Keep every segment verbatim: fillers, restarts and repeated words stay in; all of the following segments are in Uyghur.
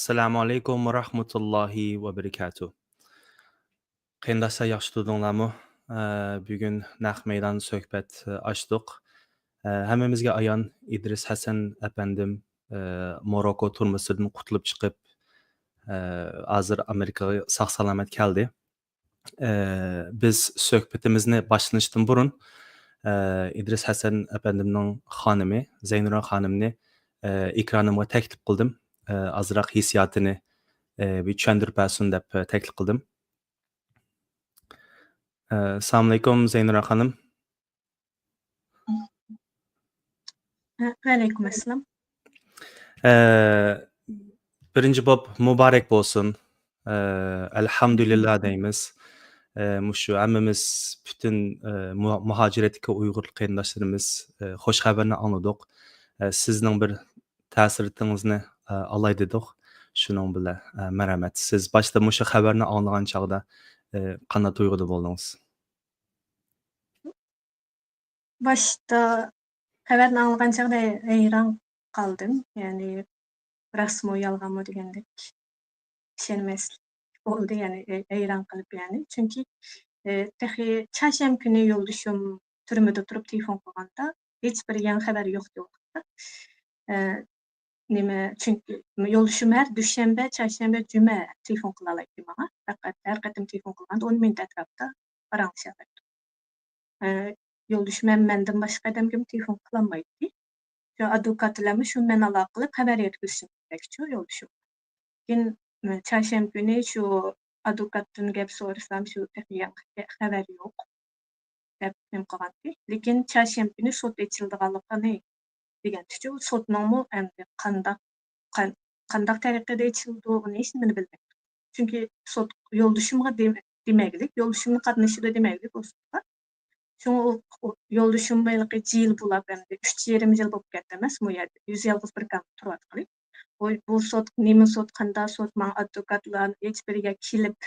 ئەسسالامۇ ئەلەيكۇم ۋە رەھمەتۇللاھى ۋە بەرىكاتۇھ. قېرىنداشلار، ياخشى تۇردۇڭلارمۇ؟ ئە، بۈگۈن نەق مەيدان سۆھبەت، ئە، ئاچتۇق. ئە، ھەممىمىزگە ئايان، ئىدرىس ھەسەن ئەپەندىم، ئە، موروكو تۈرمىسىدىن قۇتۇلۇپ چىقىپ، ئە، ھازىر ئامېرىكىغا ساق-سالامەت كەلدى. ئە، بىز سۆھبىتىمىزنى باشلىنىشتىن بۇرۇن، ئە، ئىدرىس ھەسەن ئەپەندىمنىڭ خانىمى، زەينۇرا خانىمنى، ئە، ئېكرانىمغا تەكلىپ قىلدىم. ئە، ئازراق ھېسسىياتىنى، ئە، بىر چۈشەندۈرۈپ بەرسۇن دەپ، ئە، تەكلىپ قىلدىم. ئە، ئەسسالامۇئەلەيكۇم، زەينۇرا خانىم. ۋەئەلەيكۇم ئەسسالام. ئە، بىرىنچى بولۇپ مۇبارەك بولسۇن. ئە، ئەلھەمدۇلىللا دەيمىز. ئە، مۇشۇ ھەممىمىز پۈتۈن، ئە، مۇ-، مۇھاجىرەتتىكى ئۇيغۇر قېرىنداشلىرىمىز، ئە، خوش خەۋەرنى ئاڭلىدۇق. ئە، سىزنىڭ بىر تەسىراتىڭىزنى، ئە، ئالاي دېدۇق. شۇنىڭ بىلەن، ئە، مەرھەمەت. سىز باشتا مۇشۇ خەۋەرنى ئاڭلىغان چاغدا، ئە، قانداق تۇيغۇدا بولدىڭىز؟ باشتا خەۋەرنى ئاڭلىغان چاغدا ھەيران قالدىم. يەنى راستمۇ، يالغانمۇ دېگەندەك ئىشەنمەسلىك بولدى، يەنى ھەي-، ھەيران قېلىپ، يەنى. چۈنكى، ئە، تېخى چارشەنبە كۈنى يولدىشىم تۈرمىدە تۇرۇپ تېلېفون قىلغاندا، ھېچ بىر يېڭى خەۋەر يوق ئىدى ۋاقىتتا. ئە، نېمە، چۈنكى يولدىشىم ھەر دۈشەنبە، چارشەنبە، جۈمە تېلېفون قىلالايتتى ماڭا. پەقەت ھەر قېتىم تېلېفون قىلغاندا ئون مىنۇت ئەتراپىدا پاراڭلىشالايتتۇق. ئە، يولدىشىم ھەم مەندىن باشقا ئادەمگىمۇ تېلېفون قىلالمايتتى. شۇ ئادۋوكات بىلەنمۇ شۇ مەن ئالاقە قىلىپ خەۋەر يەتكۈزۈشۈم كېرەكچۇ يولدىشىم. كېيىن، ئە، چارشەنبە كۈنى شۇ ئادۋوكاتتىن گەپ سورىسام، شۇ تېخى يېڭى خەۋەر يوق دەپ نېمە قىلغانتى. لېكىن چارشەنبە كۈنى سوت ئېچىلىدىغانلىقىنى دېگەنتىچۇ، سوتنىڭمۇ ئەمدى قانداق، قان-، قانداق تەرىقىدە ئېچىلىدۇ، ئۇنى ھېچنېمىنى بىلمەيتتۇق. چۈنكى سوت يولدىشىمغا دېمە-، دېمەكلىك، يولدىشىمنىڭ قاتنىشىدۇ دېمەكلىك ئۇ سوتقا. شۇڭا ئۇ، ئۇ يولدىشىم ھېلىقى جىل بولاپ، ئەمدى ئۈچ يېرىم يىل بولۇپ كەتتى ئەمەسمۇ يەردە، ئۆزى يالغۇز بىر كەمپتە تۇرۇۋاتقىلى. بۇ، بۇ سوت نېمە سوت، قانداق سوت، ماڭا ئادۋوكاتلار ھېچ بىرىگە كېلىپ،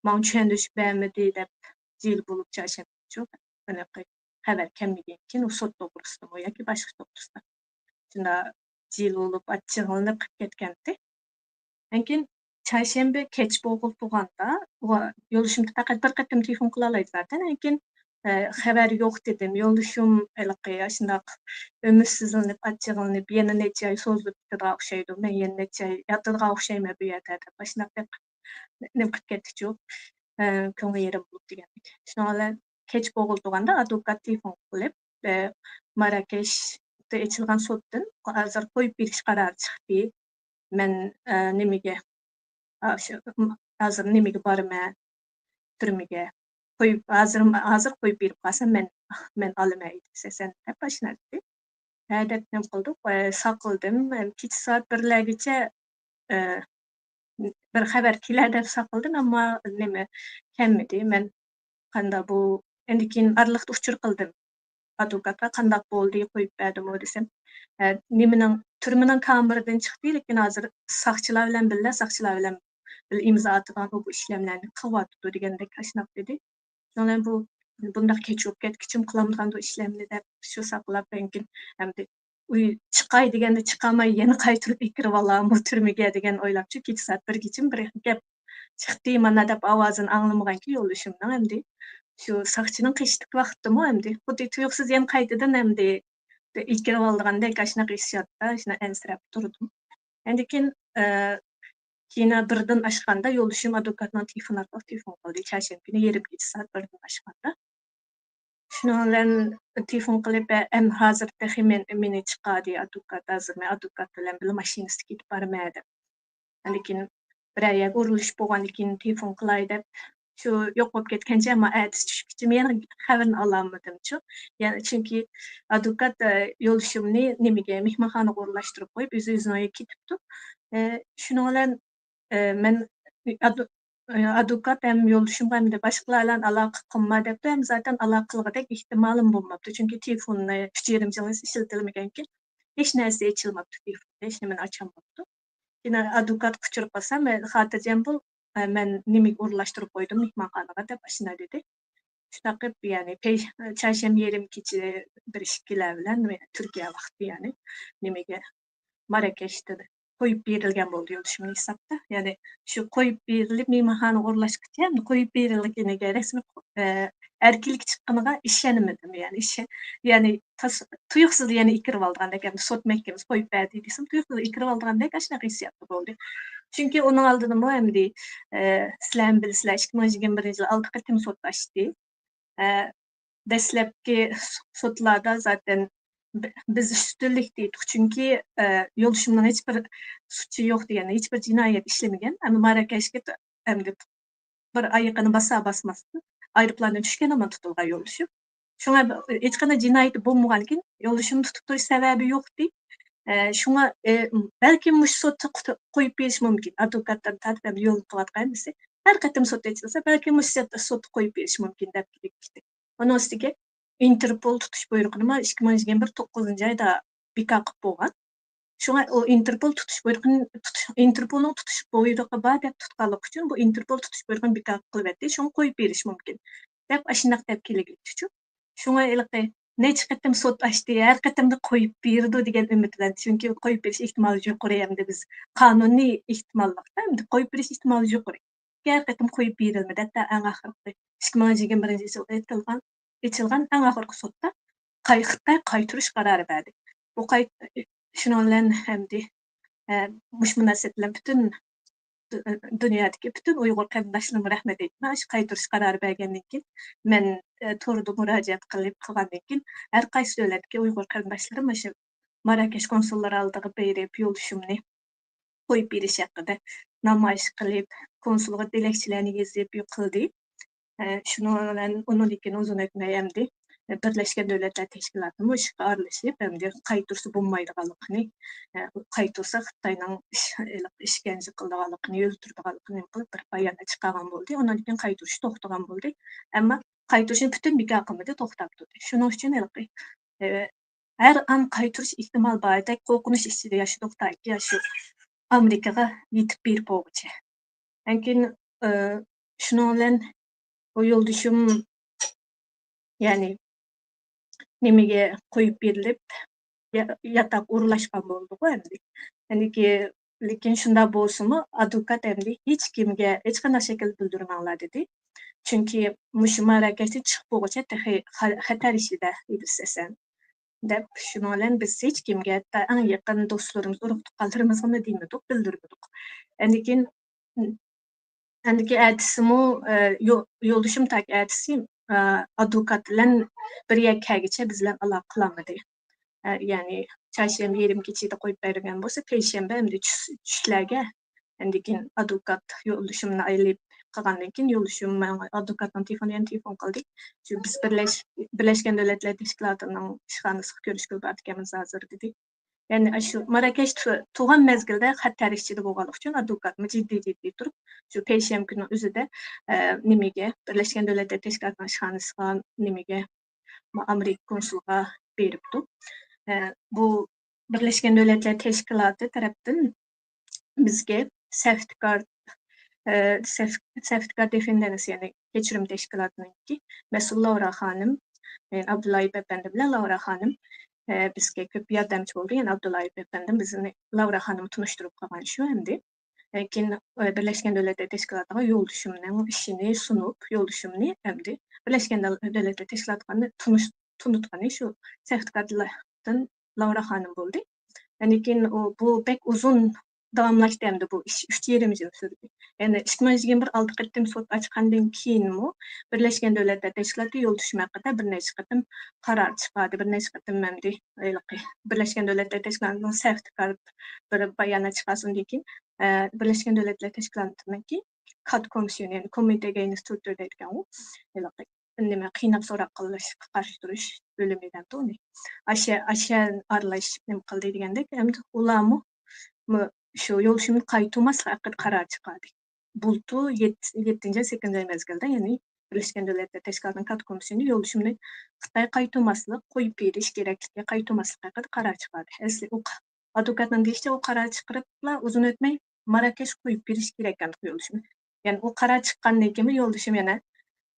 ماڭا چۈشەندۈرۈش بەرمىدى دەپ، جىل بولۇپ چارشەنبىچۇ، ھېلىقى خەۋەر كەلمىگەنكىن، ئۇ سوت توغرىسىدىمۇ ياكى باشقا توغرىسىدا. شۇنداق جىل بولۇپ، ئاچچىقلىنىپ قىلىپ كەتكەنتى. لېكىن چارشەنبە كەچ بولغىلى تۇرغاندا، يولدىشىم پەقەت بىر قېتىم تېلېفون قىلالايدۇ زاتەن. لېكىن، ئە، خەۋەر يوق دېدىم. يولدىشىم ھېلىقى ئاشۇنداق ئۈمىدسىزلىنىپ، ئاچچىقلىنىپ، يەنە نەچچە ئاي سوزۇلۇپ كېتىدىغان ئوخشايدۇ. مەن يەنە نەچچە ئاي ياتىدىغان ئوخشايمەن بۇ يەردە دەپ، ئاشۇنداق بەك نېمە قىلىپ كەتتىچۇ. ئە، كۆڭلى يېرىم بولۇپ دېگەندەك. شۇنىڭ بىلەن كەچ بولغىلى تۇرغاندا ئادۋوكات تېلېفون قىلىپ، ئە، ماراكەشتە ئېچىلغان سوتتىن ھازىر قويۇپ بېرىش قارارى چىقتى. مەن، ئە، نېمىگە، ئاشۇ، ھازىر نېمىگە بارىمەن، تۈرمىگە. قويۇپ، ھازىر، ھازىر قويۇپ بېرىپ قالسام، مەن، مەن ئالىمەن ئىدرىس ھەسەن دەپ ئاشۇنداق دېدى. ھە دەپ نېمە قىلدۇق، ئە، ساقلىدىم. مەن كېچە سائەت بىرلەرگىچە، ئە، بىر خەۋەر كېلەر دەپ ساقلىدىم، ئەمما نېمە، كەلمىدى. مەن قانداق بۇ، ئەندىن كېيىن ئارىلىقتا ئۇچۇر قىلدىم ئادۋوكاتقا، قانداق بولدى، قويۇپ بەردىمۇ دېسەم، ئە، نېمىنىڭ، تۈرمىنىڭ كامېرىدىن چىقتى، لېكىن ھازىر ساقچىلار بىلەن بىللە، ساقچىلار بىلەن بىللە ئىمزا ئاتىدىغان بۇ، بۇ ئىشلەملەرنى قىلىۋاتىدۇ دېگەندەك ئاشۇنداق دېدى. شۇنىڭ بىلەن بۇ، بۇنداق كەچ بولۇپ كەتكۈچىمۇ قىلالمىغاندۇ ئىشلەمنى دەپ شۇ ساقلاپ، لېكىن ئەمدى ئۆي چىقاي دېگەندە چىقالماي، يەنە قايتۇرۇپ ئەكىرىۋالامۇ تۈرمىگە دېگەن ئويلاپچۇ، كېچە سائەت بىرگىچىمۇ بىر گەپ چىقتى مانا دەپ ئاۋازىنى ئاڭلىمىغانكى يولدىشىمنىڭ. ئەمدى شۇ ساقچىنىڭ قېشىدىكى ۋاقىتتىمۇ ئەمدى خۇددى تۇيۇقسىز يەنە قايتىدىن ئەمدى ئەكىرىۋالىدىغاندەك ئاشۇنداق ھېسسىياتتا شۇنداق ئەنسىرەپ تۇردۇم. ئاندىن كېيىن، ئە، كېيىن بىردىن ئاشقاندا يولدىشىم ئادۋوكاتنىڭ تېلېفونى ئارقىلىق تېلېفون قىلدى، چارشەنبە كۈنى يېرىم كېچە سائەت بىردىن ئاشقاندا. شۇنىڭ بىلەن تېلېفون قىلىپ، ئە، ئەم، ھازىر تېخى مەن، مېنى چىقاردى ئادۋوكات، ھازىر مەن ئادۋوكات بىلەن بىللە ماشىنىسىدا كېتىپ بارىمەن دەپ. لېكىن بىرەر يەرگە ئورۇنلىشىپ بولغاندىن كېيىن تېلېفون قىلاي دەپ، شۇ يوق بولۇپ كەتكەنچە، ئەمما ئەتىسى چۈشكىچە يەنە خەۋىرىنى ئالالمىدىمچۇ. يەنە چۈنكى ئادۋوكات، ئە، يولدىشىمنى نېمىگە، مېھمانخانىغا ئورۇنلاشتۇرۇپ قويۇپ، ئۆزى ئۆزىنىڭ ئۆيىگە كېتىپتۇ. ئە، شۇنىڭ بىلەن، ئە، مەن ئادۋ-، ئە، ئادۋوكات ھەم يولدىشىمغا ئەمدى باشقىلار بىلەن ئالاقە قىلما دەپتۇ، ھەم زاتەن ئالاقە قىلغۇدەك ئېھتىمالىم بولماپتۇ، چۈنكى تېلېفوننى ئۈچ يېرىم يىل ئىشلىتىلمىگەنكىن، ھېچ نەرسە ئېچىلماپتۇ تېلېفوندا، ھېچنېمىنى ئاچالماپتۇ. يەنە ئادۋوكاتقا ئۇچۇر قىلسام، مەن، خاتىرجەم بول، ئە، مەن نېمىگە ئورۇنلاشتۇرۇپ قويدۇم مېھمانخانىغا دەپ ئاشۇنداق دېدى. شۇنداق قىلىپ، يەنى پەي-، چارشەنبە يېرىم كېچە بىر ئىككىلەر بىلەن تۈركىيە ۋاقتى، يەنى نېمىگە، ماراكەشتە قويۇپ بېرىلگەن بولدى يولدىشىمنىڭ ھېسابتا. يەنى شۇ قويۇپ بېرىلىپ، مېھمانخانىغا ئورۇنلاشقىچە قويۇپ بېرىلگىنىگە، رەسمىي، ئە، ئەركىنلىك چىققىنىغا ئىشەنمىدىم. يەنى ئىشە-، يەنى تاس-، تۇيۇقسىزلا يەنە ئېكىرىۋالىدىغاندەك، ئەمدى سوت مەھكىمىسى قويۇپ بەردى دېسەم، تۇيۇقسىزلا ئېكىرىۋالىدىغاندەك ئاشۇنداق ھېسسىياتتا بولدى. چۈنكى ئۇنىڭ ئالدىدىمۇ ئەمدى، ئە، سىلەرمۇ بىلىسىلەر، ئىككى مىڭ يىگىرمە بىرىنچى يىلى ئالتە قېتىم سوت ئاچتى. ئە، دەسلەپكى سوتلاردا زاتەن ب-، بىز ئۈستۈنلۈك دېدۇق، چۈنكى، ئە، يولدىشىمنىڭ ھېچبىر سۈتى يوق دېگەن، ھېچبىر جىنايەت ئىشلىمىگەن. ئەمما ماراكەشكە ت-، ئەمدى بىر ئايىغىنى باسا-باسماستىن ئايروپىلاندىن چۈشكەن ھامان تۇتۇلغان يولدىشىم. شۇڭا ب-، ھېچقانداق جىنايىتى بولمىغانىكەن، يولدىشىمنى تۇتۇپ تۇرۇش سەۋەبى يوق ئىدى. ئە، شۇڭا، ئە، بەلكىم مۇشۇ سوتتا قۇت-، قويۇپ بېرىشى مۇمكىن. ئادۋوكاتلارنى تارتىپ، ئەمدى يولنى قىلىۋاتقان ھەممىسى. ھەر قېتىم سوت ئېچىلسا، بەلكىم مۇشۇ سوتتا قويۇپ بېرىشى مۇمكىن دەپ كېلىپتۇ. ئۇنىڭ ئۈستىگە ئىنتېرپول تۇتۇش بۇيرۇقىنىمۇ ئىككى مىڭ يىگىرمە بىر توققۇزىنچى ئايدا بىكار قىلىپ بولغان. شۇڭا ئۇ ئىنتېرپول تۇتۇش بۇيرۇقىنى تۇتۇش، ئىنتېرپولنىڭ تۇتۇش بۇيرۇقى بار دەپ تۇتقانلىقى ئۈچۈن بۇ ئىنتېرپول تۇتۇش بۇيرۇقىنى بىكار قىلىۋەتتى. شۇڭا قويۇپ بېرىشى مۇمكىن دەپ ئاشۇنداق دەپ كېلىگۈچىچۇ. شۇڭا ھېلىقى نەچچە قېتىم سوت ئاچتى، ھەر قېتىمدا قويۇپ بېرىدۇ دېگەن ئۈمىد بىلەن، چۈنكى قويۇپ بېرىش ئېھتىمالى يۇقىرى، ئەمدى بىز قانۇنىي ئېھتىماللىقتا، ئەمدى قويۇپ بېرىش ئېھتىمالى يۇقىرى. ھەر قېتىم قويۇپ بېرىلمىدى. ھەتتا ئەڭ ئاخىرقى ئىككى مىڭ يىگىرمە بىرىنچى يىل ئېيتىلغان، ئېچىلغان ئەڭ ئاخىرقى سوتتا قاي-، خىتاي قايتۇرۇش قارارى بەردى. بۇ قاي-، شۇنىڭ بىلەن ئەمدى، ئە، مۇشۇ مۇناسىۋەت بىلەن پۈتۈن دۇ-، دۇنيادىكى پۈتۈن ئۇيغۇر قېرىنداشلىرىمغا رەھمەت ئېيتىمەن. ئاشۇ قايتۇرۇش قارارى بەرگەندىن كېيىن، مەن، ئە، توردا مۇراجىئەت قىلىپ قىلغاندىن كېيىن، ھەر قايسى دۆلەتتىكى ئۇيغۇر قېرىنداشلىرىم مۇشۇ ماراكەش كونسۇللىرى ئالدىغا بېرىپ، يولدىشىمنى قويۇپ بېرىش ھەققىدە نامايىش قىلىپ، كونسۇلغا تىلەكچىلەرنى يېزىپ قىلدى. ئە، شۇنىڭ بىلەن ئۇنىڭدىن كېيىن ئۇزۇن ئۆتمەي ئەمدى بىرلەشكەن دۆلەتلەر تەشكىلاتىمۇ ئىشقا ئارىلىشىپ، ئەمدى قايتۇرسا بولمايدىغانلىقىنى، ئە، قايتۇرسا خىتاينىڭ ئىش-، ئىشكەنجە قىلىدىغانلىقىنى، ئۆلتۈرىدىغانلىقىنى نېمە قىلىپ بىر بايانات چىقارغان بولدى. ئۇنىڭدىن كېيىن قايتۇرۇش توختىغان بولدى. ئەمما قايتۇرۇشنى پۈتۈن بىكار قىلمىدى، توختاپ تۇردى. شۇنىڭ ئۈچۈن ھېلىقى، ئە، ھەر ئان قايتۇرۇش ئېھتىمال باردەك قورقۇنچ ئىچىدە ياشىدۇق، تاكى شۇ ئامېرىكىغا يېتىپ بېرىپ بولغۇچە. لېكىن، ئە، شۇنىڭ بىلەن بۇ يولدىشىم، يەنى نېمىگە قويۇپ بېرىلىپ، يا-، ياتاق ئورۇنلاشقان بولدىغۇ ئەمدى. ئەمدىكى، لېكىن شۇنداق بولسىمۇ، ئادۋوكات ئەمدى ھېچكىمگە ھېچقانداق شەكىلدە بىلدۈرمەڭلار دېدى. چۈنكى مۇشۇ ماراكەشتىن چىقىپ بولغۇچە تېخى خە-، خەتەر ئىچىدە ئىدىس ئەسەن، دەپ، شۇنىڭ بىلەن بىز ھېچكىمگە، ھەتتا ئەڭ يېقىن دوستلىرىمىز، ئۇرۇق تۇغقانلىرىمىزغىمۇ دېمىدۇق، بىلدۈرمىدۇق. ئەندىكىن، ئەندىكى ئەتىسىمۇ، ئە، يو-، يولدىشىم تاكى ئەتىسى، ئە، ئادۋوكات بىلەن بىر يەرگە كەلگىچە بىز بىلەن ئالاقە قىلالمىدى. ئە، يەنى چارشەنبە يېرىم كېچىدە قويۇپ بەرگەن بولسا، پەيشەنبە ئەمدى چۈش-، چۈشلەرگە ئاندىن كېيىن ئادۋوكات يولدىشىمنى ئېلىپ قىلغاندىن كېيىن، يولدىشىم ماڭا ئادۋوكاتنىڭ تېلېفونىغا يەنە تېلېفون قىلدى. شۇ بىز بىرلەش-، بىرلەشكەن دۆلەتلەر تەشكىلاتىنىڭ ئىشخانىسىغا كۆرۈشكىلى بارىدىكەنمىز ھازىر، دېدى. يەنى ئاشۇ ماراكەش تۇ-، تۇرغان مەزگىلدە خەتەر ئىچىدە بولغانلىقى ئۈچۈن ئادۋوكاتمۇ جىددىي، جىددىي تۇرۇپ، شۇ پەيشەنبە كۈنىنىڭ ئۆزىدە، ئە، نېمىگە، بىرلەشكەن دۆلەتلەر تەشكىلاتىنىڭ ئىشخانىسىغا، نېمىگە، ئامېرىكا كونسۇلىغا بېرىپتۇ. ئە، بۇ بىرلەشكەن دۆلەتلەر تەشكىلاتى تەرەپتىن بىزگە سەفتىكار، ئە، سەف-، سەفتىكار دېفېندەنس، يەنى كەچۈرۈم تەشكىلاتىنىڭكى مەسئۇل لاۋرا خانىم، يەنى ئابدۇللايېف ئەپەندى بىلەن لاۋرا خانىم، ئە، بىزگە كۆپ ياردەمچى بولدى. يەنى ئابدۇللايېف ئەپەندىم بىزنى لاۋرا خانىم تونۇشتۇرۇپ قالغان شۇ ئەمدى. لېكىن، ئە، بىرلەشكەن دۆلەتلەر تەشكىلاتىغا يولدىشىمنىڭ ئىشىنى سۇنۇپ، يولدىشىمنى ئەمدى بىرلەشكەن دۆل-، دۆلەتلەر تەشكىلاتىغا تونۇش-، تونۇتقىنى شۇ سەفتىكاردىن لاۋرا خانىم بولدى. لېكىن ئۇ، بۇ بەك ئۇزۇن داۋاملاشتى ئەمدى بۇ ئىش، ئۈچ يېرىم يىل سۈردى. يەنى ئىككى مىڭ يىگىرمە بىر ئالتە قېتىم سوت ئاچقاندىن كېيىنمۇ بىرلەشكەن دۆلەتلەر تەشكىلاتى يولدىشىم ھەققىدە بىر نەچچە قېتىم قارار چىقاردى، بىر نەچچە قېتىم ئەمدى ھېلىقى بىرلەشكەن دۆلەتلەر تەشكىلاتىنىڭ سەفتىكار بىر بايانات چىقارسۇن دېگەن، ئە، بىرلەشكەن دۆلەتلەر تەشكىلاتىنىڭكى كات كومىسسىيونى، يەنى كومىتېگە ئىنسترۇكتور دەيدىكەنغۇ، ھېلىقى نېمە، قىيناپ سوراق قىلىشقا قارشى تۇرۇش بۆلۈمى دەمدۇ ئۇنى. ئاشۇ، ئاشۇ ئارىلىشىپ نېمە قىلدى دېگەندەك، ئەمدى ئۇلارمۇ مۇ-، شۇ يولدىشىمنى قايتۇرماسلىق ھەققىدە قارار چىقاردى. بۇلتۇر يەت-، يەتتىنچى، سەككىزىنچى ئاي مەزگىلدە، يەنى بىرلەشكەن دۆلەتلەر تەشكىلاتىنىڭ كات كومىسسىيونى يولدىشىمنى خىتاي قايتۇرماسلىق، قويۇپ بېرىش كېرەكلىكىگە، قايتۇرماسلىق ھەققىدە قارار چىقاردى. ئەسلى ئۇ ق-، ئادۋوكاتنىڭ دېيىشىچە، ئۇ قارار چىقىرىپلا ئۇزۇن ئۆتمەي ماراكەش قويۇپ بېرىش كېرەككەن يولدىشىمنى. يەنى ئۇ قارار چىققاندىن كېيىنمۇ يولدىشىم يەنە،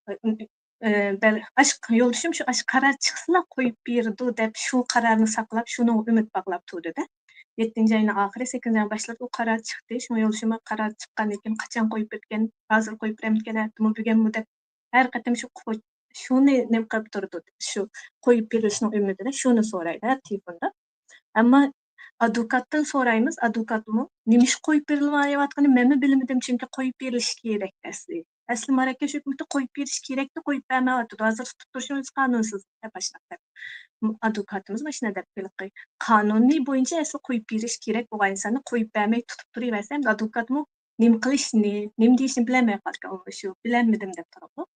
ئى، ئى، بەل-، ئاشۇ يولدىشىم شۇ ئاشۇ قارار چىقسىلا قويۇپ بېرىدۇ دەپ شۇ قارارنى ساقلاپ، شۇنىڭغا ئۈمىد باغلاپ تۇردى-دە. يەتتىنچى ئاينىڭ ئاخىرى، سەككىزىنچى ئاينىڭ باشلىرىدا ئۇ قارار چىقتى. شۇڭا يولدىشىمغا قارار چىققاندىن كېيىن، قاچان قويۇپ بېرىدىكەن، ھازىر قويۇپ بېرەمدىكەن، ئەتىمۇ، بۈگۈنمۇ دەپ ھەر قېتىم شۇ قو-، شۇنى نېمە قىلىپ تۇرىدۇ، شۇ قويۇپ بېرىلىشىنىڭ ئۈمىدىدە شۇنى سورايدۇ ھەر تېلېفوندا. ئەمما ئادۋوكاتتىن سورايمىز، ئادۋوكاتمۇ نېمىشقا قويۇپ بېرىلمايۋاتقىنىنى مەنمۇ بىلمىدىم، چۈنكى قويۇپ بېرىلىشى كېرەك ئەسلى. ئەسلى ماراكەش ھۆكۈمىتى قويۇپ بېرىش كېرەكتى، قويۇپ بەرمەيۋاتىدۇ. ھازىر تۇتۇپ تۇرۇشىمىز قانۇنسىز دەپ ئاشۇنداق دەپ. ئادۋوكاتىمىز مۇشۇنداق دەپ ھېلىقى قانۇنى بويىچە ئەسلى قويۇپ بېرىش كېرەك بولغان ئىنساننى قويۇپ بەرمەي تۇتۇپ تۇرۇۋەرسە، ئەمدى ئادۋوكاتمۇ نېمە قىلىشنى، نېمە دېيىشنى بىلەلمەي قالىدىكەن، ئۇ شۇ بىلەلمىدىم دەپ تۇرىدۇ.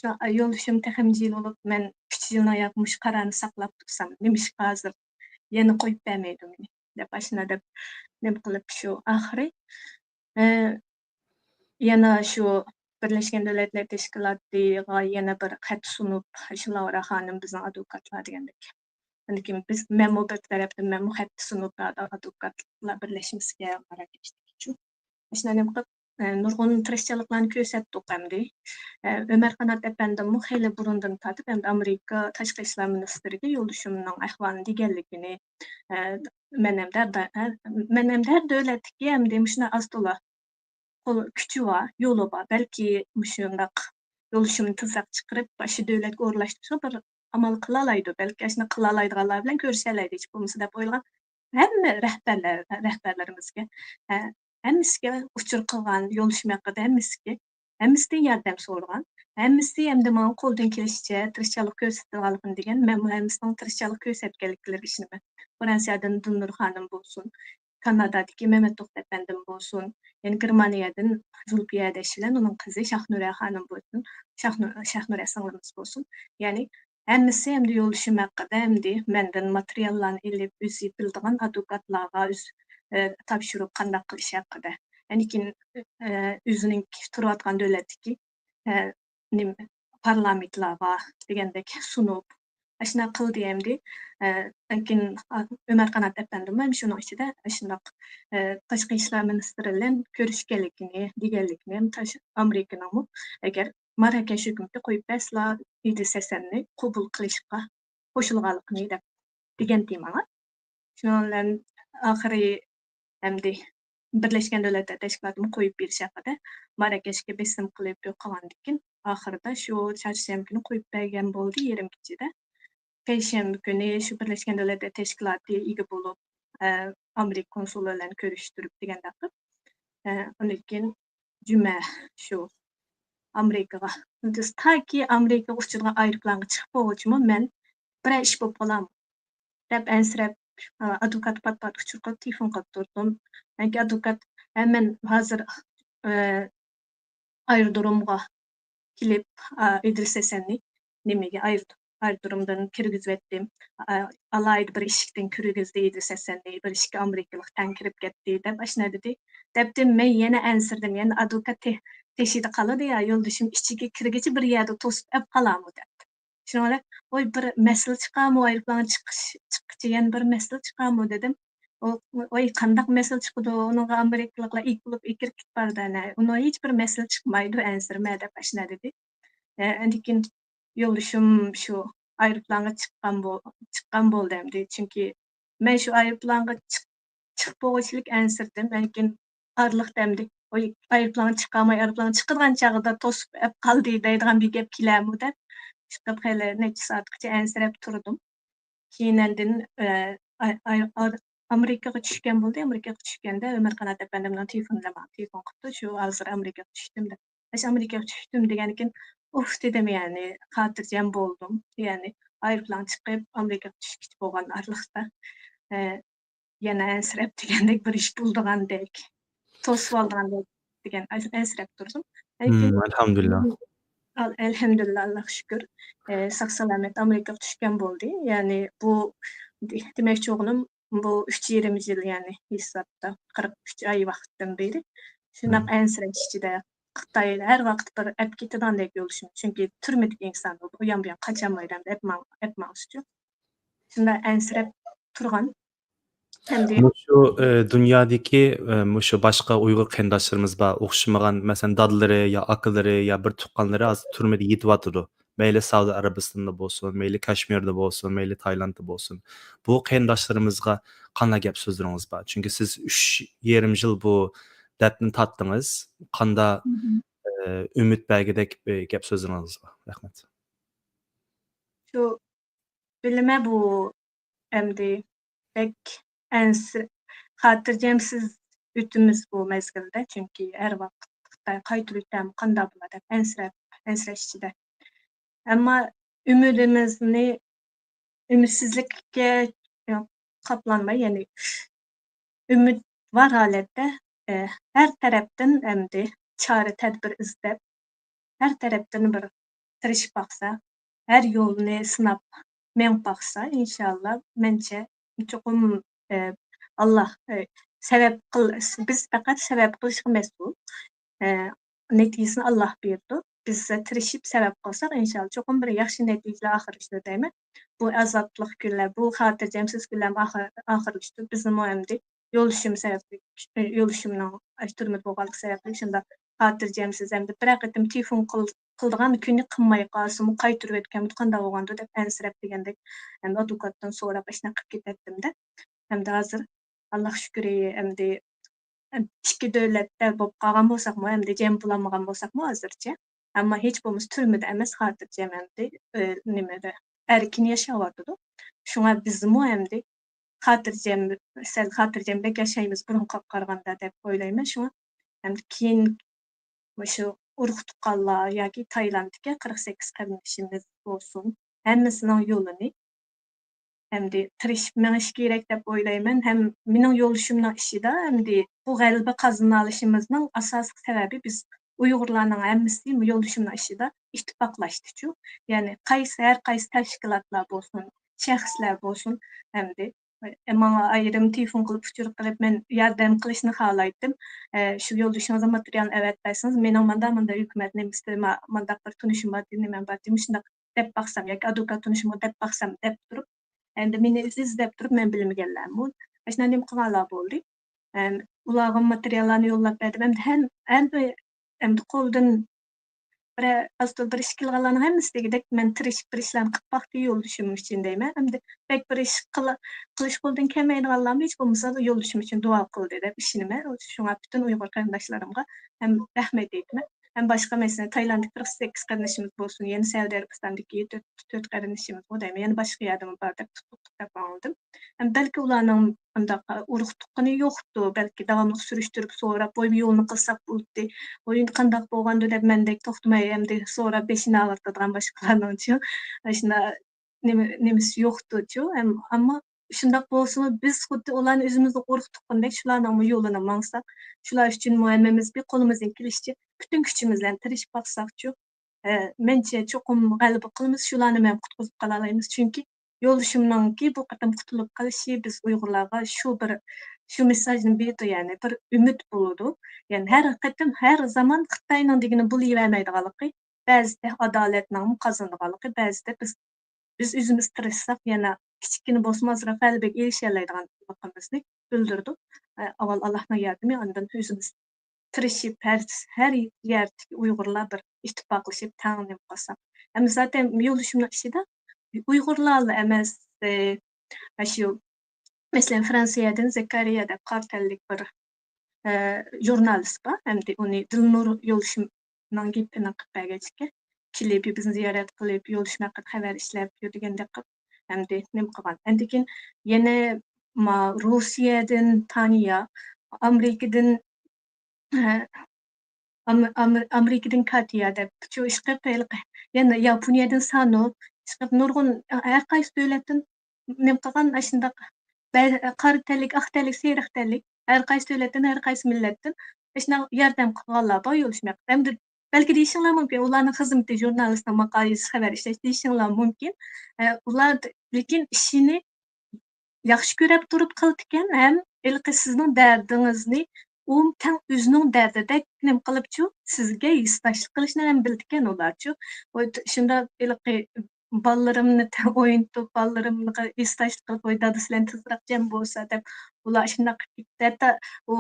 شۇ يولدىشىم تېخىمۇ جىل بولۇپ، مەن ئۈچ يىلنى ياق مۇشۇ قارارنى ساقلاپ تۇرسام، نېمىشقا ھازىر يەنە قويۇپ بەرمەيدۇ مېنى دەپ، ئاشۇنداق دەپ نېمە قىلىپ شۇ ئاخىرى، ئە، يەنە شۇ بىرلەشكەن دۆلەتلەر تەشكىلاتىغا يەنە بىر خەت سۇنۇپ، شۇ لاۋرا خانىم بىزنىڭ ئادۋوكاتلار دېگەندەك. ئاندىن كېيىن بىز، مەنمۇ بىر تەرەپتىن مەنمۇ خەت سۇنۇپ، ئادۋوكاتلار بىرلەشمىسىگە ماراكەشتىكىچۇ. ئاشۇنداق نېمە قىلىپ، ئە، نۇرغۇن تىرىشچانلىقلارنى كۆرسەتتۇق ئەمدى. ئە، ئۆمەر قانات ئەپەندىممۇ خېلى بۇرۇندىن تارتىپ، ئەمدى ئامېرىكا تاشقى ئىشلار مىنىستىرىگە يولدىشىمنىڭ ئەھۋالىنى دېگەنلىكىنى، ئە، مەن ئەمدى ھەر دا-، ھە، مەن ئەمدى ھەر دۆلەتتىكى ئەمدى مۇشۇنداق ئاز تولا قول كۈچى بار، يولى بار. بەلكى مۇشۇنداق يولدىشىمنى تېزراق چىقىرىپ، ئاشۇ دۆلەتكە ئورۇنلاشتۇرۇشقا بىر ئامال قىلالايدۇ. بەلكى ئاشۇنداق قىلالايدىغانلار بىلەن كۆرۈشەلەيدۇ، ھېچ بولمىسا دەپ ئويلىغان ھەممە رەھبەرلەر، رەھبەرلىرىمىزگە، ھە، ھەممىسىگە ئۇچۇر قىلغان، يولدىشىم ھەققىدە ھەممىسىگە، ھەممىسىدىن ياردەم سورىغان. ھەممىسى ئەمدى ماڭا قولىدىن كېلىشىچە تىرىشچانلىق كۆرسىتىدىغانلىقىنى دېگەن، مەنمۇ ھەممىسىنىڭ تىرىشچانلىق كۆرسەتكەنلىكلىرىگە ئىشىنىمەن. فرانسىيەدىن دىلنۇر خانىم بولسۇن، كانادادىكى مەمەت توختى ئەپەندىم بولسۇن، يەنە گېرمانىيەدىن زۇلپىيە ھەدەش بىلەن ئۇنىڭ قىزى شاھنۇرە خانىم بولسۇن، شاھنۇ-، شاھنۇرە سىڭلىمىز بولسۇن. يەنى ھەممىسى ئەمدى يولدىشىم ھەققىدە ئەمدى مەندىن ماتېرىياللارنى ئېلىپ، ئۆزى بىلىدىغان ئادۋوكاتلارغا ئۆز-، ئە، تاپشۇرۇپ قانداق قىلىش ھەققىدە. يەنى كېيىن، ئە، ئۆزىنىڭ تۇرۇۋاتقان دۆلەتتىكى، ئە، نېمە، پارلامېنتلارغا دېگەندەك سۇنۇپ، ئاشۇنداق قىلدى ئەمدى. ئە، لېكىن، ئا، ئۆمەر قانات ئەپەندىمۇ ھەم شۇنىڭ ئىچىدە ئاشۇنداق، ئە، تاشقى ئىشلار مىنىستىرى بىلەن كۆرۈشكەنلىكىنى، دېگەنلىكىنى ھەم تاش-، ئامېرىكىنىڭمۇ ئەگەر ماراكەش ھۆكۈمىتى قويۇپ بەرسىلا، ئىدرىس ھەسەننى قوبۇل قىلىشقا قوشۇلغانلىقىنى دەپ دېگەنتى ماڭا. شۇنىڭ بىلەن ئاخىرى ئەمدى بىرلەشكەن دۆلەتلەر تەشكىلاتىمۇ قويۇپ بېرىش ھەققىدە ماراكەشكە بېسىم قىلىپ يوق قىلغاندىن كېيىن، ئاخىرىدا شۇ چارشەنبە كۈنى قويۇپ بەرگەن بولدى، يېرىم كېچىدە. پەيشەنبە كۈنى شۇ بىرلەشكەن دۆلەتلەر تەشكىلاتى ئىگە بولۇپ، ئە، ئامېرىكا كونسۇلى بىلەن كۆرۈشتۈرۈپ دېگەندەك قىلىپ، ئە، ئۇنىڭدىن كېيىن جۈمە شۇ ئامېرىكىغا، تاكى ئامېرىكىغا ئۇچىدىغان ئايروپىلانغا چىقىپ بولغۇچىمۇ مەن بىرەر ئىش بولۇپ قالامۇ دەپ ئەنسىرەپ، ئادۋوكاتقا پات-پات ئۇچۇر قىلىپ تېلېفون قىلىپ تۇردۇم. چۈنكى ئادۋوكات، ھە، مەن ھازىر، ئە، ئايرودرومغا كېلىپ، ئا، ئىدرىس ھەسەننى نېمىگە، ئايرو-، ئايرودرومدىن كىرگۈزۈۋەتتىم. ئا، ئالاھىدە بىر ئىشىكتىن كىرگۈزدى ئىدرىس ھەسەننى، بىر ئىككى ئامېرىكىلىق تەڭ كىرىپ كەتتى، دەپ ئاشۇنداق دېدى. دەپتىم، مەن يەنە ئەنسىرىدىم، يەنە ئادۋوكات تې-، تېشىدا قالىدۇ يا، يولدىشىم ئىچىگە كىرگۈچە بىر يەردە توسۇپ ئەپ قالامۇ، دەپتۇ. شۇنىڭ بىلەن، ۋاي، بىر مەسىلە چىقامۇ، ئايروپىلانغا چىقىش، چىققىچە يەنە بىر مەسىلە چىقامۇ دېدىم. ئۇ، ۋاي، قانداق مەسىلە چىقىدۇ؟ ئۇنىڭغا ئامېرىكىلىقلار ئىگە بولۇپ ئېكىرىپ كېتىپ بارىدۇ، ئەنە. ئۇنىڭ ھېچ بىر مەسىلە چىقمايدۇ، ئەنسىرىمە دەپ ئاشۇنداق دېدى. ئە، ئاندىن كېيىن يولدىشىم شۇ ئايروپىلانغا چىققان بو-، چىققان بولدى ئەمدى. چۈنكى مەن شۇ ئايروپىلانغا چىق-، چىقىپ بولغۇچىلىك ئەنسىرىدىم. لېكىن ئارىلىقتا ئەمدى، ئۇ ئايروپىلانغا چىقالماي، ئايروپىلانغا چىقىدىغان چاغدا توسۇپ ئەپ قالدى دەيدىغان بىر گەپ كېلەرمۇ دەپ، شۇنداق خېلى نەچچە سائەتكىچە ئەنسىرەپ تۇردۇم. كېيىن ئاندىن، ئە، ئاي-، ئاي-، ئار-، ئامېرىكىغا چۈشكەن بولدى. ئامېرىكىغا چۈشكەندە ئۆمەر قانات ئەپەندىمنىڭ تېلېفونىدا ماڭا تېلېفون قىپتۇ، شۇ ھازىر ئامېرىكىغا چۈشتۈم دەپ. ئاشۇ ئامېرىكىغا چۈشتۈم دېگەندىكىن، ئۇھ دېدىم، يەنى خاتىرجەم بولدۇم. يەنى ئايروپىلان چىقىپ ئامېرىكىغا چۈشكىچە بولغان ئارىلىقتا، ئە، يەنە ئەنسىرەپ دېگەندەك بىر ئىش بولىدىغاندەك، توسۇۋالىدىغاندەك دېگەن ئەنس-، ئەنسىرەپ تۇردۇم. لېكىن ئەلھەمدۇلىللا. ئەل-، ئەلھەمدۇلىللا، ئاللاغا شۈكۈر. ئە، ساق سالامەت ئامېرىكىغا چۈشكەن بولدى. يەنى بۇ دې-، دېمەكچى بولغىنىم، بۇ ئۈچ يېرىم يىل، يەنى ھېسابتا قىرىق ئۈچ ئاي ۋاقىتتىن بېرى شۇنداق ئەنسىرەش ئىچىدە، خىتاي ھەر ۋاقىت بىر ئەپ كېتىدىغاندەك يولدىشىم، چۈنكى تۈرمىدىكى ئىنسان ئۇ، ئۇيان بۇيان قاچالمايدۇ، ئەپ ماڭ-، ئەپ ماڭسىچۇ. شۇنداق ئەنسىرەپ تۇرغان. ئەمدى مۇشۇ، ئە، دۇنيادىكى، ئە، مۇشۇ باشقا ئۇيغۇر قېرىنداشلىرىمىز بار، ئوخشىمىغان، مەسىلەن، دادىلىرى يا ئاكىلىرى يا بىر تۇغقانلىرى ھازىر تۈرمىدە يېتىۋاتىدۇ. مەيلى سەئۇدى ئەرەبىستاندا بولسۇن، مەيلى كاشمىردا بولسۇن، مەيلى تايلاندتا بولسۇن، بۇ قېرىنداشلىرىمىزغا قانداق گەپ سۆزلىرىڭىز بار؟ چۈنكى سىز ئۈچ يېرىم يىل بۇ دەردنى تارتتىڭىز. قاندا، مهم. ئە، ئۈمىد بەرگۈدەك، ئە، گەپ سۆزلىرىڭىز بار؟ رەھمەت. شۇ بىلىمە بۇ ئەمدى بەك ئەنس-، خاتىرجەمسىز ئۆتىمىز بۇ مەزگىلدە، چۈنكى ھەر ۋاقىت خىتاي قايتۇرۇۋېتەرمۇ، قانداق بولار دەپ ئەنسىرەپ، ئەنسىرەش ئىچىدە. ئەمما ئۈمىدىمىزنى ئۈمىدسىزلىككە قاپلانماي، يەنى ئۈمىد بار ھالەتتە، ئە، ھەر تەرەپتىن ئەمدى چارە تەدبىر ئىزدەپ، ھەر تەرەپتىن بىر تىرىشىپ باقسا، ھەر يولنى سىناپ مېڭىپ باقسا، ئىنشاللا، مەنچە چوقۇم، ئە، ئاللا، ئە، سەۋەب قىل-، بىز پەقەت سەۋەب قىلىشقا مەسئۇل. ئە، نەتىجىسىنى ئاللا بېرىدۇ. بىز تىرىشىپ سەۋەب قىلساق، ئىنشاللا، چوقۇم بىر ياخشى نەتىجىلەر ئاخىرلىشىدۇ دەيمەن. بۇ ئازابلىق كۈنلەر، بۇ خاتىرجەمسىز كۈنلەرمۇ ئاخىر-، ئاخىرلىشىدۇ. بىزنىمۇ ئەمدى يولدىشىم سەۋەبلىك، يولدىشىمنىڭ ئاشۇ تۈرمىدە بولغانلىقى سەۋەبلىك شۇنداق خاتىرجەمسىز، ئەمدى بىرەر قېتىم تېلېفون قىل-، قىلىدىغان كۈنى قىلماي قالسىمۇ، قايتۇرۇۋەتكەنمىدۇ، قانداق بولغاندۇ دەپ ئەنسىرەپ دېگەندەك، ئەمدى ئادۋوكاتتىن سوراپ ئاشۇنداق قىلىپ كېتەتتىم-دە. ئەمدى ھازىر، ئاللاغا شۈكرى، ئەمدى ئىككى دۆلەتتە بولۇپ قالغان بولساقمۇ، ئەمدى جەم بولالمىغان بولساقمۇ ھازىرچە، ئەمما ھېچ بولمىسا تۈرمىدە ئەمەس، خاتىرجەم ئەمدى، ئى، نېمىدە، ئەركىن ياشاۋاتىدۇ. شۇڭا بىزمۇ ئەمدى خاتىرجەم، سەل خاتىرجەمرەك ياشايمىز بۇرۇنقىغا قارىغاندا دەپ ئويلايمەن. شۇڭا ئەمدى كېيىن مۇشۇ ئۇرۇق تۇغقانلار ياكى تايلاندتىكى قىرىق سەككىز قېرىندىشىمىز بولسۇن، ھەممىسىنىڭ يولىنى ئەمدى تىرىشىپ مېڭىش كېرەك دەپ ئويلايمەن. ھەم مېنىڭ يولدىشىمنىڭ ئىچىدە ئەمدى بۇ غەلىبە قازىنالىشىمىزنىڭ ئاساسلىق سەۋەبى بىز ئۇيغۇرلارنىڭ ھەممىسى يولدىشىمنىڭ ئىچىدە ئىتتىپاقلاشتىچۇ. يەنى قايسى، ھەر قايسى تەشكىلاتلار بولسۇن، شەخسلەر بولسۇن، ئەمدى، ئە، ماڭا ئايرىم تېلېفون قىلىپ ئۇچۇر قىلىپ، مەن ياردەم قىلىشنى خالايتتىم. ئە، شۇ يولدىشىڭىزغا ماتېرىيالنى ئەۋەتىپ بەرسىڭىز، مېنىڭ ماندا، ماندا ھۆكۈمەت نېمىسى، ما-، مانداق بىر تونۇشۇم بار، نېمەم بار، مۇشۇنداق دەپ باقسام ياكى ئادۋوكات تونۇشۇمغا دەپ باقسام دەپ تۇرۇپ، ئەمدى مېنى ئۆزى ئىزدەپ تۇرۇپ مەن بىلمىگەنلەرمۇ ئاشۇنداق نېمە قىلغانلار بولدى. ئەم، ئۇلارغا ماتېرىياللارنى يوللاپ بەردىم. ئەمدى ھەم-، ئەمدى، ئەمدى قولدىن بىر ئاز تولا بىر ئىش كېلىدىغانلارنىڭ ھەممىسى دېگۈدەك مەن تىرىشىپ بىر ئىشلارنى قىلىپ باقتى يولدىشىم ئۈچۈن دەيمەن. ئەمدى بەك بىر ئىش قىلا-، قىلىش قولىدىن كەلمەيدىغانلارمۇ ھېچ بولمىسا يولدىشىم ئۈچۈن دۇئا قىلدى دەپ ئىشىنىمەن. شۇڭا پۈتۈن ئۇيغۇر قېرىنداشلىرىمغا ھەم رەھمەت ئېيتىمەن. ھەم باشقا، مەسىلەن، تايلاندتىكى قىرىق سەككىز قېرىندىشىمىز بولسۇن، يەنە سەئۇدى ئەرەبىستاندىكى تۆت، تۆت قېرىندىشىمىزمۇ دەيمەن، يەنە باشقا يەردىمۇ بار دەپ تۇتۇق دەپ ئاڭلىدىم. ھەم بەلكى ئۇلارنىڭ ئۇنداق ئۇرۇق تۇغقىنى يوقتۇ، بەلكى داۋاملىق سۈرۈشتۈرۈپ سوراپ، ۋوي، بۇ يولنى قىلساق بولاتتى، ۋوي، قانداق بولغاندۇ دەپ مەندەك توختىماي ئەمدى سوراپ بېشىنى ئاغرىتىدىغان باشقىلارنىڭچۇ، ئاشۇنداق نېمە، نېمىسى يوقتۇچۇ. ئەم-، ئەمما شۇنداق بولسىمۇ، بىز خۇددى ئۇلارنى ئۆزىمىزنىڭ ئۇرۇق تۇغقىنىدەك شۇلارنىڭمۇ يولىنى ماڭساق، شۇلار ئۈچۈنمۇ ھەممىمىز بىر قولىمىزدىن كېلىشىچە پۈتۈن كۈچىمىز بىلەن تىرىشىپ باقساقچۇ، ئە، مەنچە چوقۇم غەلىبە قىلىمىز، شۇلارنى مەن قۇتقۇزۇپ قالالايمىز. چۈنكى يولدىشىمنىڭكى بۇ قېتىم قۇتۇلۇپ قېلىشى بىز ئۇيغۇرلارغا شۇ بىر، شۇ مېساژنى بېرىدۇ، يەنى بىر ئۈمىد بولىدۇ. يەنى ھەر قېتىم، ھەر زامان خىتاينىڭ دېگىنى بولۇۋەرمەيدىغانلىقى، بەزىدە ئادالەتنىڭمۇ قازىنىدىغانلىقى، بەزىدە بىز، بىز ئۆزىمىز تىرىشساق، يەنە كىچىككىنە بولسىمۇ ئازراق غەلىبىگە ئېرىشەلەيدىغانلىقىمىزنى بىلدۈرىدۇ. ئە، ئاۋۋال ئاللاھنىڭ ياردىمى، ئاندىن ئۆزىمىز تىرىشىپ، ھەر، ھەر يەردىكى ئۇيغۇرلار بىر ئىتتىپاقلىشىپ، تەڭ نېمە قىلساق. ئەمما زاتەن يولدىشىمنىڭ ئىچىدە ئۇيغۇرلارلا ئەمەس، ئە، ئاشۇ، مەسىلەن، فرانسىيەدىن زەكەرىيا دەپ قارا تەنلىك بىر، ئە، ژۇرنالىست بار. ئەمدى ئۇنى دىلنۇر يولدىشىمنىڭ گېپىنى قىلىپ بەرگەچكە، كېلىپ بىزنى زىيارەت قىلىپ، يولدىشىم ھەققىدە خەۋەر ئىشلەپ يۈر دېگەندەك قىلىپ، ئەمدى نېمە قىلغان. ئاندىن كېيىن يەنە ما-، روسىيەدىن تانىيا، ئامېرىكىدىن، ئە، ئام-، ئام-، ئامېرىكىدىن كاتيا دەپ، شۇ ئىشقىلىپ ھېلىقى، يەنە ياپونىيەدىن سانو، ئىشقىلىپ نۇرغۇن، ھەر قايسى دۆلەتتىن نېمە قىلغان، ئاشۇنداق بە-، قارا تەنلىك، ئاق تەنلىك، سېرىق تەنلىك، ھەر قايسى دۆلەتتىن، ھەر قايسى مىللەتتىن ئاشۇنداق ياردەم قىلغانلار بار يولدىشىم ھەققىدە. ئەمدى بەلكى دېيىشىڭلار مۇمكىن، ئۇلارنىڭ خىزمىتى ژۇرنالىستنىڭ ماقالە يېزىش، خەۋەر ئىشلەش دېيىشىڭلار مۇمكىن. ئە، ئۇلار، لېكىن ئىشىنى ياخشى كۆرۈپ تۇرۇپ قىلىدىكەن ھەم ھېلىقى سىزنىڭ دەردىڭىزنى ئۇ تەڭ ئۆزىنىڭ دەردىدەك نېمە قىلىپچۇ، سىزگە ھېسداشلىق قىلىشنى ھەم بىلىدىكەن ئۇلارچۇ. ۋاي، شۇنداق ھېلىقى بالىلىرىمنى تەڭ ئوينىتىپ، بالىلىرىمغا ھېسداشلىق قىلىپ، ۋاي، دادىسى بىلەن تېزرەك جەم بولسا دەپ، ئۇلار شۇنداق قىلىپ كېتىپتۇ. ھەتتا ئۇ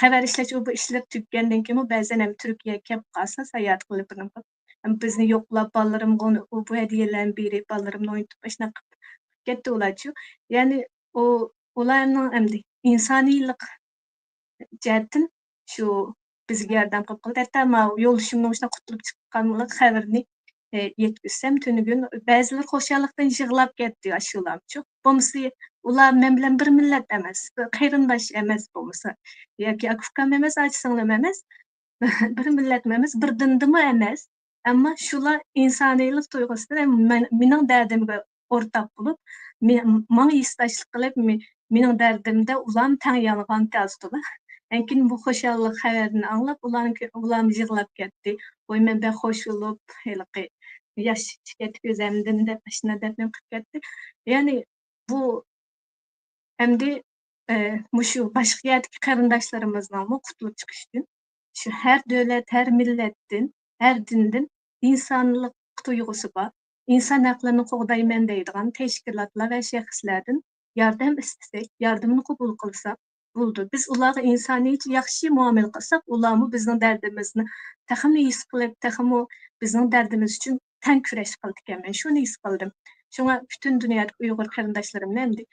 خەۋەر ئىشلەش، ئۇ بۇ ئىشلىرى تۈگىگەندىن كېيىنمۇ بەزەن ھەم تۈركىيەگە كېلىپ قالسا، ساياھەت قىلىپ، بىر نېمە قىلىپ، بىزنى يوقلاپ، بالىلىرىمغا ئۇنى، ئۇ، بۇ ھەدىيەلەرنى بېرىپ، بالىلىرىمنى ئوينىتىپ، ئاشۇنداق قىلىپ كەتتى ئۇلارچۇ. يەنى ئۇ، ئۇلارنىڭ ئەمدى ئىنسانىيلىق جەھەتتىن شۇ بىزگە ياردەم قىلىپ قالدى. ھەتتا ماۋۇ يولدىشىمنىڭ مۇشۇنداق قۇتۇلۇپ چىققانلىق خەۋىرىنى، ئە، يەتكۈزسەم تۈنۈگۈن بەزىلەر خۇشاللىقتىن يىغلاپ كەتتى، ئاشۇلارچۇ. بولمىسا ئۇلار مەن بىلەن بىر مىللەت ئەمەس، بىر قېرىنداش ئەمەس بولمىسا، ياكى ئاكا ئۇكام ئەمەس، ئاچا سىڭلىم ئەمەس، بىر مىللەتمۇ ئەمەس، بىر دىندىمۇ ئەمەس. ئەمما شۇلار ئىنسانىيلىق تۇيغۇسىدىن مەن، مېنىڭ دەردىمگە ئورتاق بولۇپ، مې-، ماڭا ھېسداشلىق قىلىپ، مې-، مېنىڭ دەردىمدە ئۇلارمۇ تەڭ يانغان تازىدۇلا. لېكىن بۇ خۇشاللىق خەۋەرنى ئاڭلاپ، ئۇلارنىڭ كۆ-، ئۇلارمۇ يىغلاپ كەتتى. ۋاي، مەن بەك خوش بولۇپ، ھېلىقى ياش چىقىپ كەتتى كۆزۈمدىن دەپ، ئاشۇنداق دەپ نېمە قىلىپ كەتتى. يەنى بۇ ئەمدى، ئە، مۇشۇ باشقا يەردىكى قېرىنداشلىرىمىزنىڭمۇ قۇتۇلۇپ چىقىشى ئۈچۈن، شۇ ھەر دۆلەت، ھەر مىللەتتىن، ھەر دىندىن ئىنسانلىق تۇيغۇسى بار، ئىنسان ھەقلىرىنى قوغدايمەن دەيدىغان تەشكىلاتلار ۋە شەخسلەردىن ياردەم ئىستىسەك، ياردىمىنى قوبۇل قىلساق بولىدۇ. بىز ئۇلارغا ئىنسانىيچە ياخشى مۇئامىلە قىلساق، ئۇلارمۇ بىزنىڭ دەردىمىزنى تېخىمۇ ھېس قىلىپ، تېخىمۇ بىزنىڭ دەردىمىز ئۈچۈن تەڭ كۈرەش قىلىدىكەن. مەن شۇنى ھېس قىلدىم. شۇڭا پۈتۈن دۇنيادىكى ئۇيغۇر قېرىنداشلىرىمنى ئەمدى،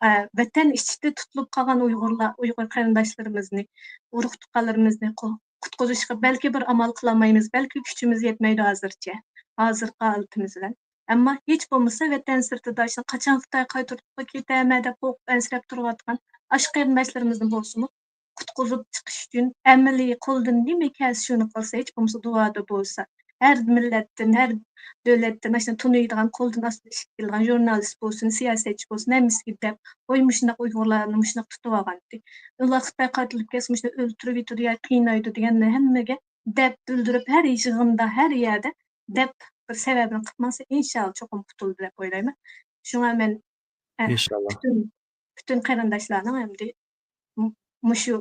ئە، ۋەتەن ئىچىدە تۇتۇلۇپ قالغان ئۇيغۇرلار، ئۇيغۇر قېرىنداشلىرىمىزنى، ئۇرۇق تۇغقانلىرىمىزنى قۇ-، قۇتقۇزۇشقا بەلكى بىر ئامال قىلالمايمىز، بەلكى كۈچىمىز يەتمەيدۇ ھازىرچە، ھازىرقى ھالىتىمىز بىلەن. ئەمما ھېچ بولمىسا ۋەتەن سىرتىدا شۇ قاچان خىتاي قايتۇرۇپ كېتەرمەن دەپ قورقۇپ ئەنسىرەپ تۇرۇۋاتقان ئاشۇ قېرىنداشلىرىمىزنى بولسىمۇ قۇتقۇزۇپ چىقىش ئۈچۈن ئەمەلىي قولىدىن نېمە كەلسە شۇنى قىلسا، ھېچ بولمىسا دۇئادا بولسا، ھەر مىللەتتىن، ھەر دۆلەتتىن ئاشۇنداق تونۇيدىغان، قولىدىن ئاستىدا ئىش كېلىدىغان ژۇرنالىست بولسۇن، سىياسەتچى بولسۇن، ھەممىسىگە دەپ، ۋاي مۇشۇنداق ئۇيغۇرلارنى مۇشۇنداق تۇتۇۋالغانتى. ئۇلار خىتاي قايتۇرۇپ كەلسە مۇشۇنداق ئۆلتۈرۈۋېتىدۇ يا قىينايدۇ دېگەننى ھەممىگە دەپ بىلدۈرۈپ، ھەر يىغىندا، ھەر يەردە دەپ بىر سەۋەبنى قىلىپ ماڭسا، ئىنشاللا چوقۇم قۇتۇلىدۇ دەپ ئويلايمەن. شۇڭا مەن، ئە، ئىنشاللا. پۈتۈن، پۈتۈن قېرىنداشلارنىڭ ئەمدى م-، مۇشۇ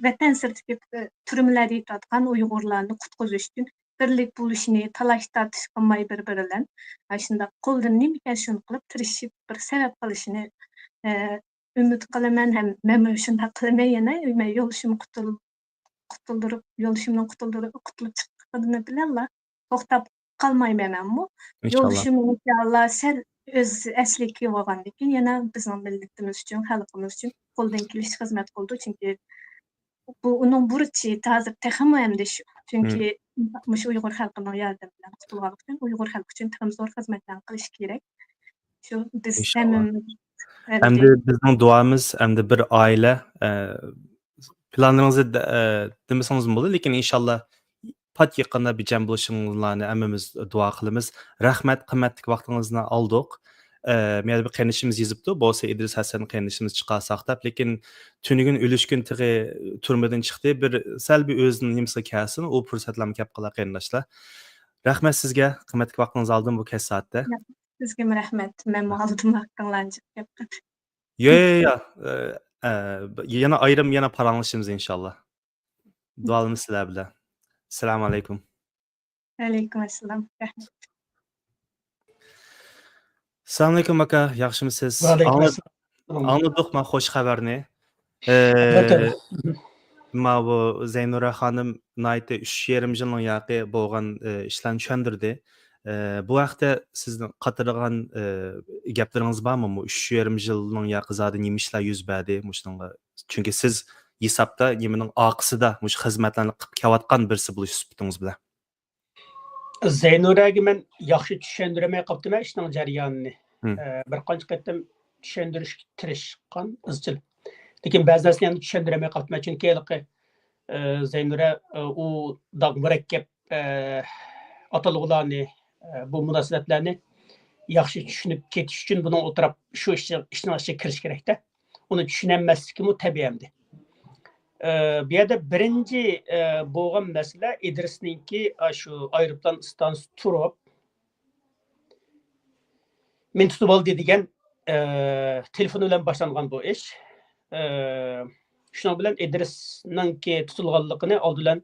ۋەتەن سىرتىدىكى، ئە، تۈرمىلەردە يېتىۋاتقان ئۇيغۇرلارنى قۇتقۇزۇش ئۈچۈن بىرلىك بولۇشىنى، تالاش تارتىش قىلماي بىر-بىرى بىلەن، ئاشۇنداق قولىدىن نېمە كەلسە شۇنى قىلىپ، تىرىشىپ بىر سەۋەب قىلىشىنى، ئە، ئۈمىد قىلىمەن ھەم مەنمۇ شۇنداق قىلىمەن يەنە. مەن يولدىشىمنى قۇتۇل-، قۇتۇلدۇرۇپ، يولدىشىمنىڭ قۇتۇلدۇرۇپ، قۇتۇلۇپ چىققىنى بىلەنلا توختاپ قالمايمەن مەنمۇ. ئىنشاللا. يولدىشىم ئىنشاللا سەل ئۆز ئەسلىگە كېلىۋالغاندىن كېيىن يەنە بىزنىڭ مىللىتىمىز ئۈچۈن، خەلقىمىز ئۈچۈن قولىدىن كېلىشىچە خىزمەت قىلىدۇ. چۈنكى بۇ ئۇنىڭ بۇرچى، ھازىر تېخىمۇ ئەمدى شۇ. چۈنكى مۇشۇ ئۇيغۇر خەلقىنىڭ ياردىمى بىلەن قۇتۇلغانلىقى ئۈچۈن ئۇيغۇر خەلقى ئۈچۈن تېخىمۇ زور خىزمەتلەرنى قىلىش كېرەك. شۇ بىز ئىنشاللا. ھەممىمىز ئەمدى ئەمدى بىزنىڭ دۇئامىز، ئەمدى بىر ئائىلە، ئە، پىلانلىرىڭىزنى دە-، ئە، دېمىسىڭىزمۇ بولىدۇ، لېكىن ئىنشاللا پات يېقىندا بىر جەم بولۇشۇڭلارنى ھەممىمىز دۇئا قىلىمىز. رەھمەت، قىممەتلىك ۋاقتىڭىزنى ئالدۇق. ئە، مەيلى بىر قېرىندىشىمىز يېزىپتۇ، بولسا ئىدرىس ھەسەن قېرىندىشىمىز چىقارساق دەپ، لېكىن تۈنۈگۈن ئۆلۈشكۈن تېخى تۈرمىدىن چىقتى. بىر سەل بىر ئۆزىنىڭ نېمىسىگە كەلسۇن، ئۇ پۇرسەتلەرمۇ كەپ قالار قېرىنداشلار. رەھمەت سىزگە، قىممەتلىك ۋاقتىڭىزنى ئالدىم بۇ كەچ سائەتتە. سىزگىمۇ رەھمەت. مەنمۇ ئالدىم ۋاقتىڭلارنى جىق گەپ قىلىپ. يا، يا، يا. ئە، ئە، يەنە ئايرىم يەنە پاراڭلىشىمىز ئىنشاللا. دۇئالىرىمىز سىلەر بىلەن. ئەسسالامۇ ئەلەيكۇم. ۋەئەلەيكۇم ئەسسالام. رەھمەت. ئەسسالامۇ ئەلەيكۇم ئاكا، ياخشىمۇسىز؟ ۋەئەلەيكۇم ئاڭلىدىم. ئەسسالام. ئاڭلىدۇق ما خوش خەۋەرنى. ئە، ئەلۋەتتە. ماۋۇ زەينۇرە خانىم ناھايىتى ئۈچ يېرىم يىلنىڭ ياقى بولغان، ئە، ئىشلارنى چۈشەندۈردى. ئە، بۇ ھەقتە سىزنىڭ قاتارغان، ئە، گەپلىرىڭىز بارمۇ؟ مۇ ئۈچ يېرىم يىلنىڭ ياقى زادى نېمە ئىشلار يۈز بەردى مۇشۇنىڭغا؟ چۈنكى سىز ھېسابتا نېمىنىڭ ئارقىسىدا مۇشۇ خىزمەتلەرنى قىلىپ كېلىۋاتقان بىرسى بولۇش سۈپىتىڭىز بىلەن. زەينۇرەگە مەن ياخشى چۈشەندۈرەلمەي قاپتىمەن ئىشنىڭ جەريانىنى. مم. ئە، بىر قانچە قېتىم چۈشەندۈرۈشكە تىرىشقان ئىزچىل. لېكىن بەزى نەرسىنى ئەمدى چۈشەندۈرەلمەي قاپتىمەن. چۈنكى ھېلىقى، ئە، زەينۇرە، ئە، ئۇ داغ مۇرەككەپ، ئە، ئاتالغۇلارنى، ئە، بۇ مۇناسىۋەتلەرنى ياخشى چۈشىنىپ كېتىش ئۈچۈن بۇنىڭ ئولتۇراپ شۇ ئىشنىڭ، ئىشنىڭ ئىچىگە كىرىش كېرەكتە. ئۇنى چۈشىنەلمەسلىكىمۇ تەبىئىي ئەمدى. ئە، بۇ يەردە بىرىنچى، ئە، بولغان مەسىلە ئىدرىسنىڭكى، ئاشۇ ئايروپىلان ئىستانسىسىدا تۇرۇپ، مېنى تۇتۇۋالدى دېگەن، ئە، تېلېفون بىلەن باشلانغان بۇ ئىش. ئە، شۇنىڭ بىلەن ئىدرىسنىڭكى تۇتۇلغانلىقىنى ئالدى بىلەن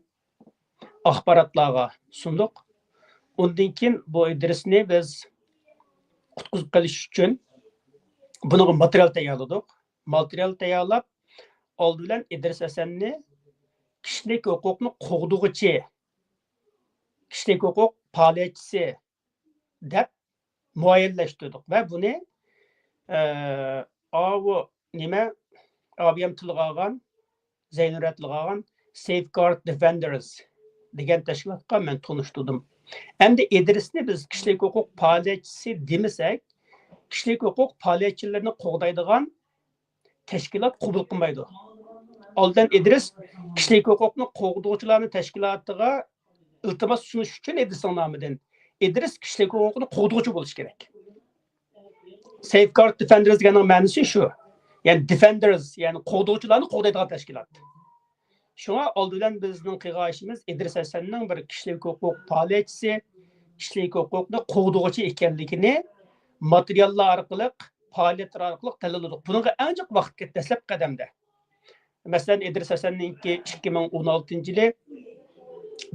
ئاخباراتلارغا سۇندۇق. ئۇندىن كېيىن بۇ ئىدرىسنى بىز قۇتقۇزۇپ قېلىش ئۈچۈن بۇنىڭغا ماتېرىيال تەييارلىدۇق. ماتېرىيال تەييارلاپ، ئالدى بىلەن ئىدرىس ھەسەننى كىشىلىك ھوقۇقنى قوغدىغۇچى، كىشىلىك ھوقۇق پائالىيەتچىسى دەپ مۇئەييەنلەشتۈردۇق ۋە بۇنى، ئە، ئاۋۇ نېمە، ئابىيەم تىلغا ئالغان، زەينۇرەت تىلغا ئالغان Safeguard Defenders دېگەن تەشكىلاتقا مەن تونۇشتۇردۇم. ئەمدى ئىدرىسنى بىز كىشىلىك ھوقۇق پائالىيەتچىسى دېمىسەك، كىشىلىك ھوقۇق پائالىيەتچىلىرىنى قوغدايدىغان تەشكىلات قوبۇل قىلمايدۇ. ئالدىن ئىدرىس كىشىلىك ھوقۇقنى قوغدىغۇچىلارنىڭ تەشكىلاتىغا ئىلتىماس سۇنۇش ئۈچۈن ئىدرىسنىڭ نامىدىن، ئىدرىس كىشىلىك ھوقۇقنى قوغدىغۇچى بولۇشى كېرەك. Safeguard Defenders دېگەننىڭ مەنىسى شۇ. يەنى defenders، يەنى قوغدىغۇچىلارنى قوغدايدىغان تەشكىلات. شۇڭا ئالدى بىلەن بىزنىڭ قىلغان ئىشىمىز ئىدرىس ھەسەننىڭ بىر كىشىلىك ھوقۇق پائالىيەتچىسى، كىشىلىك ھوقۇقنى قوغدىغۇچى ئىكەنلىكىنى ماتېرىياللار ئارقىلىق، پائالىيەتلەر ئارقىلىق دەلىللىدۇق. بۇنىڭغا ئەڭ جىق ۋاقىت كەتتى دەسلەپكى قەدەمدە. مەسىلەن، ئىدرىس ھەسەننىڭكى ئىككى مىڭ ئون ئالتىنچى يىلى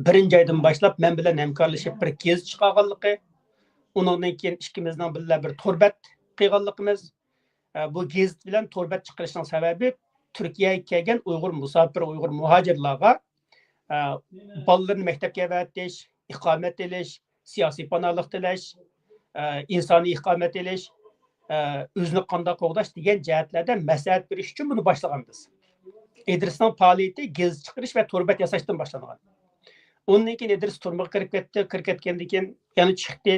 بىرىنچى ئايدىن باشلاپ مەن بىلەن ھەمكارلىشىپ بىر گېزىت چىقارغانلىقى، ئۇنىڭدىن كېيىن ئىككىمىزنىڭ بىللە بىر تور بەت قىلغانلىقىمىز، ئە، بۇ گېزىت بىلەن تور بەت چىقىرىشنىڭ سەۋەبى تۈركىيەگە كەلگەن ئۇيغۇر مۇساپىر، ئۇيغۇر مۇھاجىرلارغا، ئە، بالىلىرىنى مەكتەپكە ئەۋەتىش، ئىقامەت ئېلىش، سىياسىي پاناھلىق تىلەش، ئە، ئىنسانىي ئىقامەت ئېلىش، ئە، ئۆزىنى قانداق قوغداش دېگەن جەھەتلەردە مەسلىھەت بېرىش ئۈچۈن بۇنى باشلىغان بىز. ئىدرىسنىڭ پائالىيىتى گېزىت چىقىرىش ۋە تور بەت ياساشتىن باشلانغان. ئۇندىن كېيىن ئىدرىس تۈرمىگە كىرىپ كەتتى. كىرىپ كەتكەندىن كېيىن يەنە چىقتى.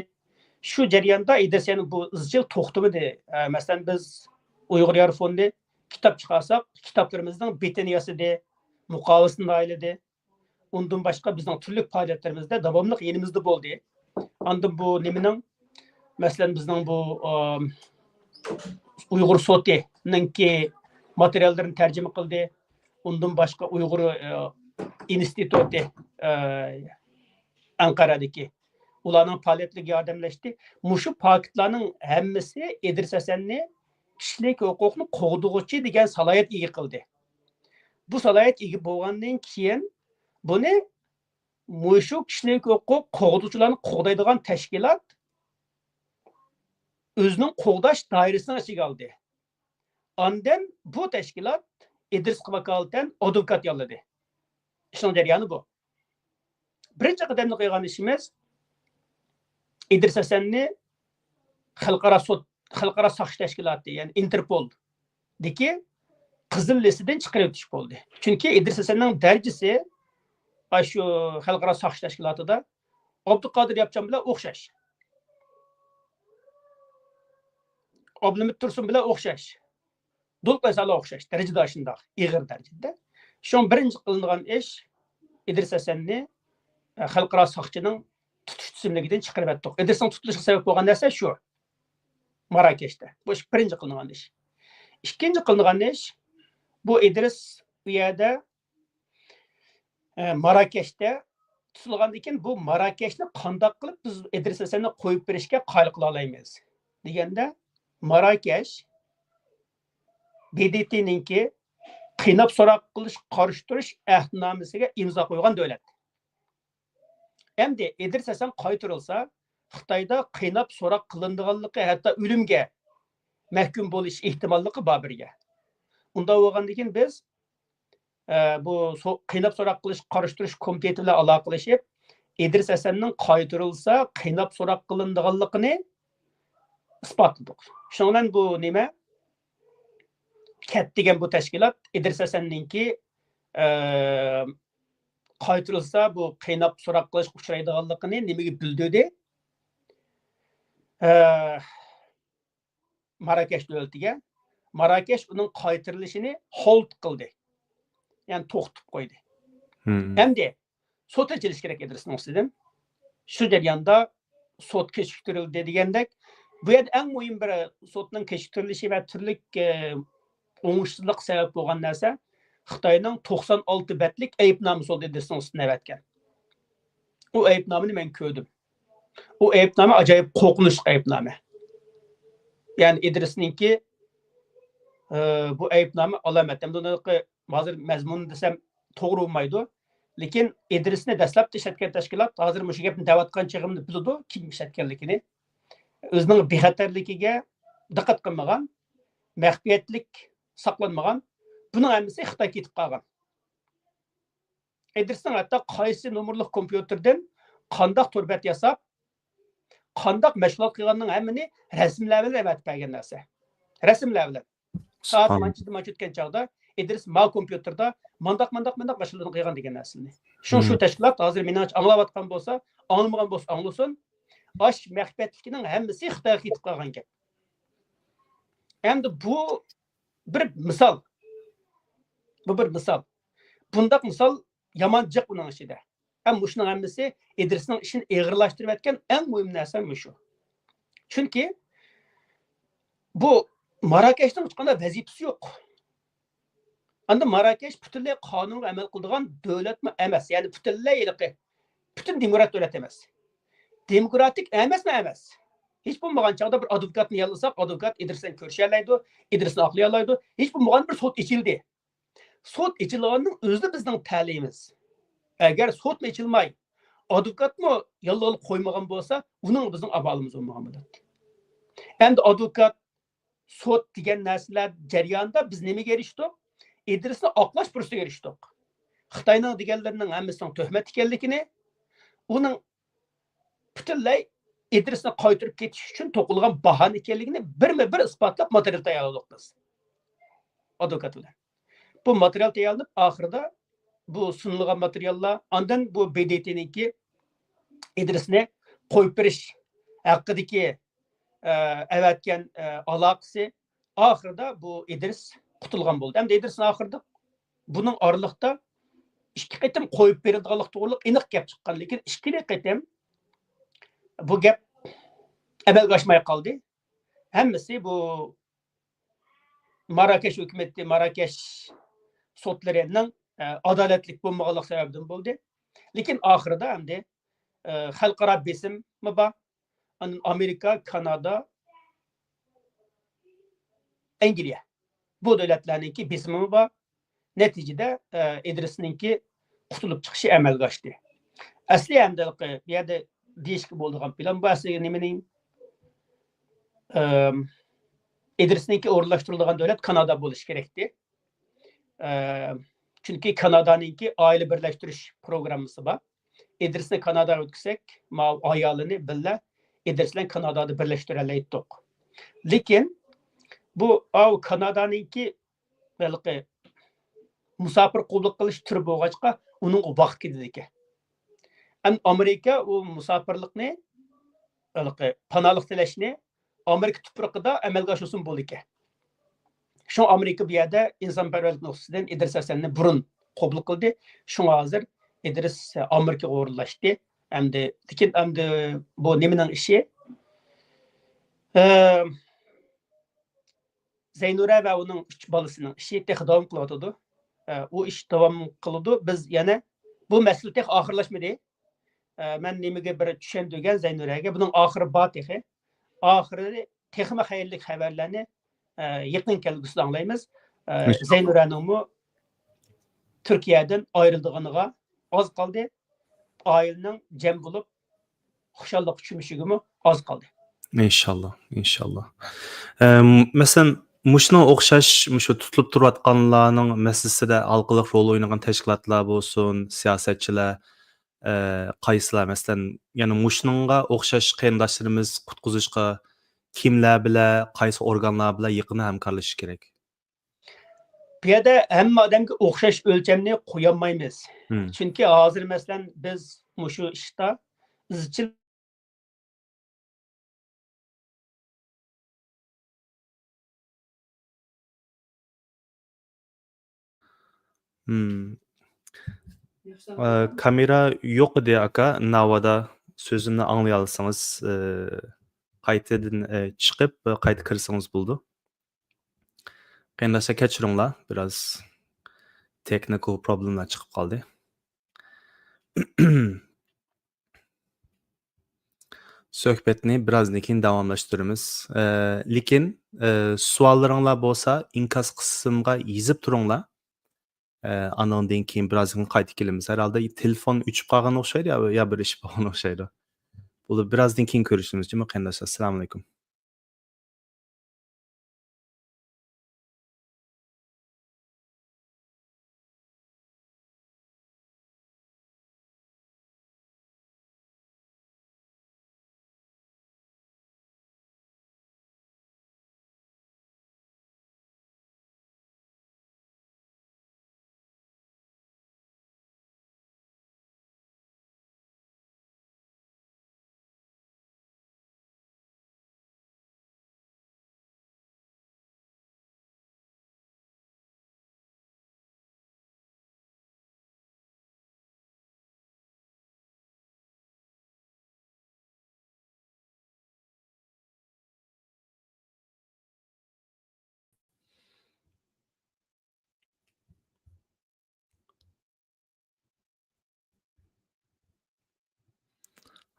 شۇ جەرياندا ئىدرىس يەنە بۇ ئىزچىل توختىمىدى. ئە، مەسىلەن، بىز ئۇيغۇر يارى فوندى كىتاب چىقارساق، كىتابلىرىمىزنىڭ بېتىنى ياسىدى، مۇقاۋىسىنى تەييارلىدى. ئۇندىن باشقا بىزنىڭ تۈرلۈك پائالىيەتلىرىمىزدە داۋاملىق يېنىمىزدا بولدى. ئاندىن بۇ نېمىنىڭ، مەسىلەن، بىزنىڭ بۇ، ئام، ئۇيغۇر سوتىنىڭكى ماتېرىياللىرىنى تەرجىمە قىلدى. ئۇندىن باشقا ئۇيغۇر، ئە، ئىنستىتۇتى، ئە، ئەنقەرەدىكى، ئۇلارنىڭ پائالىيەتلىرىگە ياردەملەشتى. مۇشۇ پاكىتلارنىڭ ھەممىسى ئىدرىس ھەسەننى كىشىلىك ھوقۇقنى قوغدىغۇچى دېگەن سالاھىيەت ئىگە قىلدى. بۇ سالاھىيەت ئىگە بولغاندىن كېيىن، بۇنى مۇشۇ كىشىلىك ھوقۇق قوغدىغۇچىلارنى قوغدايدىغان تەشكىلات ئۆزىنىڭ قوغداش دائىرىسىنىڭ ئىچىگە ئالدى. ئاندىن بۇ تەشكىلات ئىدرىسقا ۋاكالىتەن ئادۋوكات ياللىدى. ئىشنىڭ جەريانى بۇ. بىرىنچى قەدەمدە قىلغان ئىشىمىز، ئىدرىس ھەسەننى خەلقئارا سوت، خەلقئارا ساقچى تەشكىلاتى، يەنى ئىنتېرپولدىكى قىزىل لىستىدىن چىقىرىۋېتىش بولدى. چۈنكى ئىدرىس ھەسەننىڭ دەرىجىسى ئاشۇ خەلقئارا ساقچى تەشكىلاتىدا ئابدۇقادىر ياپچان بىلەن ئوخشاش. ئابلىمىت تۇرسۇن بىلەن ئوخشاش. دولقۇن ئەيسا بىلەن ئوخشاش دەرىجىدە، شۇنداق ئېغىر دەرىجىدە. شۇڭا بىرىنچى قىلىنغان ئىش ئىدرىس ھەسەننى، ئە، خەلقئارا ساقچىنىڭ تۇتۇش تۈزۈملۈكىدىن چىقىرىۋەتتۇق. ئىدرىسنىڭ تۇتۇلۇشىغا سەۋەب بولغان نەرسە شۇ. ماراكەشتە. بۇ ئىش بىرىنچى قىلىنغان ئىش. ئىككىنچى قىلىنغان ئىش، بۇ ئىدرىس ئۇ يەردە، ئە، ماراكەشتە تۇتۇلغاندىن كېيىن، بۇ ماراكەشنى قانداق قىلىپ بىز ئىدرىس ھەسەننى قويۇپ بېرىشكە قايىل قىلالايمىز دېگەندە، ماراكەش ب د ت نىڭكى قىيناپ سوراق قىلىش، قارشى تۇرۇش ئەھدىنامىسىگە ئىمزا قويغان دۆلەت. ئەمدى ئىدرىس ھەسەن قايتۇرۇلسا، خىتايدا قىيناپ سوراق قىلىنىدىغانلىقى، ھەتتا ئۆلۈمگە مەھكۇم بولۇش ئېھتىماللىقى بار بىرگە. ئۇنداق بولغاندىن كېيىن بىز، ئە، بۇ سو-، قىيناپ سوراق قىلىش، قارشى تۇرۇش كومىتېتى بىلەن ئالاقىلىشىپ، ئىدرىس ھەسەننىڭ قايتۇرۇلسا قىيناپ سوراق قىلىنىدىغانلىقىنى ئىسپاتلىدۇق. شۇنىڭ بىلەن بۇ نېمە؟ كەت دېگەن بۇ تەشكىلات ئىدرىس ھەسەننىڭكى، ئە، قايتۇرۇلسا بۇ قىيناپ سوراق قىلىشقا ئۇچرايدىغانلىقىنى نېمىگە بىلدۈردى؟ ئە، ماراكەش دۆلىتىگە. ماراكەش ئۇنىڭ قايتۇرۇلۇشىنى ھولد قىلدى. يەنى توختىتىپ قويدى. مم. ئەمدى سوت ئېچىلىشى كېرەك ئىدرىسنىڭ ئۈستىدىن. شۇ جەرياندا سوت كېچىكتۈرۈلدى دېگەندەك، بۇ يەردە ئەڭ مۇھىم بىر سوتنىڭ كېچىكتۈرۈلۈشى ۋە تۈرلۈك، ئە، ئوڭۇشسىزلىق سەۋەب بولغان نەرسە خىتاينىڭ توقسان ئالتە بەتلىك ئەيىبنامىسى بولدى ئىدرىسنىڭ ئۈستىدىن ئەۋەتكەن. ئۇ ئەيىبنامىنى مەن كۆردۈم. ئۇ ئەيىبنامە ئاجايىپ قورقۇنچلۇق ئەيىبنامە. يەنى ئىدرىسنىڭكى، ئە، بۇ ئەيىبنامە ئالامەت. ئەمدى ئۇنى ھازىر مەزمۇنىنى دېسەم توغرا بولمايدۇ. لېكىن ئىدرىسنى دەسلەپتە ئىشلەتكەن تەشكىلات ھازىر مۇشۇ گەپنى دەۋاتقان چېغىمدا بىلىدۇ، كىم ئىشلەتكەنلىكىنى. ئۆزىنىڭ بىخەتەرلىكىگە دىققەت قىلمىغان، مەخپىيەتلىك ساقلانمىغان. بۇنىڭ ھەممىسى خىتايغا كېتىپ قالغان. ئىدرىسنىڭ ھەتتا قايسى نومۇرلۇق كومپيۇتېردىن قانداق تور بەت ياساپ، قانداق مەشغۇلات قىلغاننىڭ ھەممىنى رەسىملەر بىلەن ئەۋەتىپ بەرگەن نەرسە. رەسىملەر بىلەن. سائەت سۇبھان. مانچىدە مانچە ئۆتكەن چاغدا ئىدرىس ما كومپيۇتېردا مانداق، مانداق، مانداق مەشغۇلاتنى قىلغان دېگەن نەرسىنى. شۇ، شۇ مم. تەشكىلات ھازىر مېنىڭچە ئاڭلاۋاتقان بولسا، ئاڭلىمىغان بولسا ئاڭلىسۇن. ئاش مەخپىيەتلىكىنىڭ ھەممىسى خىتايغا كېتىپ قالغان گەپ. ئەمدى بۇ بىر مىسال. بۇ بىر مىسال. بۇنداق مىسال يامان جىق ئۇنىڭ ئىچىدە. ھەم مۇشۇنىڭ ھەممىسى ئىدرىسنىڭ ئىشىنى ئېغىرلاشتۇرۇۋەتكەن ئەڭ مۇھىم نەرسە مۇشۇ. چۈنكى بۇ ماراكەشنىڭ ھېچقانداق ۋەزىپىسى يوق. ئاندىن ماراكەش پۈتۈنلەي قانۇنغا ئەمەل قىلىدىغان دۆلەتمۇ ئەمەس. يەنى پۈتۈنلەي ھېلىقى، پۈتۈن دېموكرات دۆلەت ئەمەس. دېموكراتىك ئەمەسمۇ ئەمەس. ھېچ بولمىغان چاغدا بىر ئادۋوكاتنى ياللىساق، ئادۋوكات ئىدرىس بىلەن كۆرۈشەلەيدۇ، ئىدرىسنى ئاقلىيالايدۇ. ھېچ بولمىغان بىر سوت ئېچىلدى. سوت ئېچىلغاننىڭ ئۆزى بىزنىڭ تەلىيىمىز. ئەگەر سوتمۇ ئېچىلماي، ئادۋوكاتمۇ ياللىغىلى قويمىغان بولسا، ئۇنىڭ بىزنىڭ ئامالىمىز بولمىغان بولاتتى. ئەمدى ئادۋوكات، سوت دېگەن نەرسىلەر جەريانىدا بىز نېمىگە ئېرىشتۇق؟ ئىدرىسنى ئاقلاش پۇرسىتىگە ئېرىشتۇق. خىتاينىڭ دېگەنلىرىنىڭ ھەممىسىنىڭ تۆھمەت ئىكەنلىكىنى، ئۇنىڭ پۈتۈنلەي ئىدرىسنى قايتۇرۇپ كېتىش ئۈچۈن توقۇلغان باھانە ئىكەنلىكىنى بىرمۇ بىر ئىسپاتلاپ ماتېرىيال تەييارلىدۇق بىز. ئادۋوكات بىلەن. بۇ ماتېرىيال تەييارلىنىپ، ئاخىرىدا بۇ سۇنۇلغان ماتېرىياللار، ئاندىن بۇ ب د ت نىڭكى ئىدرىسنى قويۇپ بېرىش ھەققىدىكى، ئە، ئەۋەتكەن، ئە، ئالاقىسى، ئاخىرىدا بۇ ئىدرىس قۇتۇلغان بولدى. ئەمدى ئىدرىسنى ئاخىرىدا بۇنىڭ ئارىلىقتا ئىككى قېتىم قويۇپ بېرىلىدىغانلىق توغرۇلۇق ئېنىق گەپ چىققان، لېكىن ئىككىلا قېتىم بۇ گەپ ئەمەلگە ئاشماي قالدى. ھەممىسى بۇ ماراكەش ھۆكۈمىتى، ماراكەش سوتلىرىنىڭ، ئە، ئادالەتلىك بولمىغانلىقى سەۋەبىدىن بولدى. لېكىن ئاخىرىدا ئەمدى، ئە، خەلقئارا بېسىممۇ بار. ئاندىن ئامېرىكا، كانادا، ئەنگلىيە. بۇ دۆلەتلەرنىڭكى بېسىمىمۇ بار. نەتىجىدە، ئە، ئىدرىسنىڭكى قۇتۇلۇپ چىقىشى ئەمەلگە ئاشتى. ئەسلى ئەمدى بۇ يەردە دېيىشكە بولىدىغان پىلان بۇ ئەسلى نېمىنىڭ، ئىدرىسنىڭكى ئورۇنلاشتۇرۇلىدىغان دۆلەت كانادا بولۇشى كېرەكتى. ئە، چۈنكى كانادانىڭكى ئائىلە بىرلەشتۈرۈش پروگراممىسى بار. ئىدرىسنى كاناداغا ئۆتكۈزسەك، ماۋۇ ئايالىنى بىللە ئىدرىس بىلەن كانادادا بىرلەشتۈرەلەيتتۇق. لېكىن بۇ، ئاۋۇ كانادانىڭكى ھېلىقى مۇساپىر قوبۇل قىلىش تۈرى بولغاچقا، ئۇنىڭغا ۋاقىت كېتىدىكەن. ئەمدى ئامېرىكا ئۇ مۇساپىرلىقنى، ھېلىقى پاناھلىق تىلەشنى ئامېرىكا تۇپرىقىدا ئەمەلگە ئاشۇرسىمۇ بولىدىكەن. شۇڭا ئامېرىكا بۇ يەردە ئىنسانپەرۋەرلىك نۇقتىسىدىن ئىدرىس ھەسەننى بۇرۇن قوبۇل قىلدى. شۇڭا ھازىر ئىدرىس ئامېرىكىغا ئورۇنلاشتى. ئەمدى، لېكىن ئەمدى بۇ نېمىنىڭ ئىشى؟ ئە، زەينۇرە ۋە ئۇنىڭ ئۈچ بالىسىنىڭ ئىشى تېخى داۋام قىلىۋاتىدۇ. ئە، ئۇ ئىش داۋام قىلىدۇ. بىز يەنە، بۇ مەسىلە تېخى ئاخىرلاشمىدى. ئە، مەن نېمىگە بىر چۈشەندۈرگەن زەينۇرەگە، بۇنىڭ ئاخىرى بار تېخى. ئاخىرى تېخىمۇ خەيرلىك خەۋەرلەرنى، ئە، يېقىن كەلگۈسىدە ئاڭلايمىز. ئە، ئىنشاللا. زەينۇرەنىڭمۇ تۈركىيەدىن ئايرىلىدىغىنىغا ئاز قالدى. ئائىلىنىڭ جەم بولۇپ، خۇشاللىققا چۆمۈشىگىمۇ ئاز قالدى. ئىنشاللا، ئىنشاللا. ئەم، مەسىلەن، مۇشۇنىڭ ئوخشاش، مۇشۇ تۇتۇلۇپ تۇرۇۋاتقانلارنىڭ مەسىلىسىدە ھالقىلىق رول ئوينىغان تەشكىلاتلار بولسۇن، سىياسەتچىلەر، ئە، قايسىلار، مەسىلەن، يەنە مۇشۇنىڭغا ئوخشاش قېرىنداشلىرىمىز قۇتقۇزۇشقا كىملەر بىلەن، قايسى ئورگانلار بىلەن يېقىن ھەمكارلىشىش كېرەك؟ بۇ يەردە ھەممە ئادەمگە ئوخشاش ئۆلچەمنى قويالمايمىز. مم. چۈنكى ھازىر، مەسىلەن، بىز مۇشۇ ئىشتا ئىزچىل مم. ئە، كامېرا يوق ئىدى، ئاكا. ناۋادا سۆزۈمنى ئاڭلىيالىسىڭىز، ئە، قايتىدىن، ئە، چىقىپ، قايتا كىرسىڭىز بولىدۇ. قېرىنداشلار، كەچۈرۈڭلار، بىراز تېخنىكال پروبلېملار چىقىپ قالدى. سۆھبەتنى بىرازدىن كېيىن داۋاملاشتۇرىمىز. ئە، لېكىن، ئە، سوئاللىرىڭلار بولسا، ئىنكاس قىسمىغا يېزىپ تۇرۇڭلار. ئە، ئانىڭدىن كېيىن بىرازدىن كېيىن قايتا كېلىمىز. ھەرھالدا تېلېفون ئۆچۈپ قالغان ئوخشايدۇ يا، يا بىر ئىش بولغان ئوخشايدۇ. بولدى، بىرازدىن كېيىن كۆرۈشىمىز، جۇمۇ قېرىنداشلار. ئەسسالامۇئەلەيكۇم.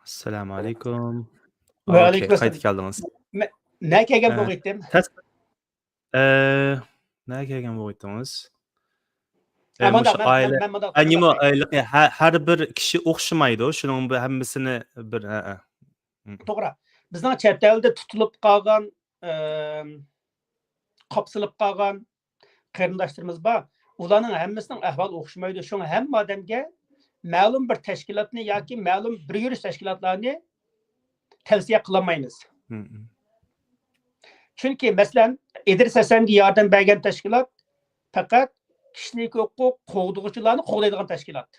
ئەسسالامۇ ئەلەيكۇم. ۋەئەلەيكۇم ئوكەي، قايتىپ ئەسسالام. كەلدىڭىز. مە-، نە كەلگەن ئە، بولغىيتتىم؟ تەس-، ئە، نە كەلگەن بولغىيتتىڭىز؟ ئە، ئە، مۇنداق، مۇشۇ مەن، ئائىلە، مەن، مەن مۇنداق، ئە، نېمە، مۇنداق ئايلىقى، ھە-، ھەر بىر كىشى ئوخشىمايدۇ، شۇنىڭ بۇ ھەممىسىنى بىر، ھە، ھە. ھم. توغرا. بىزنىڭ چەت ئەلدە تۇتۇلۇپ قالغان، ئە، قاپسىلىپ قالغان قېرىنداشلىرىمىز بار. ئۇلارنىڭ ھەممىسىنىڭ ئەھۋالى ئوخشىمايدۇ. شۇڭا ھەممە ئادەمگە مەلۇم بىر تەشكىلاتنى ياكى مەلۇم بىر يۈرۈش تەشكىلاتلارنى تەۋسىيە قىلالمايمىز. ھم، ھم. چۈنكى، مەسىلەن، ئىدرىس ھەسەنگە ياردەم بەرگەن تەشكىلات پەقەت كىشىلىك ھوقۇق قوغدىغۇچىلارنى قوغدايدىغان تەشكىلات.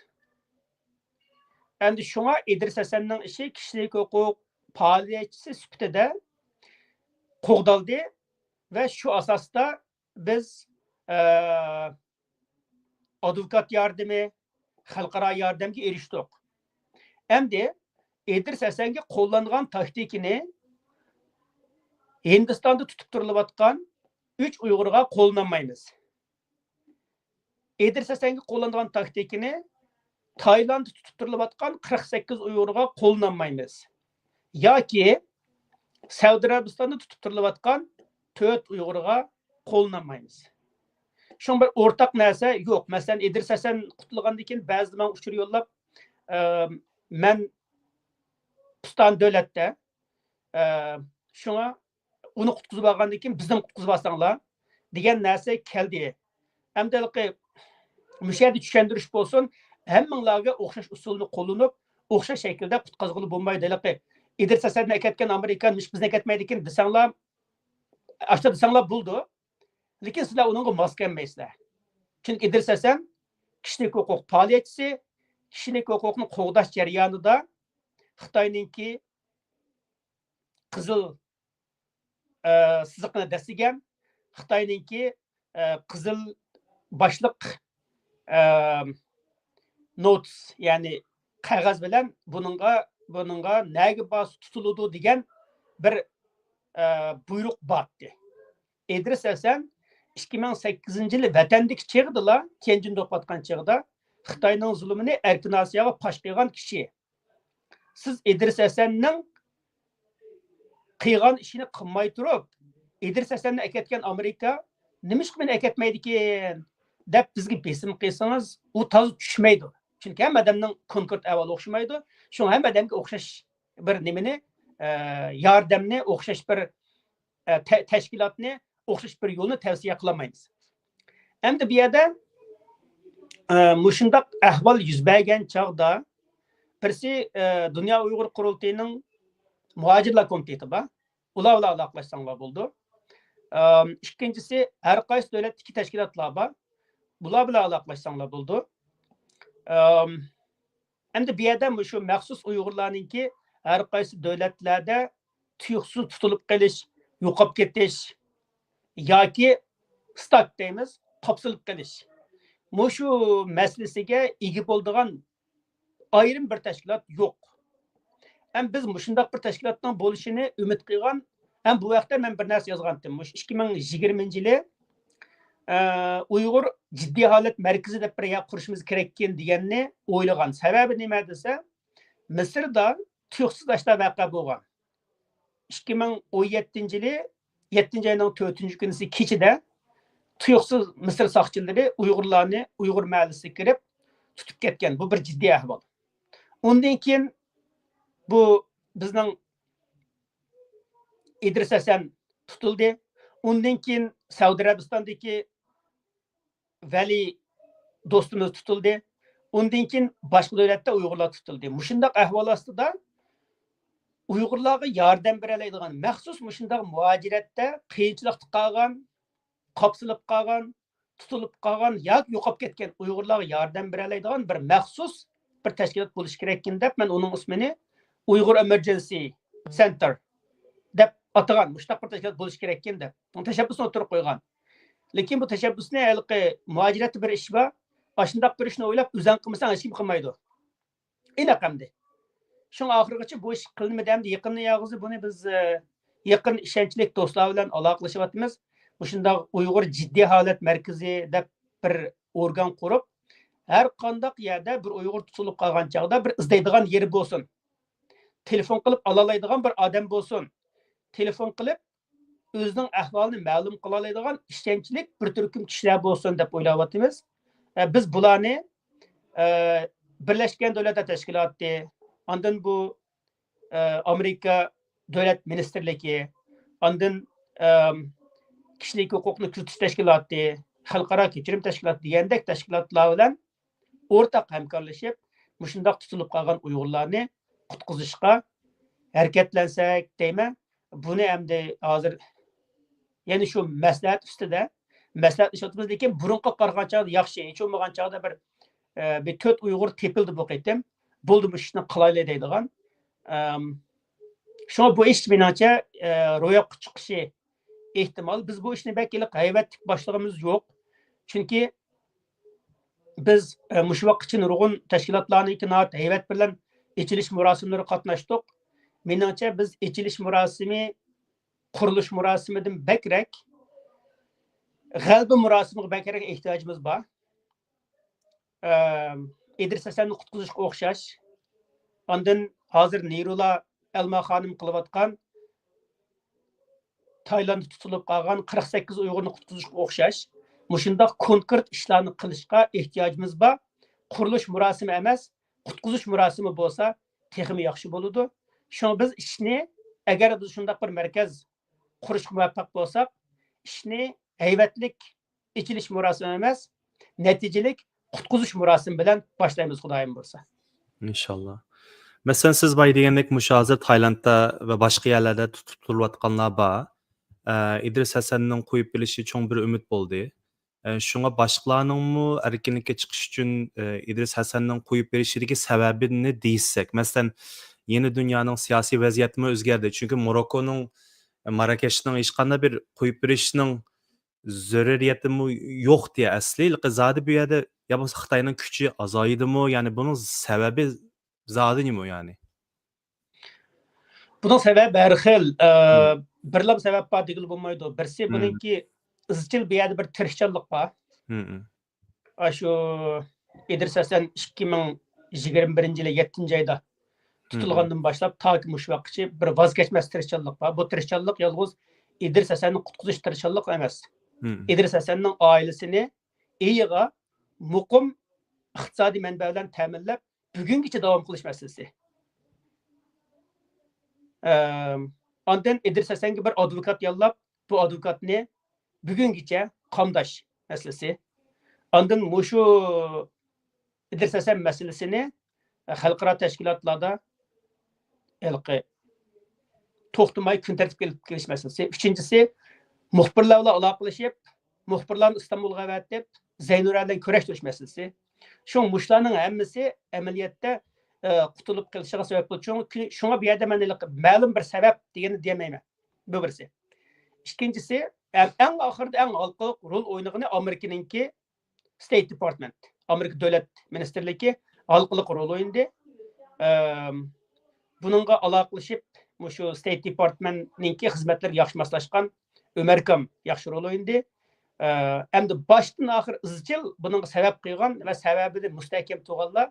ئەمدى شۇڭا ئىدرىس ھەسەننىڭ ئىشى كىشىلىك ھوقۇق پائالىيەتچىسى سۈپىتىدە قوغدالدى ۋە شۇ ئاساستا بىز، ئە، ئادۋوكات ياردىمى، خەلقئارا ياردەمگە ئېرىشتۇق. ئەمدى ئىدرىس ھەسەنگە قوللانغان تاكتىكىنى ھىندىستاندا تۇتۇپ تۇرۇلۇۋاتقان ئۈچ ئۇيغۇرغا قوللىنالمايمىز. ئىدرىس ھەسەنگە قوللانغان تاكتىكىنى تايلاندتا تۇتۇپ تۇرۇلۇۋاتقان قىرىق سەككىز ئۇيغۇرغا قوللىنالمايمىز. ياكى سەئۇدى ئەرەبىستاندا تۇتۇپ تۇرۇلۇۋاتقان تۆت ئۇيغۇرغا قوللىنالمايمىز. شۇڭا بىر ئورتاق نەرسە يوق. مەسىلەن، ئىدرىس ھەسەن قۇتۇلغاندىن كېيىن بەزىدە ماڭا ئۇچۇر يوللاپ، ئە، مەن پۇستان دۆلەتتە، ئە، شۇڭا ئۇنى قۇتقۇزۇپ ئالغاندىن كېيىن بىزنى قۇتقۇزۇپ ئالساڭلار دېگەن نەرسە كەلدى. ئەمدى ھېلىقى مۇشۇ يەردە چۈشەندۈرۈش بولسۇن، ھەممىڭلارغا ئوخشاش ئۇسۇلنى قوللىنىپ، ئوخشاش شەكىلدە قۇتقۇزغىلى بولمايدۇ. ھېلىقى ئىدرىس ھەسەننى ئەكەتكەن ئامېرىكا نېمىشقا بىزنى ئەكەتمەيدىكىن دېسەڭلار، ئاشتا دېسەڭلار بولىدۇ. لېكىن سىلەر ئۇنىڭغا ماس كەلمەيسىلەر. چۈنكى ئىدرىس ھەسەن كىشىلىك ھوقۇق پائالىيەتچىسى، كىشىلىك ھوقۇقنى قوغداش جەريانىدا خىتاينىڭكى قىزىل، ئە، سىزىقىنى دەسسىگەن، خىتاينىڭكى، ئە، قىزىل باشلىق، ئە، نوتىس، يەنى قەغەز بىلەن بۇنىڭغا، بۇنىڭغا نەگە بارسا تۇتۇلىدۇ دېگەن بىر، ئە، بۇيرۇق بارتتى. ئىدرىس ھەسەن ئىككى مىڭ سەككىزىنچى يىلى ۋەتەندىكى چېغىدىلا، تيەنجىندە ئوقۇۋاتقان چېغىدا خىتاينىڭ زۇلۇمىنى ئەركىن ئاسىياغا پاش قىلغان كىشى. سىز ئىدرىس ھەسەننىڭ قىلغان ئىشىنى قىلماي تۇرۇپ، ئىدرىس ھەسەننى ئەكەتكەن ئامېرىكا نېمىشقا مېنى ئەكەتمەيدىكىن دەپ بىزگە بېسىم قىلسىڭىز، ئۇ تازا چۈشمەيدۇ. چۈنكى ھەممە ئادەمنىڭ كونكرېت ئەھۋالى ئوخشىمايدۇ. شۇڭا ھەممە ئادەمگە ئوخشاش بىر نېمىنى، ئە، ياردەمنى، ئوخشاش بىر، ئە، تە-، تەشكىلاتنى، ئوخشاش بىر يولنى تەۋسىيە قىلالمايمىز. ئەمدى بۇ يەردە، ئە، مۇشۇنداق ئەھۋال يۈز بەرگەن چاغدا بىرسى، ئە، دۇنيا ئۇيغۇر قۇرۇلتىيىنىڭ مۇھاجىرلار كومىتېتى بار. ئۇلار بىلەن ئالاقىلاشساڭلار بولىدۇ. ئەم، ئىككىنچىسى، ھەر قايسى دۆلەتتىكى تەشكىلاتلار بار. بۇلار بىلەن ئالاقىلاشساڭلار بولىدۇ. ئەم، ئەمدى بۇ يەردە مۇشۇ مەخسۇس ئۇيغۇرلارنىڭكى ھەر قايسى دۆلەتلەردە تۇيۇقسىز تۇتۇلۇپ قېلىش، يوقاپ كېتىش ياكى ستاك دەيمىز، قاپسىلىپ قېلىش. مۇشۇ مەسىلىسىگە ئىگە بولىدىغان ئايرىم بىر تەشكىلات يوق. ھەم بىز مۇشۇنداق بىر تەشكىلاتنىڭ بولۇشىنى ئۈمىد قىلغان، ھەم بۇ ھەقتە مەن بىر نەرسە يازغانتىم. مۇشۇ ئىككى مىڭ يىگىرمىنچى يىلى، ئە، ئۇيغۇر جىددىي ھالەت مەركىزى دەپ بىر يەر قۇرۇشىمىز كېرەككەن دېگەننى ئويلىغان. سەۋەبى نېمە دېسە، مىسىردا تۇيۇقسىز ئاشتا ۋەقە بولغان. ئىككى مىڭ ئون يەتتىنچى يىلى يەتتىنچى ئاينىڭ تۆتىنچى كۈنىسى كېچىدە تۇيۇقسىز مىسىر ساقچىلىرى ئۇيغۇرلارنى ئۇيغۇر مەھەللىسىگە كىرىپ تۇتۇپ كەتكەن. بۇ بىر جىددىي ئەھۋال. ئۇندىن كېيىن بۇ بىزنىڭ ئىدرىس ھەسەن تۇتۇلدى. ئۇندىن كېيىن سەئۇدى ئەرەبىستاندىكى ۋەلى دوستىمىز تۇتۇلدى. ئۇندىن كېيىن باشقا دۆلەتتە ئۇيغۇرلار تۇتۇلدى. مۇشۇنداق ئەھۋال ئاستىدا ئۇيغۇرلارغا ياردەم بېرەلەيدىغان، مەخسۇس مۇشۇنداق مۇھاجىرەتتە قىيىنچىلىقتا قالغان، قاپسىلىپ قالغان، تۇتۇلۇپ قالغان ياكى يوقاپ كەتكەن ئۇيغۇرلارغا ياردەم بېرەلەيدىغان بىر مەخسۇس بىر تەشكىلات بولۇشى كېرەككىن دەپ، مەن ئۇنىڭ ئىسمىنى ئۇيغۇر ئېمېرجېنسى سېنتېر دەپ ئاتىغان، مۇشۇنداق بىر تەشكىلات بولۇشى كېرەككىن دەپ، بۇ تەشەببۇسنى ئوتتۇرىغا قويغان. لېكىن بۇ تەشەببۇسنى ھېلىقى مۇھاجىرەتتە بىر ئىش بار، ئاشۇنداق بىر ئىشنى ئويلاپ، ئۆزەڭ قىلمىساڭ، ھېچكىم قىلمايدۇ. ئېنىق ئەمدى. شۇڭا ئاخىرغىچە بۇ ئىش قىلىنمىدى. ئەمدى يېقىندا ياغىزى بۇنى بىز، ئە، يېقىن ئىشەنچلىك دوستلار بىلەن ئالاقىلىشىۋاتىمىز. مۇشۇنداق ئۇيغۇر جىددىي ھالەت مەركىزى دەپ بىر ئورگان قۇرۇپ، ھەر قانداق يەردە بىر ئۇيغۇر تۇتۇلۇپ قالغان چاغدا بىر ئىزدەيدىغان يېرى بولسۇن. تېلېفون قىلىپ ئالالايدىغان بىر ئادەم بولسۇن. تېلېفون قىلىپ ئۆزىنىڭ ئەھۋالىنى مەلۇم قىلالايدىغان ئىشەنچلىك بىر تۈركۈم كىشىلەر بولسۇن دەپ ئويلاۋاتىمىز. ئە، بىز بۇلارنى، ئە، بىرلەشكەن دۆلەتلەر تەشكىلاتى، ئاندىن بۇ، ئە، ئامېرىكا دۆلەت مىنىستىرلىكى، ئاندىن، ئەم، كىشىلىك ھوقۇقنى كۆزىتىش تەشكىلاتى، خەلقئارا كەچۈرۈم تەشكىلاتى دېگەندەك تەشكىلاتلار بىلەن ئورتاق ھەمكارلىشىپ، مۇشۇنداق تۇتۇلۇپ قالغان ئۇيغۇرلارنى قۇتقۇزۇشقا ھەرىكەتلەنسەك دەيمەن. بۇنى ئەمدى ھازىر يەنە شۇ مەسلىھەت ئۈستىدە مەسلىھەتلىشىۋاتىمىز، لېكىن بۇرۇنقىغا قارىغان چاغدا ياخشى، ھېچ بولمىغان چاغدا بىر، ئە، بىر تۆت ئۇيغۇر تېپىلدى بۇ قېتىم. بولدى، مۇشۇ ئىشنى قىلايلى دەيدىغان. ئەم، شۇڭا بۇ ئىش مېنىڭچە، ئە، روياپقا چىقىشى ئېھتىمال. بىز بۇ ئىشنى بەك ھېلىقى ھەيۋەتلىك باشلىغىنىمىز يوق. چۈنكى بىز، ئە، مۇشۇ ۋاقىتقىچە نۇرغۇن تەشكىلاتلارنىڭكى ناھايىتى ھەيۋەت بىلەن ئېچىلىش مۇراسىملىرىغا قاتناشتۇق. مېنىڭچە، بىز ئېچىلىش مۇراسىمى، قۇرۇلۇش مۇراسىمىدىن بەكرەك، غەلىبە مۇراسىمىغا بەكرەك ئېھتىياجىمىز بار. ئەم، ئىدرىس ھەسەننى قۇتقۇزۇشقا ئوخشاش، ئاندىن ھازىر نېرۇلا ئەلما خانىم قىلىۋاتقان تايلانددا تۇتۇلۇپ قالغان قىرىق سەككىز ئۇيغۇرنى قۇتقۇزۇشقا ئوخشاش، مۇشۇنداق كونكرېت ئىشلارنى قىلىشقا ئېھتىياجىمىز بار. قۇرۇلۇش مۇراسىمى ئەمەس، قۇتقۇزۇش مۇراسىمى بولسا تېخىمۇ ياخشى بولىدۇ. شۇڭا بىز ئىشنى، ئەگەر بىز شۇنداق بىر مەركەز قۇرۇشقا مۇۋەپپەق بولساق، ئىشنى ھەيۋەتلىك ئېچىلىش مۇراسىمى ئەمەس، نەتىجىلىك قۇتقۇزۇش مۇراسىمى بىلەن باشلايمىز، خۇدايىم بۇيرۇسا. ئىنشاللا. مەسىلەن، سىز بايا دېگەندەك، مۇشۇ ھازىر تايلاندتا ۋە باشقا يەرلەردە تۇتۇپ تۇرۇلۇۋاتقانلار بار. ئە، ئىدرىس ھەسەننىڭ قويۇپ بېرىلىشى چوڭ بىر ئۈمىد بولدى. ئە، شۇڭا باشقىلارنىڭمۇ ئەركىنلىككە چىقىش ئۈچۈن، ئە، ئىدرىس ھەسەننىڭ قويۇپ بېرىلىشىدىكى سەۋەبىنى دېيىشسەك، مەسىلەن، يېڭى دۇنيانىڭ سىياسىي ۋەزىيىتىمۇ ئۆزگەردى. چۈنكى موروكونىڭ، ئە، ماراكەشنىڭ ھېچقانداق بىر قويۇپ بېرىشنىڭ زۆرۈرىيىتىمۇ يوق دېيە ئەسلى. ھېلىقى زادى بۇ يەردە يا بولمىسا خىتاينىڭ كۈچى ئازايدىمۇ؟ يەنى بۇنىڭ سەۋەبى زادى نېمە يەنى؟ بۇنىڭ سەۋەبى ھەر خىل، ئە، بىرلا سەۋەب بار دېگىلى بولمايدۇ. بىرسى، بۇنىڭكى ئىزچىل بۇ يەردە بىر تىرىشچانلىق بار. ئاشۇ ئىدرىس ھەسەن ئىككى مىڭ يىگىرمە بىرىنچى يىلى يەتتىنچى ئايدا تۇتۇلغاندىن باشلاپ تاكى مۇشۇ ۋاقىتقىچە بىر ۋاز كەچمەس تىرىشچانلىق بار. بۇ تىرىشچانلىق يالغۇز ئىدرىس ھەسەننى قۇتقۇزۇش تىرىشچانلىقى ئەمەس. ئىدرىس ھەسەننىڭ ئائىلىسىنى ئېيىغا مۇقىم ئىقتىسادىي مەنبە بىلەن تەمىنلەپ، بۈگۈنگىچە داۋام قىلىش مەسىلىسى. ئەم، ئاندىن ئىدرىس ھەسەنگە بىر ئادۋوكات ياللاپ، بۇ ئادۋوكاتنى بۈگۈنگىچە قامداش مەسىلىسى. ئاندىن مۇشۇ ئىدرىس ھەسەن مەسىلىسىنى خەلقئارا تەشكىلاتلاردا ھېلىقى توختىماي كۈن تەرتىپكە ئېلىپ كېلىش مەسىلىسى. ئۈچىنچىسى، مۇخبىرلار بىلەن ئالاقىلىشىپ، مۇخبىرلارنى ئىستانبۇلغا ئەۋەتىپ، زەينۇرەن بىلەن كۈرەشتۈرۈش مەسىلىسى. شۇڭا مۇشۇلارنىڭ ھەممىسى ئەمەلىيەتتە، ئە، قۇتۇلۇپ قېلىشىغا سەۋەب بولىدۇ. شۇڭا، شۇڭا بۇ يەردە مەن ھېلىقى مەلۇم بىر سەۋەب دېگەننى دېيەلمەيمەن. بۇ بىرسى. ئىككىنچىسى، ئەم، ئەڭ ئاخىرىدا ئەڭ ھالقىلىق رول ئوينىغىنى ئامېرىكىنىڭكى ستېيت دېپارتمېنت، ئامېرىكا دۆلەت مىنىستىرلىكى ھالقىلىق رول ئوينىدى. ئەم، بۇنىڭغا ئالاقىلىشىپ، مۇشۇ ستېيت دېپارتمېنتنىڭكى خىزمەتلىرىگە ياخشى ماسلاشقان ئۆمەركام ياخشى رول ئوينىدى. ئە، ئەمدى باشتىن ئاخىر ئىزچىل بۇنىڭغا سەۋەب قىلغان ۋە سەۋەبىنى مۇستەھكەم تۇرغانلار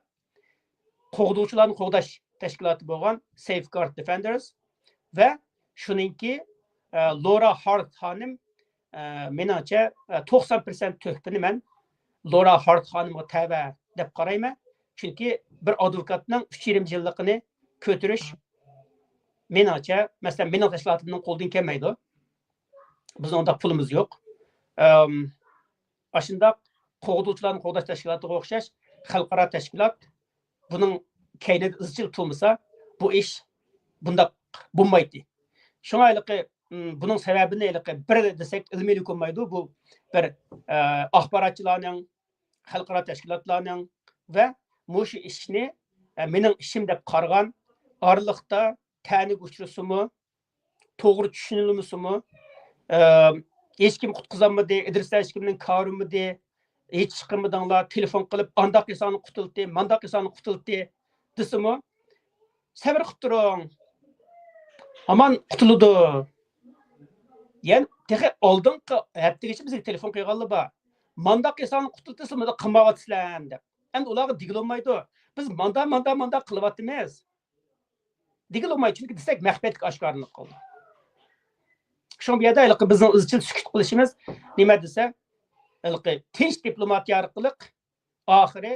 قوغدىغۇچىلارنى قوغداش تەشكىلاتى بولغان سەيفگارد دىفېندەرس ۋە شۇنىڭكى، ئە، لورا ھارت خانىم، ئە، مېنىڭچە، ئە، توقسان پىرسەنت تۆھپىنى مەن لورا ھارت خانىمغا تەۋە دەپ قارايمەن. چۈنكى بىر ئادۋوكاتنىڭ ئۈچ يېرىم يىللىقىنى كۆتۈرۈش، مېنىڭچە، مەسىلەن، مېنىڭ تەشكىلاتىمنىڭ قولىدىن كەلمەيدۇ. بىزنىڭ ئۇنداق پۇلىمىز يوق. ئەم، ئاشۇنداق قوغدىغۇچىلارنى قوغداش تەشكىلاتىغا ئوخشاش خەلقئارا تەشكىلات بۇنىڭ كەينىدە ئىزچىل تۇرمىسا، بۇ ئىش بۇنداق بولمايتتى. شۇڭا ھېلىقى، م، بۇنىڭ سەۋەبىنى ھېلىقى بىر دېسەك ئىلمىيلىك بولمايدۇ. بۇ بىر، ئە، ئاخباراتچىلارنىڭ، خەلقئارا تەشكىلاتلارنىڭ ۋە مۇشۇ ئىشنى، ئە، مېنىڭ ئىشىم دەپ قارىغان، ئارىلىقتا تەنىگە ئۇچرىسىمۇ، توغرا چۈشىنىلمىسىمۇ، ئە، ھېچكىم قۇتقۇزالمىدى، ئىدرىسلار ھېچكىمنىڭ كارى بولمىدى، ھېچ چىقمىدىڭلار، تېلېفون قىلىپ، ئانداق ئىنساننى قۇتۇلتى، مانداق ئىنساننى قۇتۇلتى دېسىمۇ، سەۋر قىلىپ تۇرۇڭ، ھامان قۇتۇلىدۇ. يەنى تېخى ئالدىنقى ھەپتىگىچە بىزگە تېلېفون قىلغانلار بار. مانداق ئىنساننى قۇتۇلتى دېسە، مانداق قىلمايۋاتىسىلەر دەپ. ئەمدى ئۇلارغا دېگىلى بولمايدۇ. بىز ماندا، ماندا، ماندا قىلىۋاتىمىز. دېگىلى بولمايدۇ، چۈنكى دېسەك، مەخپىيەتلىك ئاشكارىلىنىپ قالىدۇ. شۇڭا بۇ يەردە ھېلىقى بىزنىڭ ئىزچىل سۈكۈت قىلىشىمىز نېمە دېسە، ھېلىقى تىنچ دىپلوماتىيە ئارقىلىق ئاخىرى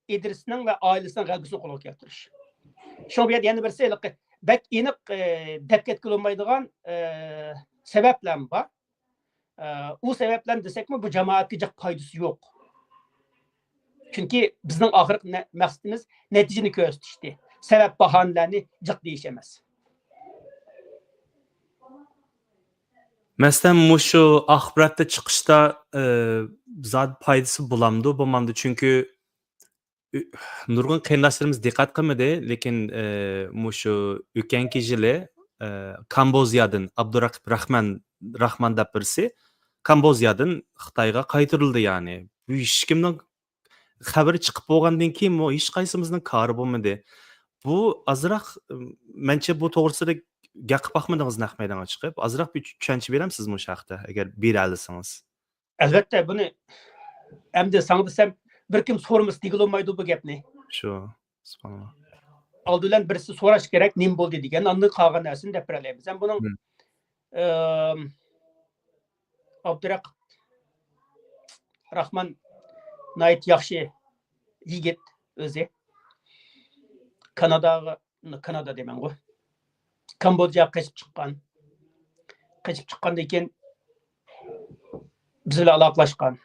ئىدرىسنىڭ ۋە ئائىلىسىنىڭ غەلىبىسىنى قولغا كەلتۈرۈش. شۇڭا بۇ يەردە يەنە بىرسى ھېلىقى بەك ئېنىق، ئە، دەپ كەتكىلى بولمايدىغان، ئە، سەۋەبلەرمۇ بار. ئە، ئۇ سەۋەبلەرنى دېسەكمۇ، بۇ جامائەتكە جىق پايدىسى يوق. چۈنكى بىزنىڭ ئاخىرقى نە-، مەقسىتىمىز نەتىجىنى كۆرسىتىشتى. سەۋەب باھانىلەرنى جىق دېيىش ئەمەس. مەسىلەن، مۇشۇ ئاخباراتتا چىقىشتا، ئى، زادى پايدىسى بولامدۇ، بولمامدۇ؟ چۈنكى، ئى، نۇرغۇن قېرىنداشلىرىمىز دىققەت قىلمىدى، لېكىن، ئى، مۇشۇ ئۆتكەنكى يىلى، ئى، كامبودژادىن ئابدۇرەقىب راخمان، راخمان دەپ بىرسى كامبودژادىن خىتايغا قايتۇرۇلدى، يەنى. بۇ ھېچكىمنىڭ خەۋىرى چىقىپ بولغاندىن كېيىنمۇ ھېچقايسىمىزنىڭ كارى بولمىدى. بۇ ئازراق، مەنچە بۇ توغرىسىدا گەپ قىلىپ باقمىدىڭىز نەق مەيدانغا چىقىپ. ئازراق بىر چۈشەنچە بېرەمسىز مۇشۇ ھەقتە، ئەگەر بېرەلىسىڭىز؟ ئەلۋەتتە، بۇنى ئەمدى ساڭا دېسەم، بىر كىم سورىمىسا دېگىلى بولمايدۇ بۇ گەپنى. شۇ، سۇبھاناللا. ئالدى بىلەن بىرسى سوراش كېرەك، نېمە بولدى دېگەن، ئاندىن قالغان نەرسىنى دەپ بېرەلەيمىز. ھەم بۇنىڭ، مم. ئىم، ئابدۇرەقىب راخمان ناھايىتى ياخشى يىگىت ئۆزى. كاناداغا، كانادا دەيمەنغۇ، كامبودژاغا قېچىپ چىققان. قېچىپ چىققاندىن كېيىن بىز بىلەن ئالاقىلاشقان.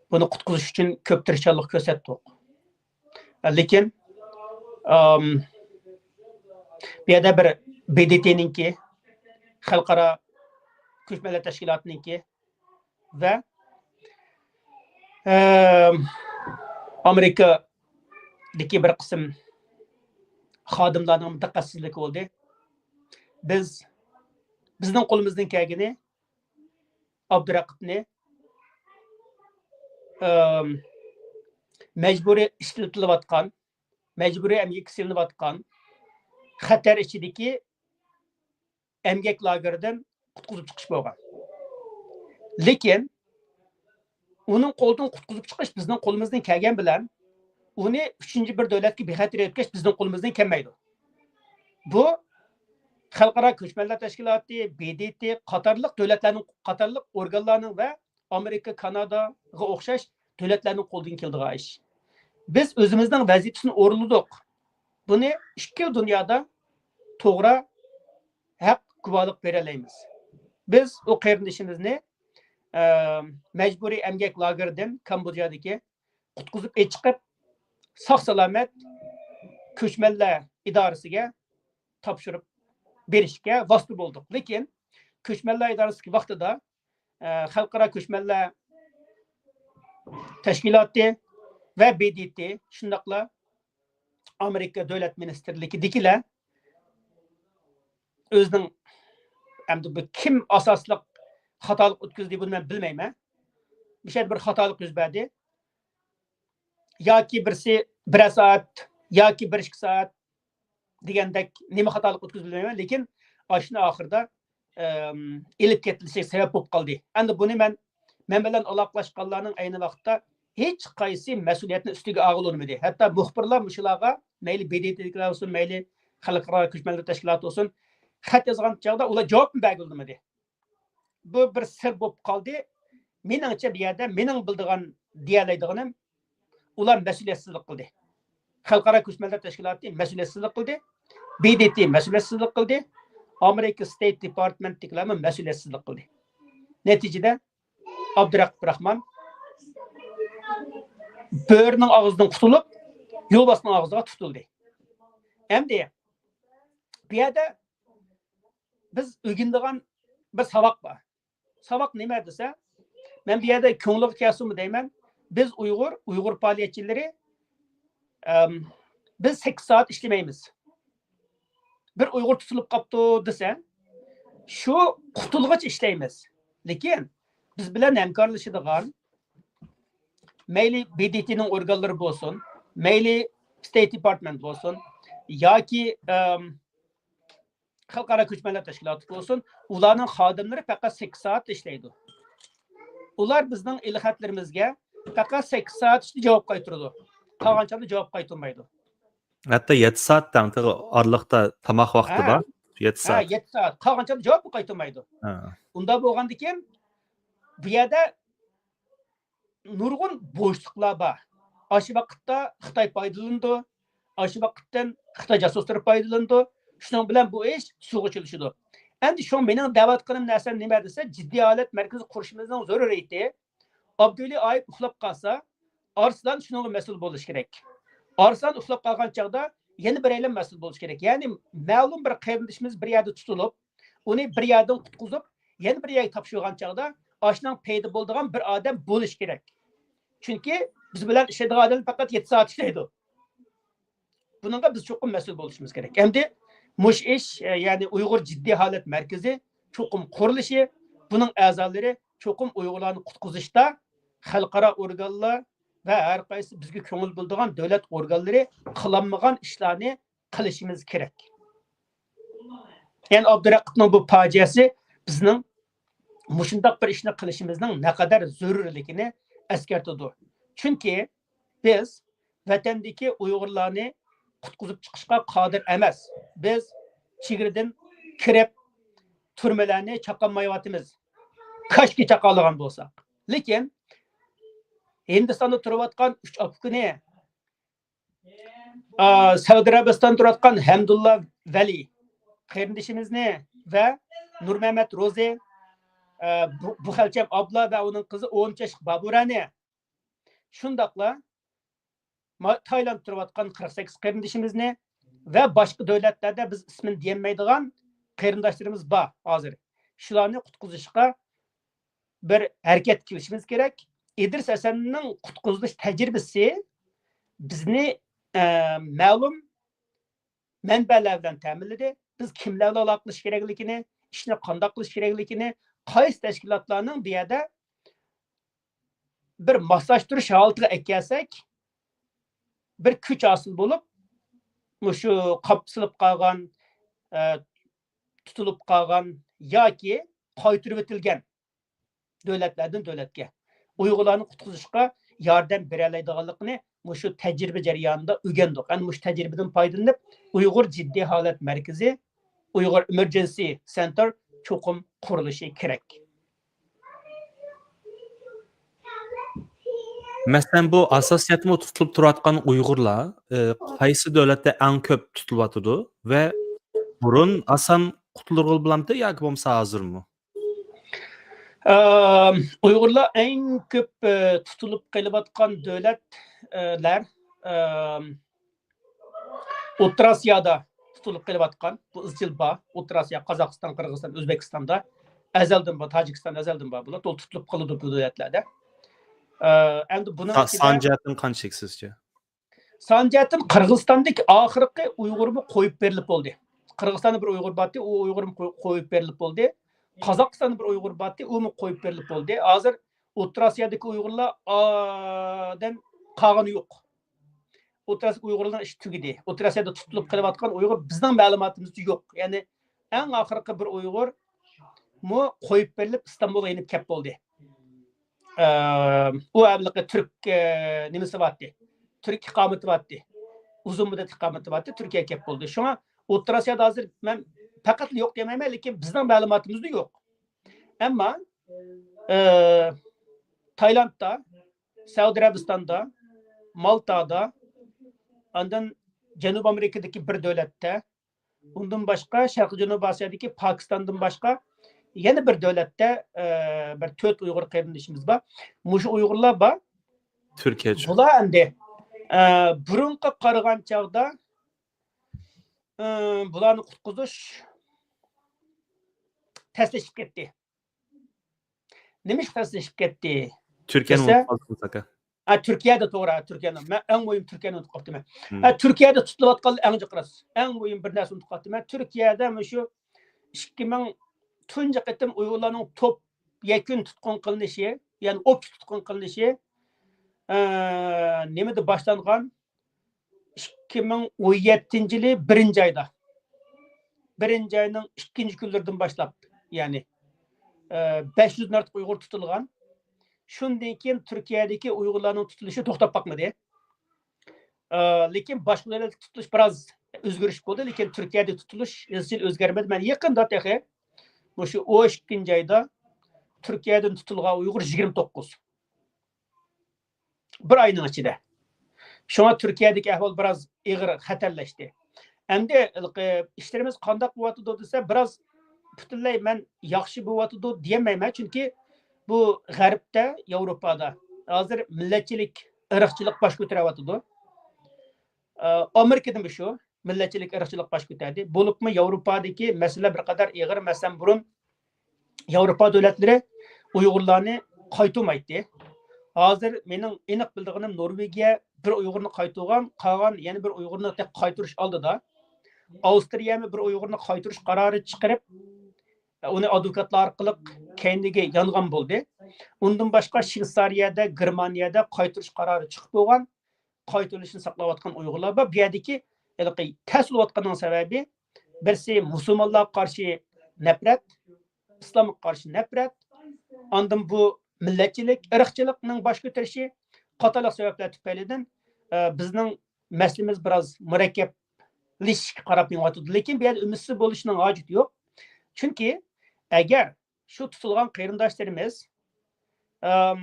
بۇنى قۇتقۇزۇش ئۈچۈن كۆپ تىرىشچانلىق كۆرسەتتۇق. لېكىن، ئام، بۇ يەردە بىر ب د ت نىڭكى، خەلقئارا كۆچمەنلەر تەشكىلاتىنىڭكى ۋە، ئام، ئامېرىكادىكى بىر قىسىم خادىملارنىڭ مۇتەخەسسىسلىكى بولدى. بىز، بىزنىڭ قولىمىزدىن كەلگىنى ئابدۇرەقىبنى، ئام، مەجبۇرىي ئىشلىتىلىۋاتقان، مەجبۇرىي ئەمگەككە سېلىنىۋاتقان خەتەر ئىچىدىكى ئەمگەك لاگېرىدىن قۇتقۇزۇپ چىقىش بولغان. لېكىن ئۇنىڭ قولىدىن قۇتقۇزۇپ چىقىش بىزنىڭ قولىمىزدىن كەلگەن بىلەن، ئۇنى ئۈچىنچى بىر دۆلەتكە بىخەتەر يۆتكەش بىزنىڭ قولىمىزدىن كەلمەيدۇ. بۇ خەلقئارا كۆچمەنلەر تەشكىلاتى، ب د ت قاتارلىق دۆلەتلەرنىڭ، قاتارلىق ئورگانلارنىڭ ۋە ئامېرىكا، كاناداغا ئوخشاش دۆلەتلەرنىڭ قولىدىن كېلىدىغان ئىش. بىز ئۆزىمىزنىڭ ۋەزىپىسىنى ئورۇنلىدۇق. بۇنى ئىككى دۇنيادا توغرا، ھەق گۇۋاھلىق بېرەلەيمىز. بىز ئۇ قېرىندىشىمىزنى، ئە، مەجبۇرىي ئەمگەك لاگېرىدىن، كامبودژادىكى، قۇتقۇزۇپ ئېچىقىپ، ساق-سالامەت كۆچمەنلەر ئىدارىسىگە تاپشۇرۇپ بېرىشكە ۋاسىتە بولدۇق. لېكىن كۆچمەنلەر ئىدارىسىدىكى ۋاقتىدا، ئە، خەلقئارا كۆچمەنلەر تەشكىلاتى ۋە ب د ت، شۇنداقلا ئامېرىكا دۆلەت مىنىستىرلىكىدىكىلەر ئۆزىنىڭ، ئەمدى بۇ كىم ئاساسلىق خاتالىق ئۆتكۈزدى، بۇنى مەن بىلمەيمەن. مۇشۇ يەردە بىر خاتالىق يۈز بەردى. ياكى بىرسى بىرەر سائەت، ياكى بىر ئىككى سائەت دېگەندەك نېمە خاتالىق ئۆتكۈزدى بىلمەيمەن، لېكىن ئاشۇنى ئاخىرىدا، ئەم، ئېلىپ كېتىلىشىگە سەۋەب بولۇپ قالدى. ئەمدى بۇنى مەن، مەن بىلەن ئالاقىلاشقانلارنىڭ ئەينى ۋاقىتتا ھېچ قايسى مەسئۇلىيەتنى ئۈستىگە ئالغىلى ئۇنىمىدى. ھەتتا مۇخبىرلار مۇشۇلارغا، مەيلى ب د ت دىكىلەر بولسۇن، مەيلى خەلقئارا كۆچمەنلەر تەشكىلاتى بولسۇن، خەت يازغان چاغدا ئۇلار جاۋابمۇ بەرگىلى ئۇنىمىدى. بۇ بىر سىر بولۇپ قالدى. مېنىڭچە بۇ يەردە مېنىڭ بىلىدىغان، دېيەلەيدىغىنىم، ئۇلار مەسئۇلىيەتسىزلىك قىلدى. خەلقئارا كۆچمەنلەر تەشكىلاتى مەسئۇلىيەتسىزلىك قىلدى. ب د ت مەسئۇلىيەتسىزلىك قىلدى. ئامېرىكا ستېيت دېپارتمېنتتىكىلەرمۇ مەسئۇلىيەتسىزلىك قىلدى. نەتىجىدە ئابدۇرەقىب راخمان بۆرىنىڭ ئاغزىدىن قۇتۇلۇپ، يولۋاسنىڭ ئاغزىغا تۇتۇلدى. ئەمدى بۇ يەردە بىز ئۆگىنىدىغان بىر ساۋاق بار. ساۋاق نېمە دېسە، مەن بۇ يەردە كۆڭلىگە كەلسۇنمۇ دەيمەن، بىز ئۇيغۇر، ئۇيغۇر پائالىيەتچىلىرى، ئەم، بىز سەككىز سائەت ئىشلىمەيمىز. بىر ئۇيغۇر تۇتۇلۇپ قاپتۇ دېسە، شۇ قۇتۇلغۇچە ئىشلەيمىز. لېكىن بىز بىلەن ھەمكارلىشىدىغان، مەيلى ب د ت نىڭ ئورگانلىرى بولسۇن، مەيلى ستېيت دېپارتمېنت بولسۇن ياكى، ئەم، خەلقئارا كۆچمەنلەر تەشكىلاتى بولسۇن، ئۇلارنىڭ خادىملىرى پەقەت سەككىز سائەت ئىشلەيدۇ. ئۇلار بىزنىڭ ئېلخەتلىرىمىزگە پەقەت سەككىز سائەت ئىچىدە جاۋاب قايتۇرىدۇ. قالغان چاغدا جاۋاب قايتۇرمايدۇ. ھەتتا يەتتە سائەت دەڭ، تېخى ئارىلىقتا تاماق ۋاقتى ھە. بار. يەتتە ھە، سائەت. يەتتە سائەت. قالغان چاغدا جاۋابمۇ قايتۇرمايدۇ. ھە. ئۇنداق بولغاندىكىن، بۇ يەردە نۇرغۇن بوشلۇقلار بار. ئاشۇ ۋاقىتتا خىتاي پايدىلىنىدۇ. ئاشۇ ۋاقىتتىن خىتاي جاسۇسلىرى پايدىلىنىدۇ. شۇنىڭ بىلەن بۇ ئىش سۇغا چۆلىشىدۇ. ئەمدى شۇڭا مېنىڭ دەۋاتقىنىم نەرسەم نېمە دېسە، جىددىي ھالەت مەركىزى قۇرۇشىمىزنىڭ زۆرۈرىيىتى. ئابدۇۋەلى ئايۇپ ئۇخلاپ قالسا، ئارسلان شۇنىڭغا مەسئۇل بولۇشى كېرەك. ئارسلان ئۇخلاپ قالغان چاغدا يەنە بىرەيلەن مەسئۇل بولۇشى كېرەك. يەنى مەلۇم بىر قېرىندىشىمىز بىر يەردە تۇتۇلۇپ، ئۇنى بىر يەردىن قۇتقۇزۇپ، يەنە بىر يەرگە تاپشۇرغان چاغدا ئاشۇنىڭ پەيدا بولىدىغان بىر ئادەم بولۇشى كېرەك. چۈنكى بىز بىلەن ئىشلەيدىغان ئادەم پەقەت يەتتە سائەت ئىشلەيدۇ. بۇنىڭغا بىز چوقۇم مەسئۇل بولۇشىمىز كېرەك. ئەمدى مۇشۇ ئىش، ئە، يەنى ئۇيغۇر جىددىي ھالەت مەركىزى چوقۇم قۇرۇلۇشى، بۇنىڭ ئەزالىرى چوقۇم ئۇيغۇرلارنى قۇتقۇزۇشتا خەلقئارا ئورگانلار ۋە ھەر قايسى بىزگە كۆڭۈل بۆلىدىغان دۆلەت ئورگانلىرى قىلالمىغان ئىشلارنى قىلىشىمىز كېرەك. يەنى ئابدۇرەقىبنىڭ بۇ پاجىئەسى بىزنىڭ مۇشۇنداق بىر ئىشنى قىلىشىمىزنىڭ نەقەدەر زۆرۈرلۈكىنى ئەسكەرتىدۇ. چۈنكى بىز ۋەتەندىكى ئۇيغۇرلارنى قۇتقۇزۇپ چىقىشقا قادىر ئەمەس. بىز چېگرىدىن كىرىپ، تۈرمىلەرنى چاقالمايۋاتىمىز. كاشكى چاقالىغان بولساق. لېكىن ھىندىستاندا تۇرۇۋاتقان ئۈچ ئاكا-ئۇكىنى، ئا، سەئۇدى ئەرەبىستاندا تۇرۇۋاتقان ھەمدۇللا ۋەلى قېرىندىشىمىزنى ۋە نۇرمەمەت روزى، ئا، بۇ، بۇخەلچەم ئابلا ۋە ئۇنىڭ قىزى ئون ياشلىق بابۇرانى، شۇنداقلا ما-، تايلاندتا تۇرۇۋاتقان قىرىق سەككىز قېرىندىشىمىزنى ۋە باشقا دۆلەتلەردە بىز ئىسمىنى دېيەلمەيدىغان قېرىنداشلىرىمىز بار ھازىر. شۇلارنى قۇتقۇزۇشقا بىر ھەرىكەتكە كېلىشىمىز كېرەك. ئىدرىس ھەسەننىڭ قۇتقۇزۇلۇش تەجرىبىسى بىزنى، ئە، مەلۇم مەنبەلەر بىلەن تەمىنلىدى. بىز كىملەر بىلەن ئالاقىلىشىش كېرەكلىكىنى، ئىشنى قانداق قىلىش كېرەكلىكىنى، قايسى تەشكىلاتلارنىڭ بۇ يەردە بىر ماسلاشتۇرۇش ھالىتىگە ئەكەلسەك، بىر كۈچ ھاسىل بولۇپ، مۇشۇ قاپسىلىپ قالغان، ئە، تۇتۇلۇپ قالغان ياكى قايتۇرۇۋېتىلگەن دۆلەتلەردىن دۆلەتكە ئۇيغۇرلارنى قۇتقۇزۇشقا ياردەم بېرەلەيدىغانلىقىنى مۇشۇ تەجرىبە جەريانىدا ئۆگەندۇق. ئەنە مۇشۇ تەجرىبىدىن پايدىلىنىپ، ئۇيغۇر جىددىي ھالەت مەركىزى، ئۇيغۇر ئېمېرجېنسى سېنتېر چوقۇم قۇرۇلۇشى كېرەك. مەسىلەن، بۇ ئاساسىيەتمۇ تۇتۇلۇپ تۇرۇۋاتقان ئۇيغۇرلار، ئى، قايسى دۆلەتتە ئەڭ كۆپ تۇتۇلۇۋاتىدۇ ۋە بۇرۇن ئاسان قۇتۇلدۇرغىلى بولامتى ياكى بولمىسا ھازىرمۇ؟ ئە، ئۇيغۇرلار ئەڭ كۆپ، ئە، تۇتۇلۇپ قېلىۋاتقان دۆلەت، ئە، لەر، ئە، ئوتتۇرا ئاسىيادا تۇتۇلۇپ قېلىۋاتقان، بۇ ئىزچىل بار. ئوتتۇرا ئاسىيا، قازاقىستان، قىرغىزىستان، ئۆزبېكىستاندا ئەزەلدىن بار، تاجىكىستان ئەزەلدىن بار بۇلار، تۇتۇلۇپ قالىدۇ بۇ دۆلەتلەردە. ئە، ئەمدى بۇنىڭ سا-، ئىچىدە سان جەھەتتىن قانچىلىك سىزچە؟ سان جەھەتتىن قىرغىزىستاندىكى ئاخىرقى ئۇيغۇرمۇ قويۇپ بېرىلىپ بولدى. قىرغىزىستاندا بىر ئۇيغۇر بارتى، ئۇ ئۇيغۇرمۇ قوي-، قويۇپ بېرىلىپ بولدى. قازاقىستاندا بىر ئۇيغۇر بارتى، ئۇمۇ قويۇپ بېرىلىپ بولدى. ھازىر ئوتتۇرا ئاسىيادىكى ئۇيغۇرلار، ئادەم قالغىنى يوق. ئوتتۇرا ئاسىيا ئۇيغۇرلىرىنىڭ ئىشى تۈگىدى. ئوتتۇرا ئاسىيادا تۇتۇلۇپ قېلىۋاتقان ئۇيغۇر بىزنىڭ مەلۇماتىمىزدا يوق. يەنى ئەڭ ئاخىرقى بىر ئۇيغۇرمۇ قويۇپ بېرىلىپ ئىستانبۇلغا يېنىپ كەپ بولدى. ئە، ئۇ ھېلىقى تۈرك، ئە، نېمىسى بارتى. تۈرك ئىقامىتى بارتى. ئۇزۇن مۇددەت ئىقامىتى بارتى. تۈركىيەگە كەپ بولدى. شۇڭا ئوتتۇرا ئاسىيادا ھازىر مەن پەقەتلا يوق دېمەيمەن، لېكىن بىزنىڭ مەلۇماتىمىزدا يوق. ئەمما، ئە، تايلاندتا، سەئۇدى ئەرەبىستاندا، مالتادا، ئاندىن جەنۇبىي ئامېرىكىدىكى بىر دۆلەتتە، ئۇندىن باشقا شەرقىي جەنۇبىي ئاسىيادىكى پاكىستاندىن باشقا يەنە بىر دۆلەتتە، ئە، بىر تۆت ئۇيغۇر قېرىندىشىمىز بار. مۇشۇ ئۇيغۇرلار بار. تۈركىيەچۇ؟ بۇلار ئەمدى، ئە، بۇرۇنقى قارىغان چاغدا، ئە، بۇلارنى قۇتقۇزۇش تەسلىشىپ كەتتى. نېمىشقا تەسلىشىپ كەتتى؟ تۈركىيەنى دېسە، ئۇنتۇپ قالدىڭىز، ئاكا. ھە، تۈركىيەدە، توغرا، تۈركىيەنى. مەن ئەڭ مۇھىم تۈركىيەنى ئۇنتۇپ قاپتىمەن. مم. ھە، تۈركىيەدە تۇتۇلۇۋاتقانلار ئەڭ جىق راست. ئەڭ مۇھىم بىر نەرسە ئۇنتۇپ قاپتىمەن. تۈركىيەدە مۇشۇ ئىككى مىڭ، تۇنجى قېتىم ئۇيغۇرلارنىڭ توپ يەكۈن تۇتقۇن قىلىنىشى، يەنى ئوپچە تۇتقۇن قىلىنىشى، ئە، نېمىدە باشلانغان؟ ئىككى مىڭ ئون يەتتىنچى يىلى بىرىنچى ئايدا، بىرىنچى ئاينىڭ ئىككىنچى كۈنلىرىدىن باشلاپ، يەنى، ئە، بەش يۈزدىن ئارتۇق ئۇيغۇر تۇتۇلغان. شۇندىن كېيىن تۈركىيەدىكى ئۇيغۇرلارنىڭ تۇتۇلۇشى توختاپ باقمىدى. ئە، لېكىن باشقا دۆلەتتە تۇتۇلۇش بىراز ئۆزگىرىش بولدى، لېكىن تۈركىيەدە تۇتۇلۇش ئىزچىل ئۆزگەرمىدى. مەن يېقىندا تېخى مۇشۇ ئون ئىككىنچى ئايدا تۈركىيەدىن تۇتۇلغان ئۇيغۇر يىگىرمە توققۇز. بىر ئاينىڭ ئىچىدە. شۇڭا تۈركىيەدىكى ئەھۋال بىراز ئېغىر، خەتەرلەشتى. ئەمدى ھېلىقى ئىشلىرىمىز قانداق بولۇۋاتىدۇ دېسە، بىراز پۈتۈنلەي مەن ياخشى بولۇۋاتىدۇ دېيەلمەيمەن، چۈنكى بۇ غەربتە، ياۋروپادا ھازىر مىللەتچىلىك، ئىرقچىلىق باش كۆتۈرۈۋاتىدۇ. ئامېرىكىدىمۇ شۇ مىللەتچىلىك، ئىرقچىلىق باش كۆتەردى. بولۇپمۇ ياۋروپادىكى مەسىلە بىر قەدەر ئېغىر. مەسىلەن، بۇرۇن ياۋروپا دۆلەتلىرى ئۇيغۇرلارنى قايتۇرمايتتى. ھازىر مېنىڭ ئېنىق بىلىدىغىنىم، نورۋېگىيە بىر ئۇيغۇرنى قايتۇرغان، قالغان يەنە بىر ئۇيغۇرنى تېخى قايتۇرۇش ئالدىدا. ئاۋسترىيەمۇ بىر ئۇيغۇرنى قايتۇرۇش قارارى چىقىرىپ، ئۇنى ئادۋوكاتلار ئارقىلىق كەينىگە يانغان بولدى. ئۇندىن باشقا شۋېتسارىيەدە، گېرمانىيەدە قايتۇرۇش قارارى چىقىپ بولغان. قايتۇرۇلۇشىنى ساقلاۋاتقان ئۇيغۇرلار بار. بۇ يەردىكى ھېلىقى تەس بولۇۋاتقاننىڭ سەۋەبى، بىرسى مۇسۇلمانلارغا قارشى نەپرەت، ئىسلامغا قارشى نەپرەت، ئاندىن بۇ مىللەتچىلىك، ئىرقچىلىقنىڭ باش كۆتۈرۈشى قاتارلىق سەۋەبلەر تۈپەيلىدىن، ئە، بىزنىڭ مەسىلىمىز بىراز مۇرەككەپلىشىشكە قاراپ مېڭىۋاتىدۇ. لېكىن بۇ يەردە ئۈمىدسىز بولۇشنىڭ ھاجىتى يوق. چۈنكى ئەگەر شۇ تۇتۇلغان قېرىنداشلىرىمىز، ئەم،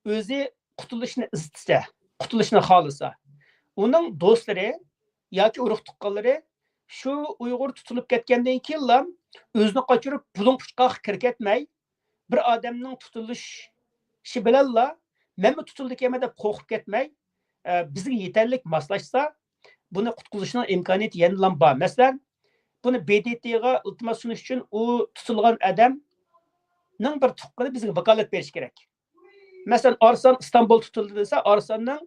ئۆزى قۇتۇلۇشنى ئىستىسە، قۇتۇلۇشنى خالىسا، ئۇنىڭ دوستلىرى ياكى ئۇرۇق تۇغقانلىرى شۇ ئۇيغۇر تۇتۇلۇپ كەتكەندىن كېيىنلا ئۆزىنى قاچۇرۇپ بۇلۇڭ پۇچقاققا كىرىپ كەتمەي، بىر ئادەمنىڭ تۇتۇلۇشى بىلەنلا مەنمۇ تۇتۇلدىكەنمەن دەپ قورقۇپ كەتمەي، ئە، بىزگە يېتەرلىك ماسلاشسا، بۇنى قۇتقۇزۇشنىڭ ئىمكانىيىتى يەنىلا بار. مەسىلەن، بۇنى ب د ت غا ئىلتىماس سۇنۇش ئۈچۈن ئۇ تۇتۇلغان ئادەمنىڭ بىر تۇغقىنى بىزگە ۋاكالەت بېرىشى كېرەك. مەسىلەن، ئارسلان ئىستانبۇل تۇتۇلدى دېسە، ئارسلاننىڭ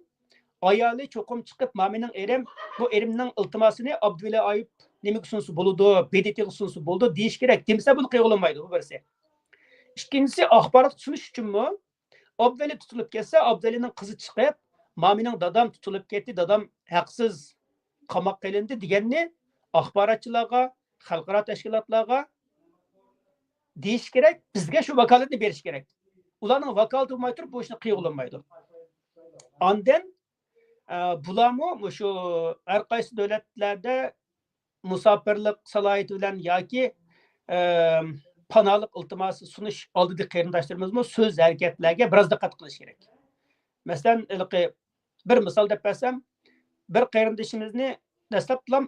ئايالى چوقۇم چىقىپ، ما مېنىڭ ئېرىم، بۇ ئېرىمنىڭ ئىلتىماسىنى ئابدۇۋەلى ئايۇپ نېمىگە سۇنسا بولىدۇ، ب د ت غا سۇنسا بولىدۇ دېيىشى كېرەك. دېمىسە، بۇنى قىلغىلى بولمايدۇ، بۇ بىرسى. ئىككىنچىسى، ئاخباراتقا سۇنۇش ئۈچۈنمۇ ئابدۇۋەلى تۇتۇلۇپ كەتسە، ئابدۇۋەلىنىڭ قىزى چىقىپ، ما مېنىڭ دادام تۇتۇلۇپ كەتتى، دادام ھەقسىز قاماققا ئېلىندى دېگەننى ئاخباراتچىلارغا، خەلقئارا تەشكىلاتلارغا دېيىش كېرەك، بىزگە شۇ ۋاكالەتنى بېرىش كېرەك. ئۇلارنىڭ ۋاكالىتى بولماي تۇرۇپ بۇ ئىشنى قىلغىلى بولمايدۇ. ئاندىن، ئە، بۇلارمۇ مۇشۇ ھەر قايسى دۆلەتلەردە مۇساپىرلىق سالاھىيىتى بىلەن ياكى، ئە، پاناھلىق ئىلتىماسى سۇنۇش ئالدىدىكى قېرىنداشلىرىمىزمۇ سۆز ھەرىكەتلەرگە بىراز دىققەت قىلىش كېرەك. مەسىلەن، ھېلىقى بىر مىسال دەپ بەرسەم، بىر قېرىندىشىمىزنى دەسلەپتىلا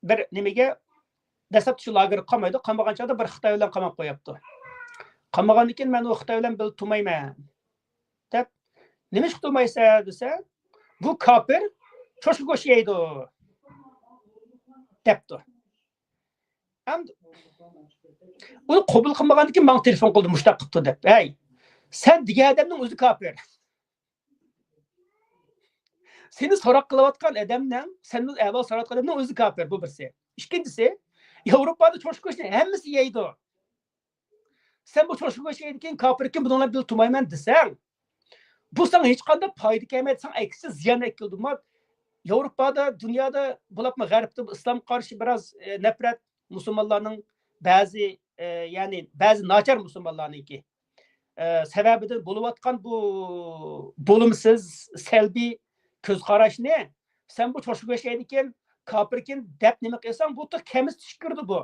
بىر نېمىگە، دەسلەپتە شۇ لاگېرغا قامايدۇ، قامىغان چاغدا بىر خىتاي بىلەن قاماپ قويۇپتۇ. قامىغاندىن كېيىن، مەن ئۇ خىتاي بىلەن بىللە تۇرمايمەن دەپ، نېمىشقا تۇرمايسەن دېسە، بۇ كاپىر چوشقا گۆشى يەيدۇ دەپتۇ. ئەمدى ئۇنى قوبۇل قىلمىغاندىن كېيىن ماڭا تېلېفون قىلدى، مۇشۇنداق قىپتۇ دەپ. ھەي، سەن دېگەن ئادەمنىڭ ئۆزى كاپىر. سېنى سوراق قىلىۋاتقان ئادەمنىڭ، سەندىن ئەھۋال سوراۋاتقان ئادەمنىڭ ئۆزى كاپىر، بۇ بىرسى. ئىككىنچىسى، ياۋروپادا چوشقا گۆشىنى ھەممىسى يەيدۇ. سەن بۇ چوشقا گۆشى يەيدىكەن، كاپىركەن، بۇنىڭ بىلەن بىللە تۇرمايمەن دېسەڭ، بۇ ساڭا ھېچقانداق پايدا كەلمەيدۇ، ساڭا ئەكسىچە زىيان ئەكېلىدۇ. ياۋروپادا، دۇنيادا، بولۇپمۇ غەربتە بۇ ئىسلامغا قارشى بىراز، ئە، نەپرەت، مۇسۇلمانلارنىڭ بەزى، ئە، يەنى بەزى ناچار مۇسۇلمانلارنىڭكى، ئە، سەۋەبىدىن بولۇۋاتقان بۇ بولۇمسىز، سەلبىي كۆز قاراشنى سەن بۇ چوشقا گۆش يەيدىكەن، كاپىركەن دەپ نېمە قىلساڭ، بۇ تېخى كەمسىتىشكە كىرىدۇ بۇ.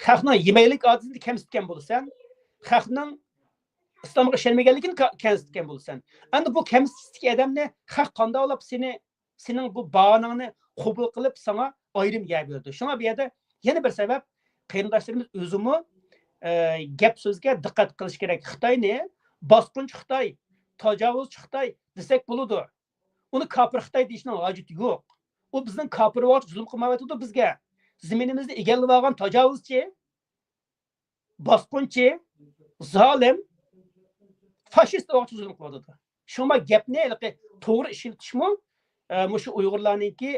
خەقنىڭ يېمەكلىك ئادىتىنى كەمسىتكەن بولىسەن. خەقنىڭ ئىسلامغا ئىشەنمىگەنلىكىنى كا-، كەمسىتكەن بولىسەن. ئەمدى بۇ كەمسىتىشتىكى ئادەمنى خەق قانداق قىلىپ سېنى، سېنىڭ بۇ باھانەڭنى قوبۇل قىلىپ، ساڭا ئايرىم يەر بېرىدۇ. شۇڭا بۇ يەردە يەنە بىر سەۋەب، قېرىنداشلىرىمىز ئۆزىمۇ، ئە، گەپ سۆزگە دىققەت قىلىش كېرەك. خىتاينى باسقۇنچى خىتاي، تاجاۋۇزچى خىتاي دېسەك بولىدۇ. ئۇنى كاپىر خىتاي دېيىشنىڭ ھاجىتى يوق. ئۇ بىزنىڭ كاپىر بولغاچقا زۇلۇم قىلمايۋاتىدۇ بىزگە. زېمىنىمىزنى ئىگىلىۋالغان تاجاۋۇزچى، باسقۇنچى، زالىم، فاشىست بولغاچقا زۇلۇم قىلىۋاتىدۇ. شۇڭا گەپنى ھېلىقى توغرا ئىشلىتىشمۇ، ئە، مۇشۇ ئۇيغۇرلارنىڭكى،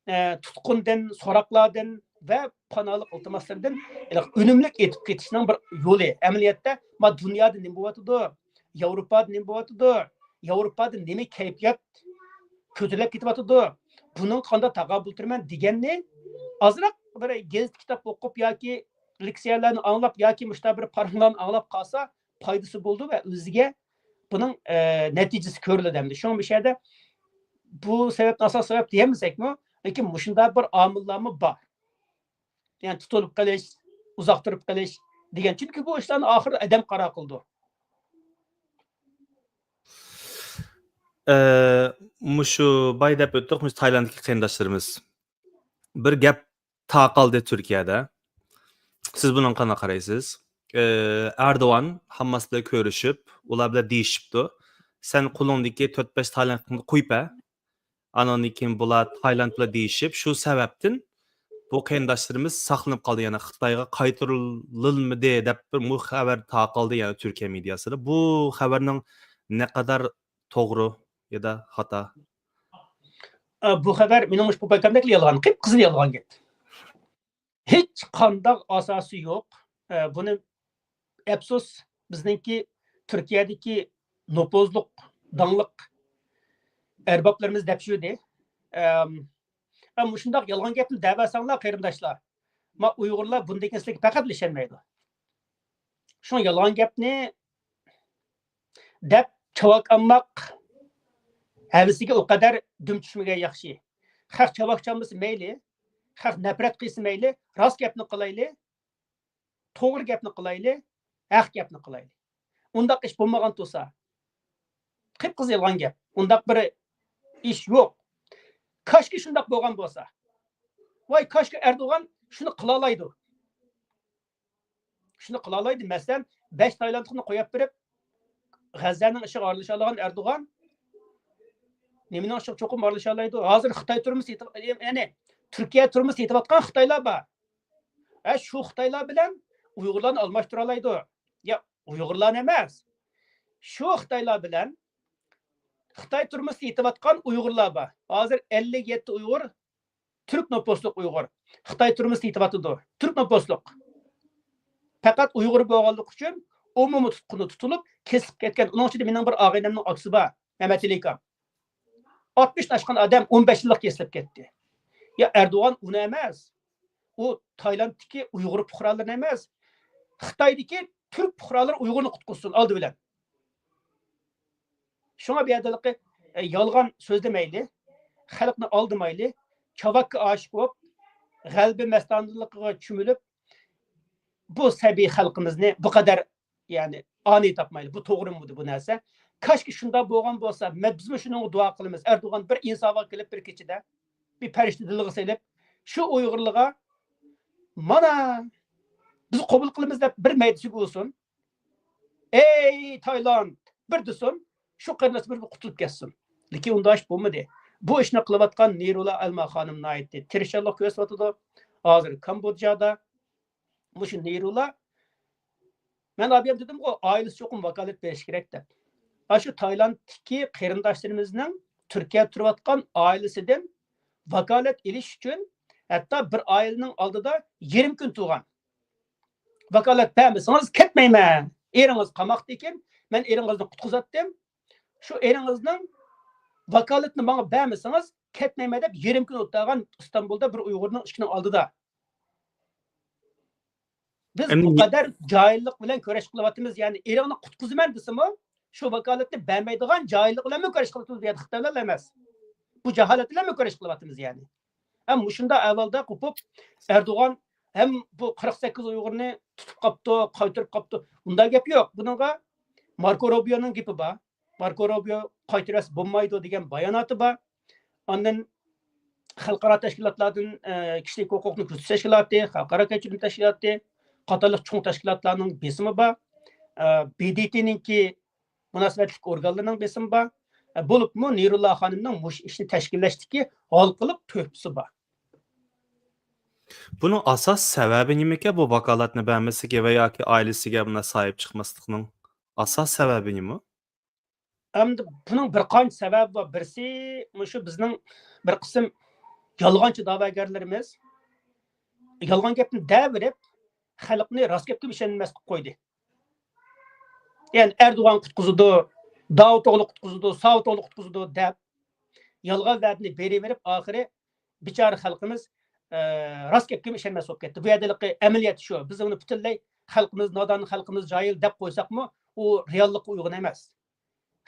ئە، تۇتقۇندىن، سوراقلاردىن ۋە پاناھلىق ئىلتىماسلىرىدىن ھېلىقى ئۈنۈملۈك ئېتىپ كېتىشنىڭ بىر يولى. ئەمەلىيەتتە، ما دۇنيادا نېمە بولۇۋاتىدۇ؟ ياۋروپادا نېمە بولۇۋاتىدۇ؟ ياۋروپادا نېمە كەيپىيات كۆتۈرۈلۈپ كېتىۋاتىدۇ؟ بۇنىڭغا قانداق تاقابىل تۇرىمەن دېگەننى ئازراق بىر گېزىت كىتاب ئوقۇپ ياكى لېكسىيەلەرنى ئاڭلاپ ياكى مۇشۇنداق بىر پاراڭلارنى ئاڭلاپ قالسا پايدىسى بولىدۇ ۋە ئۆزىگە بۇنىڭ، ئە، نەتىجىسى كۆرۈلىدۇ ئەمدى. شۇڭا مۇشۇ يەردە بۇ سەۋەبنى ئاساسىي سەۋەب دېيەلمىسەكمۇ، لېكىن مۇشۇنداق بىر ئامىللارمۇ بار. يەنى تۇتۇلۇپ قېلىش، ئۇزاق تۇرۇپ قېلىش دېگەن. چۈنكى بۇ ئىشلارنى ئاخىرىدا ئادەم قارار قىلىدۇ. ئە، مۇشۇ باي دەپ ئۆتتۇق، مۇشۇ تايلاندتىكى قېرىنداشلىرىمىز. بىر گەپ تارقالدى تۈركىيەدە. سىز بۇنىڭغا قانداق قارايسىز؟ ئە، ئەردوغان ھامماس بىلەن كۆرۈشۈپ، ئۇلار بىلەن دېيىشىپتۇ. سەن قولۇڭدىكى تۆت بەش تايلاندنى قويۇپ بەر. ئانىڭدىن كېيىن بۇلار تايلاند بىلەن دېيىشىپ، شۇ سەۋەبتىن بۇ قېرىنداشلىرىمىز ساقلىنىپ قالدى، يەنى خىتايغا قايتۇرۇلمىدى دەپ بىر مۇ خەۋەر تارقالدى، يەنى تۈركىيە مېدىياسىدا. بۇ خەۋەرنىڭ نەقەدەر توغرا يا دا خاتا؟ ئە، بۇ خەۋەر مېنىڭ ئۇشبۇ پاكامدەكلا يالغان، قىپقىزىل يالغان گەپ. ھېچ قانداق ئاساسى يوق. ئە، بۇنى ئەپسۇس، بىزنىڭكى تۈركىيەدىكى نوپۇزلۇق، داڭلىق ئەربابلىرىمىز دەپ يۈردى. ئەم، ئەم، مۇشۇنداق يالغان گەپنى دەۋەرسەڭلار، قېرىنداشلار، ما ئۇيغۇرلار بۇندىن كېيىن سىلەرگە پەقەتلا ئىشەنمەيدۇ. شۇڭا يالغان گەپنى دەپ چاۋاك ئالماق ھەۋىسىگە ئۇ قەدەر دۈم چۈشمىگەن ياخشى. خەق چاۋاك چالمىسا مەيلى، خەق نەپرەت قىلسا مەيلى، راست گەپنى قىلايلى، توغرا گەپنى قىلايلى، ھەق گەپنى قىلايلى. ئۇنداق ئىش بولمىغان تۇرسا، قىپقىزىل يالغان گەپ. ئۇنداق بىر ئىش يوق. كاشكى شۇنداق بولغان بولسا. ۋاي، كاشكى ئەردوغان شۇنى قىلالايدۇ. شۇنى قىلالايدۇ. مەسىلەن، بەش تايلاندلىقنى قويۇپ بېرىپ، غەززەنىڭ ئىشىغا ئارىلىشالىغان ئەردوغان نېمىنىڭ ئىشىغا چوقۇم ئارىلىشالايدۇ؟ ھازىر خىتاي تۈرمىسى يېتىپ، يەنى تۈركىيە تۈرمىسى يېتىۋاتقان خىتايلار بار. ھە، شۇ خىتايلار بىلەن ئۇيغۇرلارنى ئالماشتۇرالايدۇ. يا، ئۇيغۇرلارنى ئەمەس. شۇ خىتايلار بىلەن خىتاي تۈرمىسىدە يېتىۋاتقان ئۇيغۇرلار بار. ھازىر ئەللىك يەتتە ئۇيغۇر، تۈرك نوپۇسلۇق ئۇيغۇر خىتاي تۈرمىسىدە يېتىۋاتىدۇ. تۈرك نوپۇسلۇق. پەقەت ئۇيغۇر بولغانلىقى ئۈچۈن ئومۇمىي تۇتقۇندا تۇتۇلۇپ، كېسىلىپ كەتكەن. ئۇنىڭ ئىچىدە مېنىڭ بىر ئاغىنەمنىڭ ئاكىسى بار، مەمەتئېلى ئاكام. ئاتمىشتىن ئاشقان ئادەم ئون بەش يىللىق كېسىلىپ كەتتى. يا ئەردوغان ئۇنى ئەمەس، ئۇ تايلاندتىكى ئۇيغۇر پۇقرالىرىنى ئەمەس، خىتايدىكى تۈرك پۇقرالىرى ئۇيغۇرنى قۇتقۇزسۇن ئالدى بىلەن. شۇڭا بۇ يەردە يالغان سۆزلىمەيلى، خەلقنى ئالدىمايلى، چاۋاككا ئاشىق بولۇپ، غەلىبە مەستانىلىقىغا چۆمۈلۈپ، بۇ سەبىي خەلقىمىزنى بۇ قەدەر، يەنى، ئانىي تاپمايلى. بۇ توغرىمىدى بۇ نەرسە؟ كاشكى شۇنداق بولغان بولسا، مە-، بىزمۇ شۇنىڭغا دۇئا قىلىمىز. ئەردوغان بىر ئىنساپقا كېلىپ، بىر كېچىدە بىر پەرىشتە دىلىغا سېلىپ، شۇ ئۇيغۇرلارغا، مانا، بىز قوبۇل قىلىمىز دەپ بىر مەيدىسىگە ئۇرسۇن. ئەي تايلاند، بىر دېسۇن، شۇ قېرىنداشلىرىمىز بىر قۇتۇلۇپ كەتسۇن. لېكىن ئۇنداق ئىش بولمىدى. بۇ ئىشنى قىلىۋاتقان نىرۇلا ئەلما خانىم ناھايىتى تىرىشچانلىق كۆرسىتىۋاتىدۇ. ھازىر كامبودژادا مۇشۇ نىرۇلا، مەن ئابىيام دېدىمغۇ، ئائىلىسى چوقۇم ۋاكالەت بېرىشى كېرەك دەپ. ئاشۇ تايلاندتىكى قېرىنداشلىرىمىزنىڭ تۈركىيەدە تۇرۇۋاتقان ئائىلىسىدىن ۋاكالەت ئېلىش ئۈچۈن ھەتتا بىر ئائىلىنىڭ ئالدىدا يېرىم كۈن تۇرغان. ۋاكالەت بەرمىسىڭىز كەتمەيمەن. ئېرىڭىز قاماقتا ئىكەن، مەن ئېرىڭىزنى قۇتقۇزاتتىم. شۇ ئېرىڭىزنىڭ ۋاكالىتىنى ماڭا بەرمىسىڭىز كەتمەيمەن دەپ يېرىم كۈن ئولتۇرغان ئىستانبۇلدا بىر ئۇيغۇرنىڭ ئىشىكىنىڭ ئالدىدا. بىز بۇ ئەمدى قەدەر جاھىللىق بىلەن كۈرەش قىلىۋاتىمىز، يەنى ئېرىڭنى قۇتقۇزىمەن دېسىمۇ، شۇ ۋاكالەتنى بەرمەيدىغان جاھىللىق بىلەنمۇ كۈرەش قىلىۋاتىمىز، بۇ يەردە خىتاي بىلەن ئەمەس. بۇ جاھالەت بىلەنمۇ كۈرەش قىلىۋاتىمىز، يەنى. ھەم مۇشۇنداق ئەھۋالدا قوپۇپ، ئەردوغان ھەم بۇ قىرىق سەككىز ئۇيغۇرنى تۇتۇپ قاپتۇ، قايتۇرۇپ قاپتۇ، ئۇنداق گەپ يوق. بۇنىڭغا ماركو روبىيونىڭ گېپى بار. ماركو روبىيو قايتۇرۇۋەتسە بولمايدۇ دېگەن باياناتى بار. ئاندىن خەلقئارا تەشكىلاتلاردىن، ئە، كىشىلىك ھوقۇقنى كۆزىتىش تەشكىلاتى، خەلقئارا كەچۈرۈم تەشكىلاتى قاتارلىق چوڭ تەشكىلاتلارنىڭ بېسىمى بار. ئە، ب د ت نىڭكى مۇناسىۋەتلىك ئورگانلىرىنىڭ بېسىمى بار. ئە، بولۇپمۇ نىرۇللا خانىمنىڭ مۇشۇ ئىشنى تەشكىللەشتىكى ھالقىلىق تۆھپىسى بار. بۇنىڭ ئاساس سەۋەبى نېمىكەن؟ بۇ ۋاكالەتنى بەرمەسلىكى ۋە ياكى ئائىلىسىگە بۇنداق ساھىب چىقماسلىقنىڭ ئاساس سەۋەبى نېمە؟ ئەمدى بۇنىڭ بىر قانچە سەۋەبى بار. بىرسى، مۇشۇ بىزنىڭ بىر قىسىم يالغانچى دەۋاگەرلىرىمىز يالغان گەپنى دەۋېرىپ، خەلقنى راست گەپكە ئىشەنمەس قىلىپ قويدى. يەنى ئەردوغان قۇتقۇزىدۇ، داۋۇتئوغلى قۇتقۇزىدۇ، ساۋۇتئوغلى قۇتقۇزىدۇ دەپ، يالغان ۋەدىنى بېرىۋېرىپ، ئاخىرى بىچارە خەلقىمىز، ئە، راست گەپكىمۇ ئىشەنمەس بولۇپ كەتتى. بۇ يەردىكى ئەمەلىيەت شۇ. بىز ئۇنى پۈتۈنلەي خەلقىمىز نادان، خەلقىمىز جاھىل دەپ قويساقمۇ، ئۇ رېئاللىققا ئۇيغۇن ئەمەس.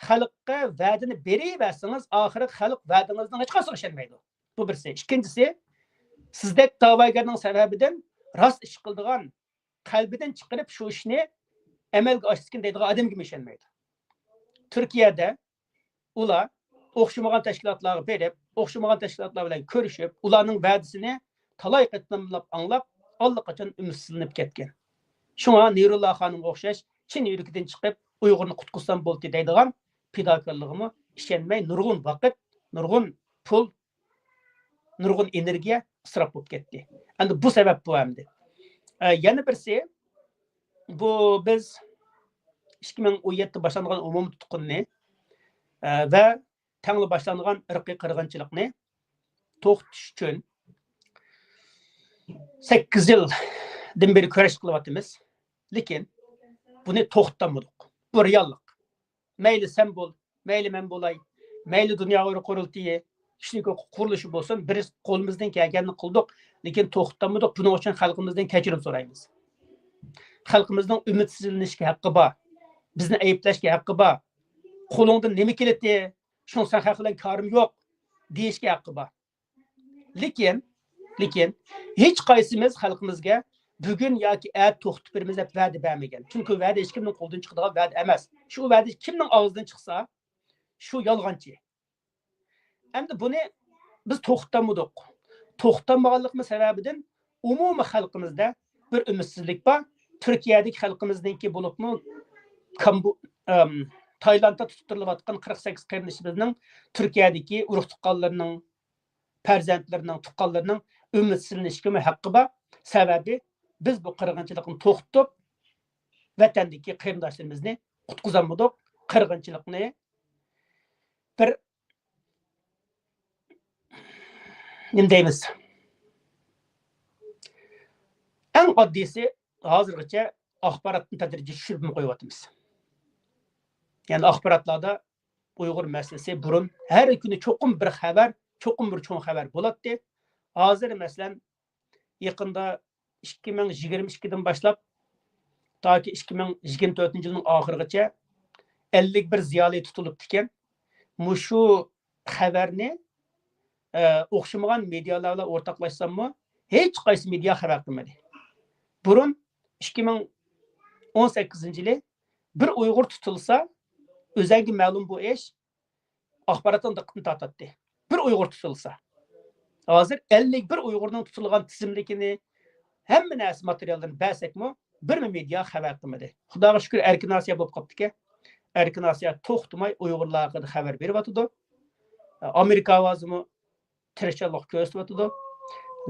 خەلققە ۋەدىنى بېرىۋەرسىڭىز، ئاخىرى خەلق ۋەدىڭىزنىڭ ھېچقايسىسىغا ئىشەنمەيدۇ. بۇ بىرسى. ئىككىنچىسى، سىزدەك داۋاگەرنىڭ سەۋەبىدىن راست ئىش قىلىدىغان، قەلبىدىن چىقىرىپ شۇ ئىشنى ئەمەلگە ئاشتىكىن دەيدىغان ئادەمگىمۇ ئىشەنمەيدۇ. تۈركىيەدە ئۇلار ئوخشىمىغان تەشكىلاتلارغا بېرىپ، ئوخشىمىغان تەشكىلاتلار بىلەن كۆرۈشۈپ، ئۇلارنىڭ ۋەدىسىنى تالاي قېتىملاپ ئاڭلاپ، ئاللىقاچان ئۈمىدسىزلىنىپ كەتكەن. شۇڭا نېرۇلا خانىمغا ئوخشاش چىن يۈرىكىدىن چىقىپ، ئۇيغۇرنى قۇتقۇزسام بولدى دەيدىغان پىداكارلىقىمۇ ئىشەنمەي، نۇرغۇن ۋاقىت، نۇرغۇن پۇل، نۇرغۇن ئېنېرگىيە ئىسراپ بولۇپ كەتتى. ئەمدى بۇ سەۋەب بۇ ئەمدى. ئە، يەنە بىرسى، بۇ بىز ئىككى مىڭ ئون يەتتە باشلانغان ئومۇمىي تۇتقۇننى، ئە، ۋە تەڭلا باشلانغان ئىرقىي قىرغىنچىلىقنى توختىتىش ئۈچۈن سەككىز يىلدىن بېرى كۈرەش قىلىۋاتىمىز. لېكىن بۇنى توختىتالمىدۇق. بۇ رېئاللىق. مەيلى سەن بول، مەيلى مەن بولاي، مەيلى دۇنيا ئۇيغۇر قۇرۇلتىيى، كىشىلىك ھوقۇق قۇرۇلۇشى بولسۇن، بىز قولىمىزدىن كەلگەننى قىلدۇق، لېكىن توختىتالمىدۇق. بۇنىڭ ئۈچۈن خەلقىمىزدىن كەچۈرۈم سورايمىز. خەلقىمىزنىڭ ئۈمىدسىزلىنىشكە ھەققى بار، بىزنى ئەيىبلەشكە ھەققى بار. قولۇڭدىن نېمە كېلەتتى؟ شۇڭا سەن خەق بىلەن كارىم يوق دېيىشكە ھەققى بار. لېكىن، لېكىن ھېچ قايسىمىز خەلقىمىزگە بۈگۈن ياكى ئەتە توختىتىپ بېرىمىز دەپ ۋەدە بەرمىگەن. چۈنكى ۋەدە ھېچكىمنىڭ قولىدىن چىقىدىغان ۋەدە ئەمەس. شۇ ۋەدە كىمنىڭ ئاغزىدىن چىقسا، شۇ يالغانچى. ئەمدى بۇنى بىز توختىتالمىدۇق. توختىتالمىغانلىقىمىز سەۋەبىدىن ئومۇمىي خەلقىمىزدە بىر ئۈمىدسىزلىك بار. تۈركىيەدىكى خەلقىمىزنىڭكى بولۇپمۇ كامبو-، ئەم، تايلاندتا تۇتۇپ تۇرۇلۇۋاتقان قىرىق سەككىز قېرىندىشىمىزنىڭ تۈركىيەدىكى ئۇرۇق تۇغقانلىرىنىڭ، پەرزەنتلىرىنىڭ، تۇغقانلىرىنىڭ ئۈمىدسىزلىنىشكىمۇ ھەققى بار. سەۋەبى بىز بۇ قىرغىنچىلىقنى توختىتىپ، ۋەتەندىكى قېرىنداشلىرىمىزنى قۇتقۇزالمىدۇق. قىرغىنچىلىقنى بىر، نېمە دەيمىز؟ ئەڭ ئاددىيسى، ھازىرغىچە ئاخباراتنى تەدرىجىي چۈشۈرۈپمۇ قويۇۋاتىمىز. يەنى ئاخباراتلاردا ئۇيغۇر مەسىلىسى بۇرۇن ھەر كۈنى چوقۇم بىر خەۋەر، چوقۇم بىر چوڭ خەۋەر بولاتتى. ھازىر، مەسىلەن، يېقىندا ئىككى مىڭ يىگىرمە ئىككىدىن باشلاپ تاكى ئىككى مىڭ يىگىرمە تۆتىنچى يىلنىڭ ئاخىرىغىچە ئەللىك بىر زىيالىي تۇتۇلۇپتىكەن. مۇشۇ خەۋەرنى، ئە، ئوخشىمىغان مېدىيالار بىلەن ئورتاقلاشساممۇ، ھېچ قايسى مېدىيا خەۋەر قىلمىدى. بۇرۇن ئىككى مىڭ ئون سەككىزىنچى يىلى بىر ئۇيغۇر تۇتۇلسا، ئۆزەڭگە مەلۇم بۇ ئىش، ئاخباراتنىڭ دىققىتىنى تارتاتتى. بىر ئۇيغۇر تۇتۇلسا. ھازىر ئەللىك بىر ئۇيغۇرنىڭ تۇتۇلغان تىزىملىكىنى، ھەممە نەرسە ماتېرىياللىرىنى بەرسەكمۇ، بىرمۇ مېدىيا خەۋەر قىلمىدى. خۇداغا شۈكۈر، ئەركىن ئاسىيا بولۇپ قاپتىكەن. ئەركىن ئاسىيا توختىماي ئۇيغۇرلار ھەققىدە خەۋەر بېرىۋاتىدۇ. ئامېرىكا ئاۋازىمۇ تىرىشچانلىق كۆرسىتىۋاتىدۇ.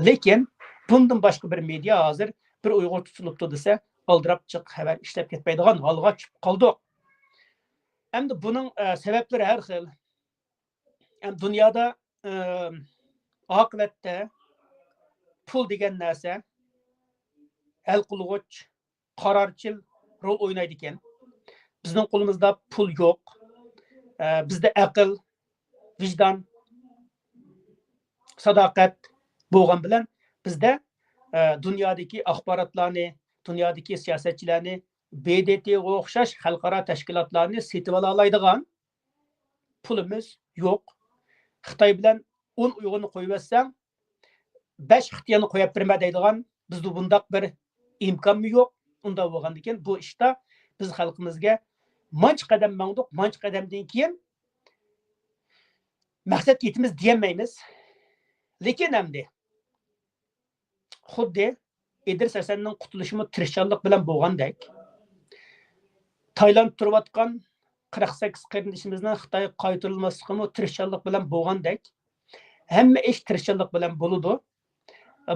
لېكىن بۇندىن باشقا بىر مېدىيا ھازىر بىر ئۇيغۇر تۇتۇلۇپتۇ دېسە، ئالدىراپ جىق خەۋەر ئىشلەپ كەتمەيدىغان ھالغا چۈشۈپ قالدۇق. ئەمدى بۇنىڭ، ئە، سەۋەبلىرى ھەر خىل. ئەمدى دۇنيادا، ئە، ئاقىۋەتتە پۇل دېگەن نەرسە ھەل قىلغۇچ، قارارچىل رول ئوينايدىكەن. بىزنىڭ قولىمىزدا پۇل يوق. ئە، بىزدە ئەقىل، ۋىجدان، ساداقەت بولغان بىلەن بىزدە، ئە، دۇنيادىكى ئاخباراتلارنى، دۇنيادىكى سىياسەتچىلەرنى، ب د ت غا ئوخشاش خەلقئارا تەشكىلاتلارنى سېتىۋالالايدىغان پۇلىمىز يوق. خىتاي بىلەن ئون ئۇيغۇرنى قويۇۋەتسەڭ، بەش خىتاينى قويۇپ بېرىمەن دەيدىغان بىزدە بۇنداق بىر ئىمكانمۇ يوق. ئۇنداق بولغاندىكىن بۇ ئىشتا بىز خەلقىمىزگە مانچە قەدەم ماڭدۇق، مانچە قەدەمدىن كېيىن مەقسەتكە يېتىمىز دېيەلمەيمىز. لېكىن ئەمدى خۇددى ئىدرىس ھەسەننىڭ قۇتۇلۇشىمۇ تىرىشچانلىق بىلەن بولغاندەك، تايلاندتا تۇرۇۋاتقان قىرىق سەككىز قېرىندىشىمىزنىڭ خىتايغا قايتۇرۇلماسلىقىمۇ تىرىشچانلىق بىلەن بولغاندەك، ھەممە ئىش تىرىشچانلىق بىلەن بولىدۇ.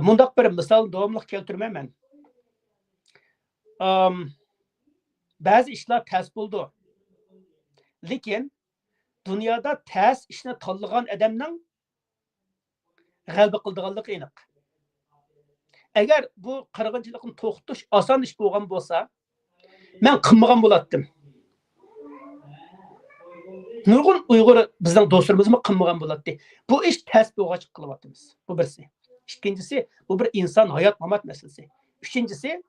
مۇنداق بىر مىسال داۋاملىق كەلتۈرىمەن مەن. ئام، بەزى ئىشلار تەس بولىدۇ. لېكىن دۇنيادا تەس ئىشنى تاللىغان ئادەمنىڭ غەلىبە قىلىدىغانلىقى ئېنىق. ئەگەر بۇ قىرغىنچىلىقنى توختىتىش ئاسان ئىش بولغان بولسا، مەن قىلمىغان بولاتتىم. نۇرغۇن ئۇيغۇر بىزنىڭ دوستلىرىمىزمۇ قىلمىغان بولاتتى. بۇ ئىش تەس بولغاچقا قىلىۋاتىمىز. بۇ بىرسى. ئىككىنچىسى، بۇ بىر ئىنسان ھايات-مامات مەسىلىسى. ئۈچىنچىسى،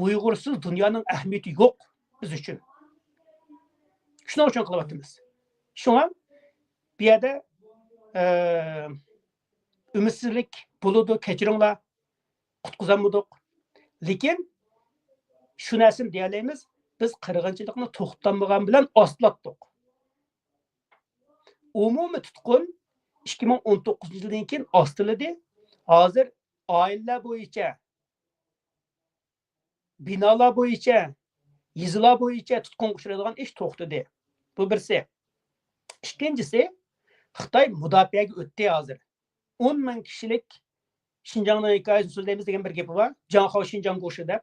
ئۇيغۇرسىز دۇنيانىڭ ئەھمىيىتى يوق بىز ئۈچۈن. شۇنىڭ ئۈچۈن قىلىۋاتىمىز. شۇڭا بۇ يەردە، ئە، ئۈمىدسىزلىك بولىدۇ، كەچۈرۈڭلار، قۇتقۇزالمىدۇق. لېكىن شۇ نەرسىنى دېيەلەيمىز، بىز قىرغىنچىلىقنى توختاتمىغان بىلەن ئاستىلاتتۇق. ئومۇمىي تۇتقۇن ئىككى مىڭ ئون توققۇزىنچى يىلدىن كېيىن ئاستىلىدى. ھازىر ئائىلىلەر بويىچە، بىنالار بويىچە، يېزىلار بويىچە تۇتقۇنغا ئۇچرايدىغان ئىش توختىدى. بۇ بىرسى. ئىككىنچىسى، خىتاي مۇداپىئەگە ئۆتتى ھازىر. ئون مىڭ كىشىلىك شىنجاڭنىڭ ھېكايىسىنى سۆزلەيمىز دېگەن بىر گېپى بار. جاڭخاۋ شىنجاڭ گوشى دەپ.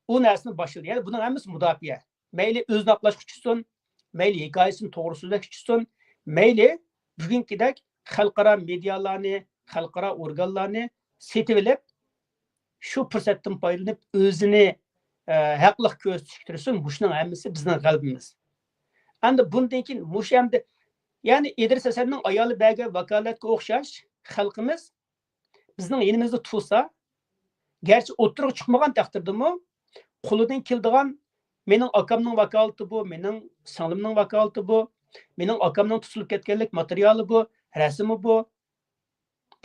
ئۇ نەرسىنى باشلىدى. يەنى بۇنىڭ ھەممىسى مۇداپىئە. مەيلى ئۆزىنى ئاقلاشقا ئۇچرىسۇن، مەيلى ھېكايىسىنى توغرا سۆزلەشكە ئۇچرىسۇن، مەيلى بۈگۈنكىدەك خەلقئارا مېدىيالارنى، خەلقئارا ئورگانلارنى سېتىۋېلىپ، شۇ پۇرسەتتىن پايدىلىنىپ ئۆزىنى، ئە، ھەقلىق كۆرسىتىشكە تىرىشسۇن، مۇشۇنىڭ ھەممىسى بىزنىڭ غەلىبىمىز. ئەمدى بۇندىن كېيىن مۇشۇ ئەمدى، يەنى ئىدرىس ھەسەننىڭ ئايالى بەرگەن ۋاكالەتكە ئوخشاش خەلقىمىز بىزنىڭ يېنىمىزدا تۇرسا، گەرچە ئوتتۇرىغا چىقمىغان تەقدىردىمۇ، قولىدىن كېلىدىغان، مېنىڭ ئاكامنىڭ ۋاكالىتى بۇ، مېنىڭ سىڭلىمنىڭ ۋاكالىتى بۇ، مېنىڭ ئاكامنىڭ تۇتۇلۇپ كەتكەنلىك ماتېرىيالى بۇ، رەسىمى بۇ،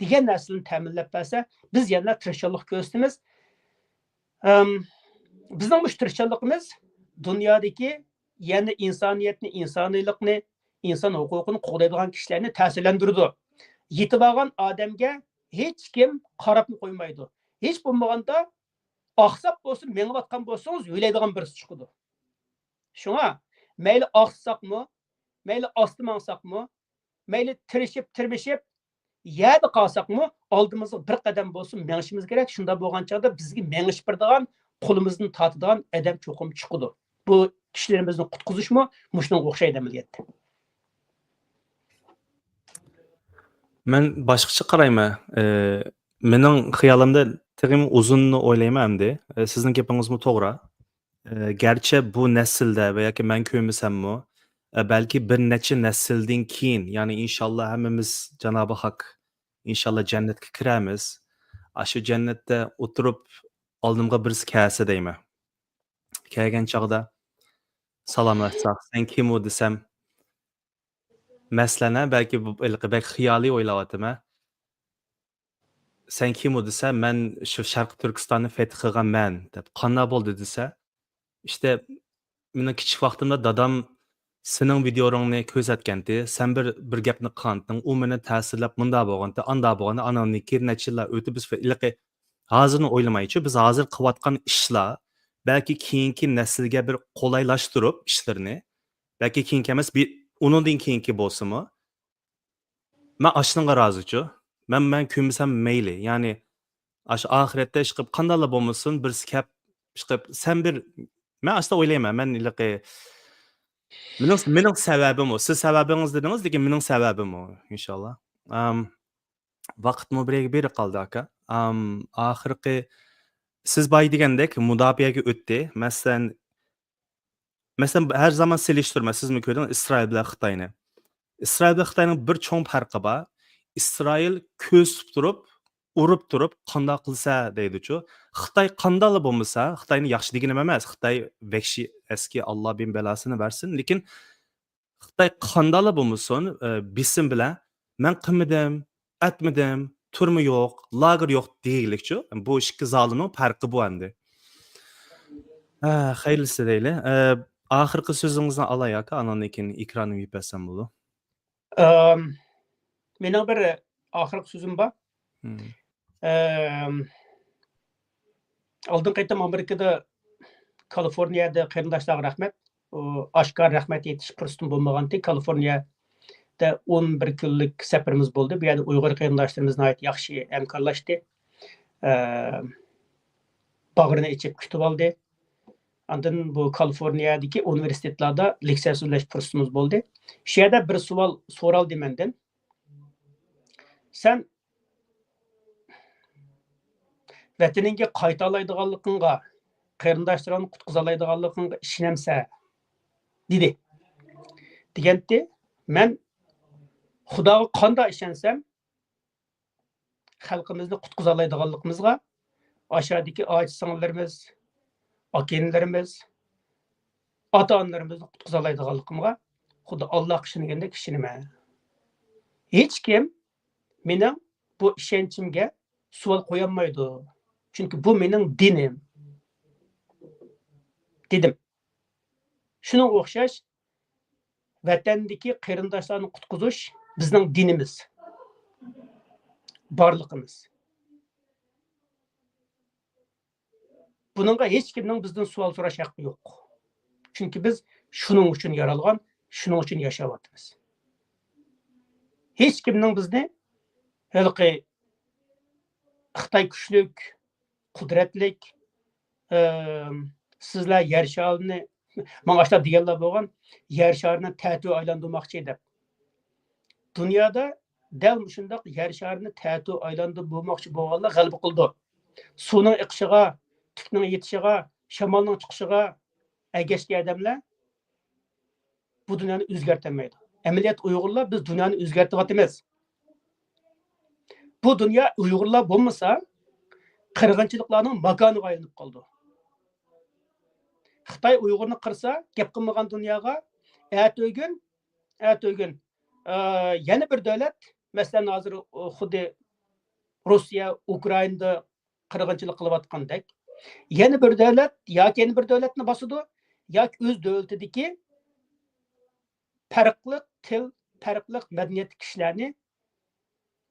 دېگەن نەرسىلەرنى تەمىنلەپ بەرسە، بىز يەنە تىرىشچانلىق كۆرسىتىمىز. ئەم، بىزنىڭ مۇشۇ تىرىشچانلىقىمىز دۇنيادىكى يەنە ئىنسانىيەتنى، ئىنسانىيلىقنى، ئىنسان ھوقۇقىنى قوغدايدىغان كىشىلەرنى تەسىرلەندۈرىدۇ. يېتىۋالغان ئادەمگە ھېچكىم قاراپمۇ قويمايدۇ. ھېچ بولمىغاندا ئاقساپ بولسۇن، مېڭىۋاتقان بولسىڭىز، يۆلەيدىغان بىرسى چىقىدۇ. شۇڭا مەيلى ئاقسىساقمۇ، مەيلى ئاستا ماڭساقمۇ، مەيلى تىرىشىپ، تىرمىشىپ، يەردە قالساقمۇ، ئالدىمىزغا بىر قەدەم بولسۇن مېڭىشىمىز كېرەك. شۇنداق بولغان چاغدا بىزگە مېڭىش بېرىدىغان، قولىمىزدىن تارتىدىغان ئادەم چوقۇم چىقىدۇ. بۇ كىشىلىرىمىزنى قۇتقۇزۇشمۇ مۇشۇنىڭغا ئوخشايدۇ ئەمەلىيەتتە. مەن باشقىچە قارايمەن. ئى، مېنىڭ خىيالىمدا تېخىمۇ ئۇزۇننى ئويلايمەن ئەمدى. ئى، سىزنىڭ گېپىڭىزمۇ توغرا. ئى، گەرچە بۇ نەسىلدە ۋە ياكى مەن كۆرمىسەممۇ، ئى، بەلكى بىر نەچچە نەسىلدىن كېيىن، يەنى ئىنشاللا ھەممىمىز جانابى ھەق، ئىنشاللا جەننەتكە كىرەرمىز. ئاشۇ جەننەتتە ئولتۇرۇپ ئالدىمغا بىرسى كەلسە دەيمەن. كەلگەن چاغدا سالاملاشساق، سەن كىم ئۇ دېسەم، مەسىلەن، ھە، بەلكى بۇ ھېلىقى بەك خىيالىي ئويلاۋاتىمەن. سەن كىم ئۇ دېسە، مەن شۇ شەرقىي تۈركىستاننى فەتھ قىلغان مەن دەپ، قانداق بولدى دېسە، ئىشتە مېنىڭ كىچىك ۋاقتىمدا دادام سېنىڭ ۋىدىيولىرىڭنى كۆرسەتكەنتى، سەن بىر، بىر گەپنى قىلغانتىڭ، ئۇ مېنى تەسىرلەپ مۇنداق بولغانتى، ئانداق بولغانتى، ئاناندىن كېيىن نەچچە يىللار ئۆتۈپ بىز ھېلىقى ھازىرنى ئويلىمايچۇ، بىز ھازىر قىلىۋاتقان ئىشلار بەلكى كېيىنكى نەسىلگە بىر قولايلاشتۇرۇپ ئىشلىرىنى، بەلكى كېيىنكى ئەمەس، بىر، ئۇنىڭدىن كېيىنكى بولسىمۇ، مەن ئاشۇنىڭغا رازىچۇ. مەن، مەن كۆرمىسەم مەيلى. يەنى، ئاشۇ ئاخىرەتتە ئىشقىلىپ قانداقلا بولمىسۇن، بىرسى كەپ، ئىشقىلىپ، سەن بىر، مەن ئاشۇنداق ئويلايمەن، مەن ھېلىقى، مېنىڭ، مېنىڭ سەۋەبىم ئۇ. سىز سەۋەبىڭىز دېدىڭىز، لېكىن مېنىڭ سەۋەبىم ئۇ، ئىنشاللا. ئام، ۋاقىتمۇ بىرگە بېرىپ قالدى، ئاكا. ئام، ئاخىرقى، سىز بايا دېگەندەك مۇداپىئەگە ئۆتتى. مەسىلەن، مەسىلەن، ھەر زامان سېلىشتۇرىمەن، سىزمۇ كۆردىڭىز ئىسرائىل بىلەن خىتاينى. ئىسرائىل بىلەن خىتاينىڭ بىر چوڭ پەرقى بار. ئىسرائىل كۆرسىتىپ تۇرۇپ، ئۇرۇپ تۇرۇپ، قانداق قىلسا دەيدۇچۇ. خىتاي قانداقلا بولمىسا، خىتاينى ياخشى دېگىنىم ئەمەس، خىتاي ۋەھشىي، ئەسكى، ئاللا بىن بەلاسىنى بەرسۇن. لېكىن خىتاي قانداقلا بولمىسۇن، ئە، بېسىم بىلەن، مەن قىلمىدىم، ئەتمىدىم، تۈرمە يوق، لاگېر يوق دېگۈلۈكچۇ. بۇ ئىككى زالىمنىڭ پەرقى بۇ ئەمدى. ھە، خەيرلىسى دەيلى. ئە، ئاخىرقى سۆزىڭىزنى ئالاي، ئاكا، ئاندىن كېيىن ئېكراننى يېپىپ بەرسەم بولىدۇ. ئەم، مېنىڭ بىر ئاخىرقى سۆزۈم بار. ھىم. ئەم، ئالدىنقى قېتىم ئامېرىكىدا، كالىفورنىيەدە قېرىنداشلارغا رەھمەت. ئۇ ئاشكارا رەھمەت ئېيتىش پۇرسىتىم بولمىغانتى. كالىفورنىيەدە ئون بىر كۈنلۈك سەپىرىمىز بولدى. بۇ يەردە ئۇيغۇر قېرىنداشلىرىمىز ناھايىتى ياخشى ھەمكارلاشتى. ئە، باغرىنى ئېچىپ كۈتۈۋالدى. ئاندىن بۇ كالىفورنىيەدىكى ئۇنىۋېرسىتېتلاردا لېكسىيە سۆزلەش پۇرسىتىمىز بولدى. شۇ يەردە بىر سوئال سورالدى مەندىن. سەن ۋەتىنىڭگە قايتالايدىغانلىقىڭغا، قېرىنداشلىرىڭنى قۇتقۇزالايدىغانلىقىڭغا ئىشىنەمسەن؟ دېدى. دېگەنتى، مەن خۇداغا قانداق ئىشەنسەم، خەلقىمىزنى قۇتقۇزالايدىغانلىقىمىزغا، ئاشادىكى ئاچا سىڭىللىرىمىز، ئاكىنىلىرىمىز، ئاتا-ئانىلىرىمىزنى قۇتقۇزالايدىغانلىقىمغا خۇددى ئاللاغا ئىشەنگەندەك ئىشىنىمەن. ھېچكىم مېنىڭ بۇ ئىشەنچىمگە سوئال قويالمايدۇ. چۈنكى بۇ مېنىڭ دىنىم، دېدىم. شۇنىڭغا ئوخشاش، ۋەتەندىكى قېرىنداشلارنى قۇتقۇزۇش بىزنىڭ دىنىمىز، بارلىقىمىز. بۇنىڭغا ھېچكىمنىڭ بىزدىن سوئال سوراش ھەققى يوق. چۈنكى بىز شۇنىڭ ئۈچۈن يارالغان، شۇنىڭ ئۈچۈن ياشاۋاتىمىز. ھېچكىمنىڭ بىزنى ھېلىقى خىتاي كۈچلۈك، قۇدرەتلىك، ئىم، سىزلەر يەر شارىنى، ماڭا ئاشۇنداق دېگەنلەر بولغان، يەر شارىنى تەتۈر ئايلاندۇرماقچى دەپ. دۇنيادا دەل مۇشۇنداق يەر شارىنى تەتۈر ئايلاندۇرماقچى بولغانلار غەلىبە قىلىدۇ. سۇنىڭ ئېقىشىغا، تۈكنىڭ يېتىشىغا، شامالنىڭ چىقىشىغا ئەگەشكەن ئادەملەر بۇ دۇنيانى ئۆزگەرتەلمەيدۇ. ئەمەلىيەتتە ئۇيغۇرلار بىز دۇنيانى ئۆزگەرتىۋاتىمىز. بۇ دۇنيا ئۇيغۇرلار بولمىسا، قىرغىنچىلىقلارنىڭ ماكانىغا ئايلىنىپ قالىدۇ. خىتاي ئۇيغۇرنى قىرسا، گەپ قىلمىغان دۇنياغا ئەتىگۈن، ئەتىگۈن، ئە، يەنە بىر دۆلەت، مەسىلەن، ھازىر، ئۇ، خۇددى روسىيە، ئۇكرائىنادا قىرغىنچىلىق قىلىۋاتقاندەك، يەنە بىر دۆلەت ياكى يەنە بىر دۆلەتنى باسىدۇ، ياكى ئۆز دۆلىتىدىكى پەرقلىق تىل، پەرقلىق مەدەنىيەتتىكى كىشىلەرنى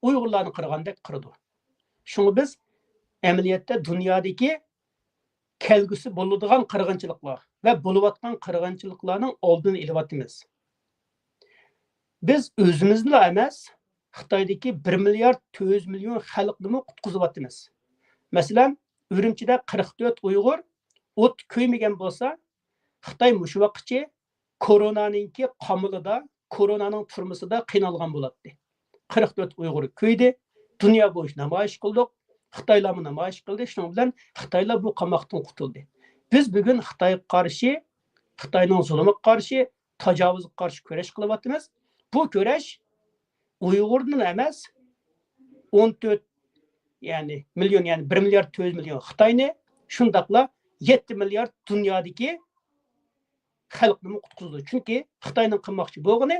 ئۇيغۇرلارنى قىرغاندەك قىرىدۇ. شۇڭا بىز ئەمەلىيەتتە دۇنيادىكى كەلگۈسى بولىدىغان قىرغىنچىلىقلار ۋە بولۇۋاتقان قىرغىنچىلىقلارنىڭ ئالدىنى ئېلىۋاتىمىز. بىز ئۆزىمىزنىلا ئەمەس، خىتايدىكى بىر مىليارد تۆت يۈز مىليون خەلقنىمۇ قۇتقۇزۇۋاتىمىز. مەسىلەن، ئۈرۈمچىدە قىرىق تۆت ئۇيغۇر ئوت كۆيمىگەن بولسا، خىتاي مۇشۇ ۋاقىتقىچە كورونانىڭكى قامىلىدا، كورونانىڭ تۈرمىسىدە قىينالغان بولاتتى. قىرىق تۆت ئۇيغۇر كۆيدى. دۇنيا بويىچە نامايىش قىلدۇق. خىتايلارمۇ نامايىش قىلدى. شۇنىڭ بىلەن خىتايلار بۇ قاماقتىن قۇتۇلدى. بىز بۈگۈن خىتايغا قارشى، خىتاينىڭ زۇلۇمىغا قارشى، تاجاۋۇزغا قارشى كۈرەش قىلىۋاتىمىز. بۇ كۈرەش ئۇيغۇردىن ئەمەس، ئون تۆت، يەنى مىليون، يەنى بىر مىليارد تۆت يۈز مىليون خىتاينى، شۇنداقلا يەتتە مىليارد دۇنيادىكى خەلقنىمۇ قۇتقۇزىدۇ. چۈنكى خىتاينىڭ قىلماقچى بولغىنى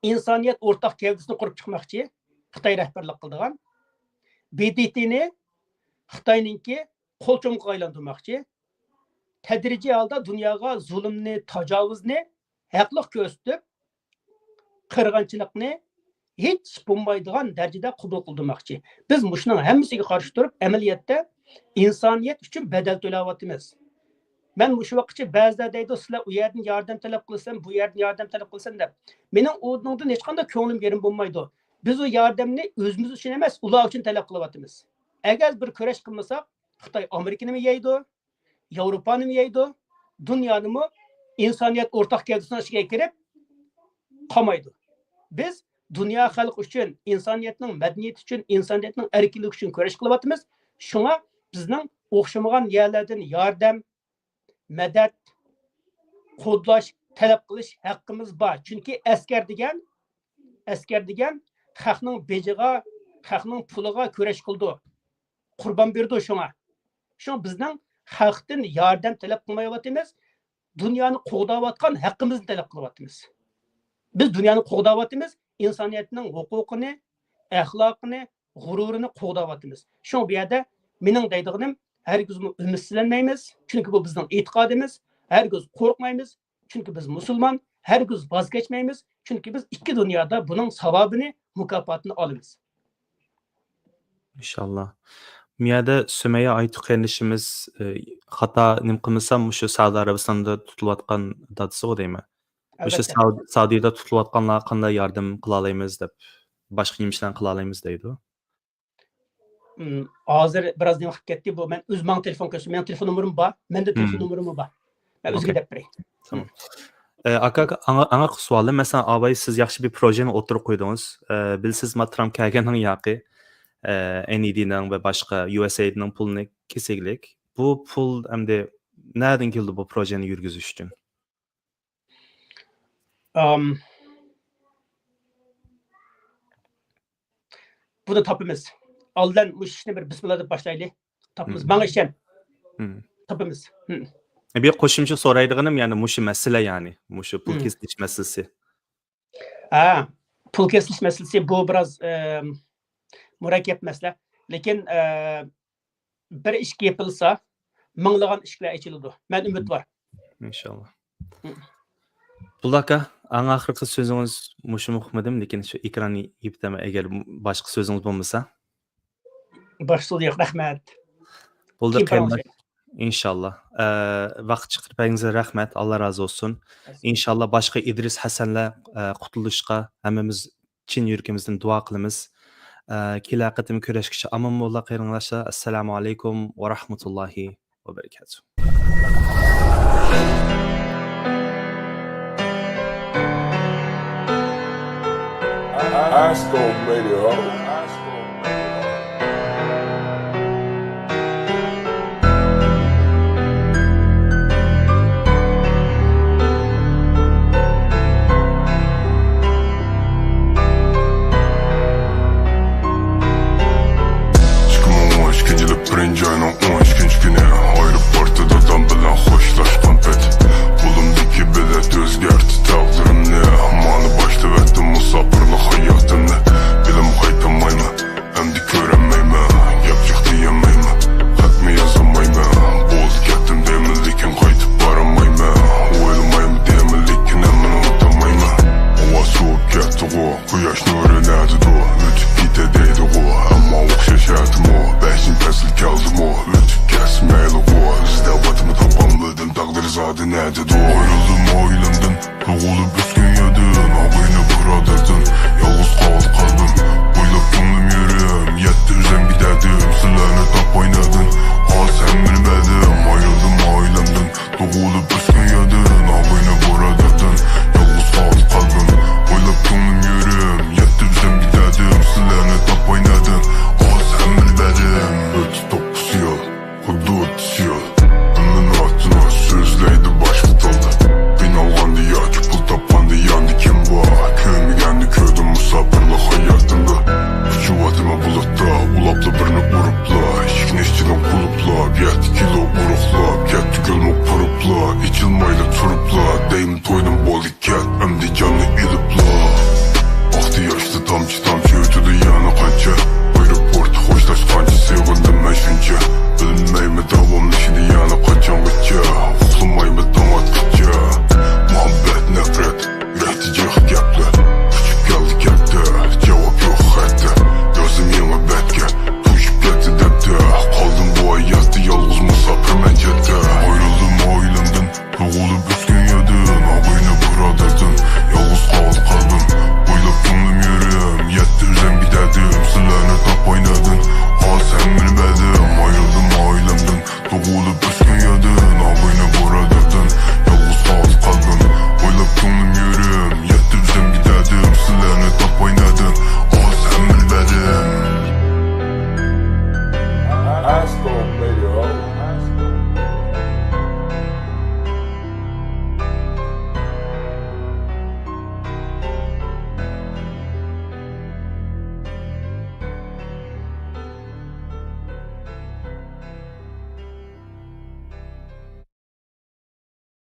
ئىنسانىيەت ئورتاق گەۋدىسىنى قۇرۇپ چىقماقچى، خىتاي رەھبەرلىك قىلىدىغان. ب د ت نى خىتاينىڭكى قول چومىقىغا ئايلاندۇرماقچى. تەدرىجىي ھالدا دۇنياغا زۇلۇمنى، تاجاۋۇزنى ھەقلىق كۆرسىتىپ، قىرغىنچىلىقنى ھېچ بولمايدىغان دەرىجىدە قوبۇل قىلدۇرماقچى. بىز مۇشۇنىڭ ھەممىسىگە قارشى تۇرۇپ، ئەمەلىيەتتە ئىنسانىيەت ئۈچۈن بەدەل تۆلەۋاتىمىز. مەن مۇشۇ ۋاقىتقىچە بەزىلەر دەيدۇ، سىلەر ئۇ يەردىن ياردەم تەلەپ قىلىسەن، بۇ يەردىن ياردەم تەلەپ قىلىسەن دەپ. مېنىڭ ئۇنىڭدىن ھېچقانداق كۆڭلۈم يېرىم بولمايدۇ. بىز ئۇ ياردەمنى ئۆزىمىز ئۈچۈن ئەمەس، ئۇلار ئۈچۈن تەلەپ قىلىۋاتىمىز. ئەگەر بىر كۈرەش قىلمىساق، خىتاي ئامېرىكىنىمۇ يەيدۇ، ياۋروپانىمۇ يەيدۇ، دۇنيانىمۇ ئىنسانىيەت ئورتاق گەۋدىسىنىڭ ئىچىگە كىرىپ قالمايدۇ. بىز دۇنيا خەلقى ئۈچۈن، ئىنسانىيەتنىڭ مەدەنىيىتى ئۈچۈن، ئىنسانىيەتنىڭ ئەركىنلىكى ئۈچۈن كۈرەش قىلىۋاتىمىز. شۇڭا بىزنىڭ ئوخشىمىغان يەرلەردىن ياردەم، مەدەت، قوللاش تەلەپ قىلىش ھەققىمىز بار. چۈنكى ئەسكەر دېگەن، ئەسكەر دېگەن خەقنىڭ بېجىغا، خەقنىڭ پۇلىغا كۈرەش قىلىدۇ. قۇربان بېرىدۇ شۇڭا. شۇڭا بىزنىڭ خەقتىن ياردەم تەلەپ قىلمايۋاتىمىز. دۇنيانى قوغداۋاتقان ھەققىمىزنى تەلەپ قىلىۋاتىمىز. بىز دۇنيانى قوغداۋاتىمىز، ئىنسانىيەتنىڭ ھوقۇقىنى، ئەخلاقىنى، غۇرۇرىنى قوغداۋاتىمىز. شۇڭا بۇ يەردە مېنىڭ دەيدىغىنىم، ھەرگىزمۇ ئۈمىدسىزلەنمەيمىز، چۈنكى بۇ بىزنىڭ ئېتىقادىمىز. ھەرگىز قورقمايمىز، چۈنكى بىز مۇسۇلمان. ھەرگىز ۋاز كەچمەيمىز، چۈنكى بىز ئىككى دۇنيادا بۇنىڭ ساۋابىنى، مۇكاپاتىنى ئالىمىز. ئىنشاللا. بۇ يەردە سۈمەييە ئايتۇ قېرىندىشىمىز، ئى، خاتا نېمە قىلمىسام، مۇشۇ سەئۇدى ئەرەبىستاندا تۇتۇلۇۋاتقان دادىسىغۇ دەيمەن. مۇشۇ ئەلۋەتتە. سەئۇدى-، سەئۇدىدا تۇتۇلۇۋاتقانلارغا قانداق ياردەم قىلالايمىز دەپ، باشقا نېمە ئىشلارنى قىلالايمىز دەيدۇ. ئىم، ھازىر بىراز نېمە قىلىپ كەتتى بۇ. مەن ئۆز ماڭا تېلېفون قىلسا، مېنىڭ تېلېفون نومۇرۇم بار. مەندە تېلېفون مم. نومۇرۇمۇ بار. مەن ئۆزىگە ئوكەي. دەپ بېرەي. تامام. ئە، ئاكا، ئاكا، ئاڭا، ئاڭا سوئالىم. مەسىلەن، ئاباي، سىز ياخشى بىر پروژېنى ئوتتۇرىغا قويدىڭىز. ئە، بىلىسىز، ما ترامپ كەلگەندىن ياقى، ئە، ئېن ئى دى نىڭ ۋە باشقا يۇ ئېس ئېي دىنىڭ پۇلىنى كېسىگلىك. بۇ پۇل ئەمدى نەدىن كېلىدۇ بۇ پروژېنى يۈرگۈزۈش ئۈچۈن؟ ئام، بۇنى تاپىمىز. ئالدىن مۇشۇ ئىشنى بىر بىسمىللا دەپ باشلايلى. تاپىمىز. مم. ماڭا ئىشەن. مم. تاپىمىز. مم. بىر قوشۇمچە سورايدىغىنىم، يەنى مۇشۇ مەسىلە، يەنى مۇشۇ پۇل كېسىلىش مەسىلىسى. ھە، پۇل كېسىلىش مەسىلىسى بۇ بىراز، ئە، مۇرەككەپ مەسىلە. لېكىن، ئە، بىر ئىشىك يېپىلسا، مىڭلىغان ئىشىكلەر ئېچىلىدۇ. مەن ئۈمىدۋار. ئىنشاللا. بۇللا ئاكا، ئەڭ ئاخىرقى سۆزىڭىز مۇشۇمۇ ئۇقمىدىم، لېكىن شۇ ئېكراننى يېپىتەمەن، ئەگەر باشقا سۆزىڭىز بولمىسا. باشقا سۆز يوق، رەھمەت. بولدى، قېرىنداش. ئىنشاللا. ئە، ۋاقىت چىقىرىپ بەرگىنىڭىزگە رەھمەت، ئاللا رازى بولسۇن. ئىنشاللا باشقا ئىدرىس ھەسەنلەر، ئە، قۇتۇلۇشقا ھەممىمىز چىن يۈرىكىمىزدىن دۇئا قىلىمىز. ئە، كېلەر قېتىم كۆرۈشكىچە ئامان بولۇڭلار قېرىنداشلار. ئەسسالامۇ ئەلەيكۇم ۋە رەھمەتۇللاھى ۋە بەرىكاتۇھ. Astro Radio.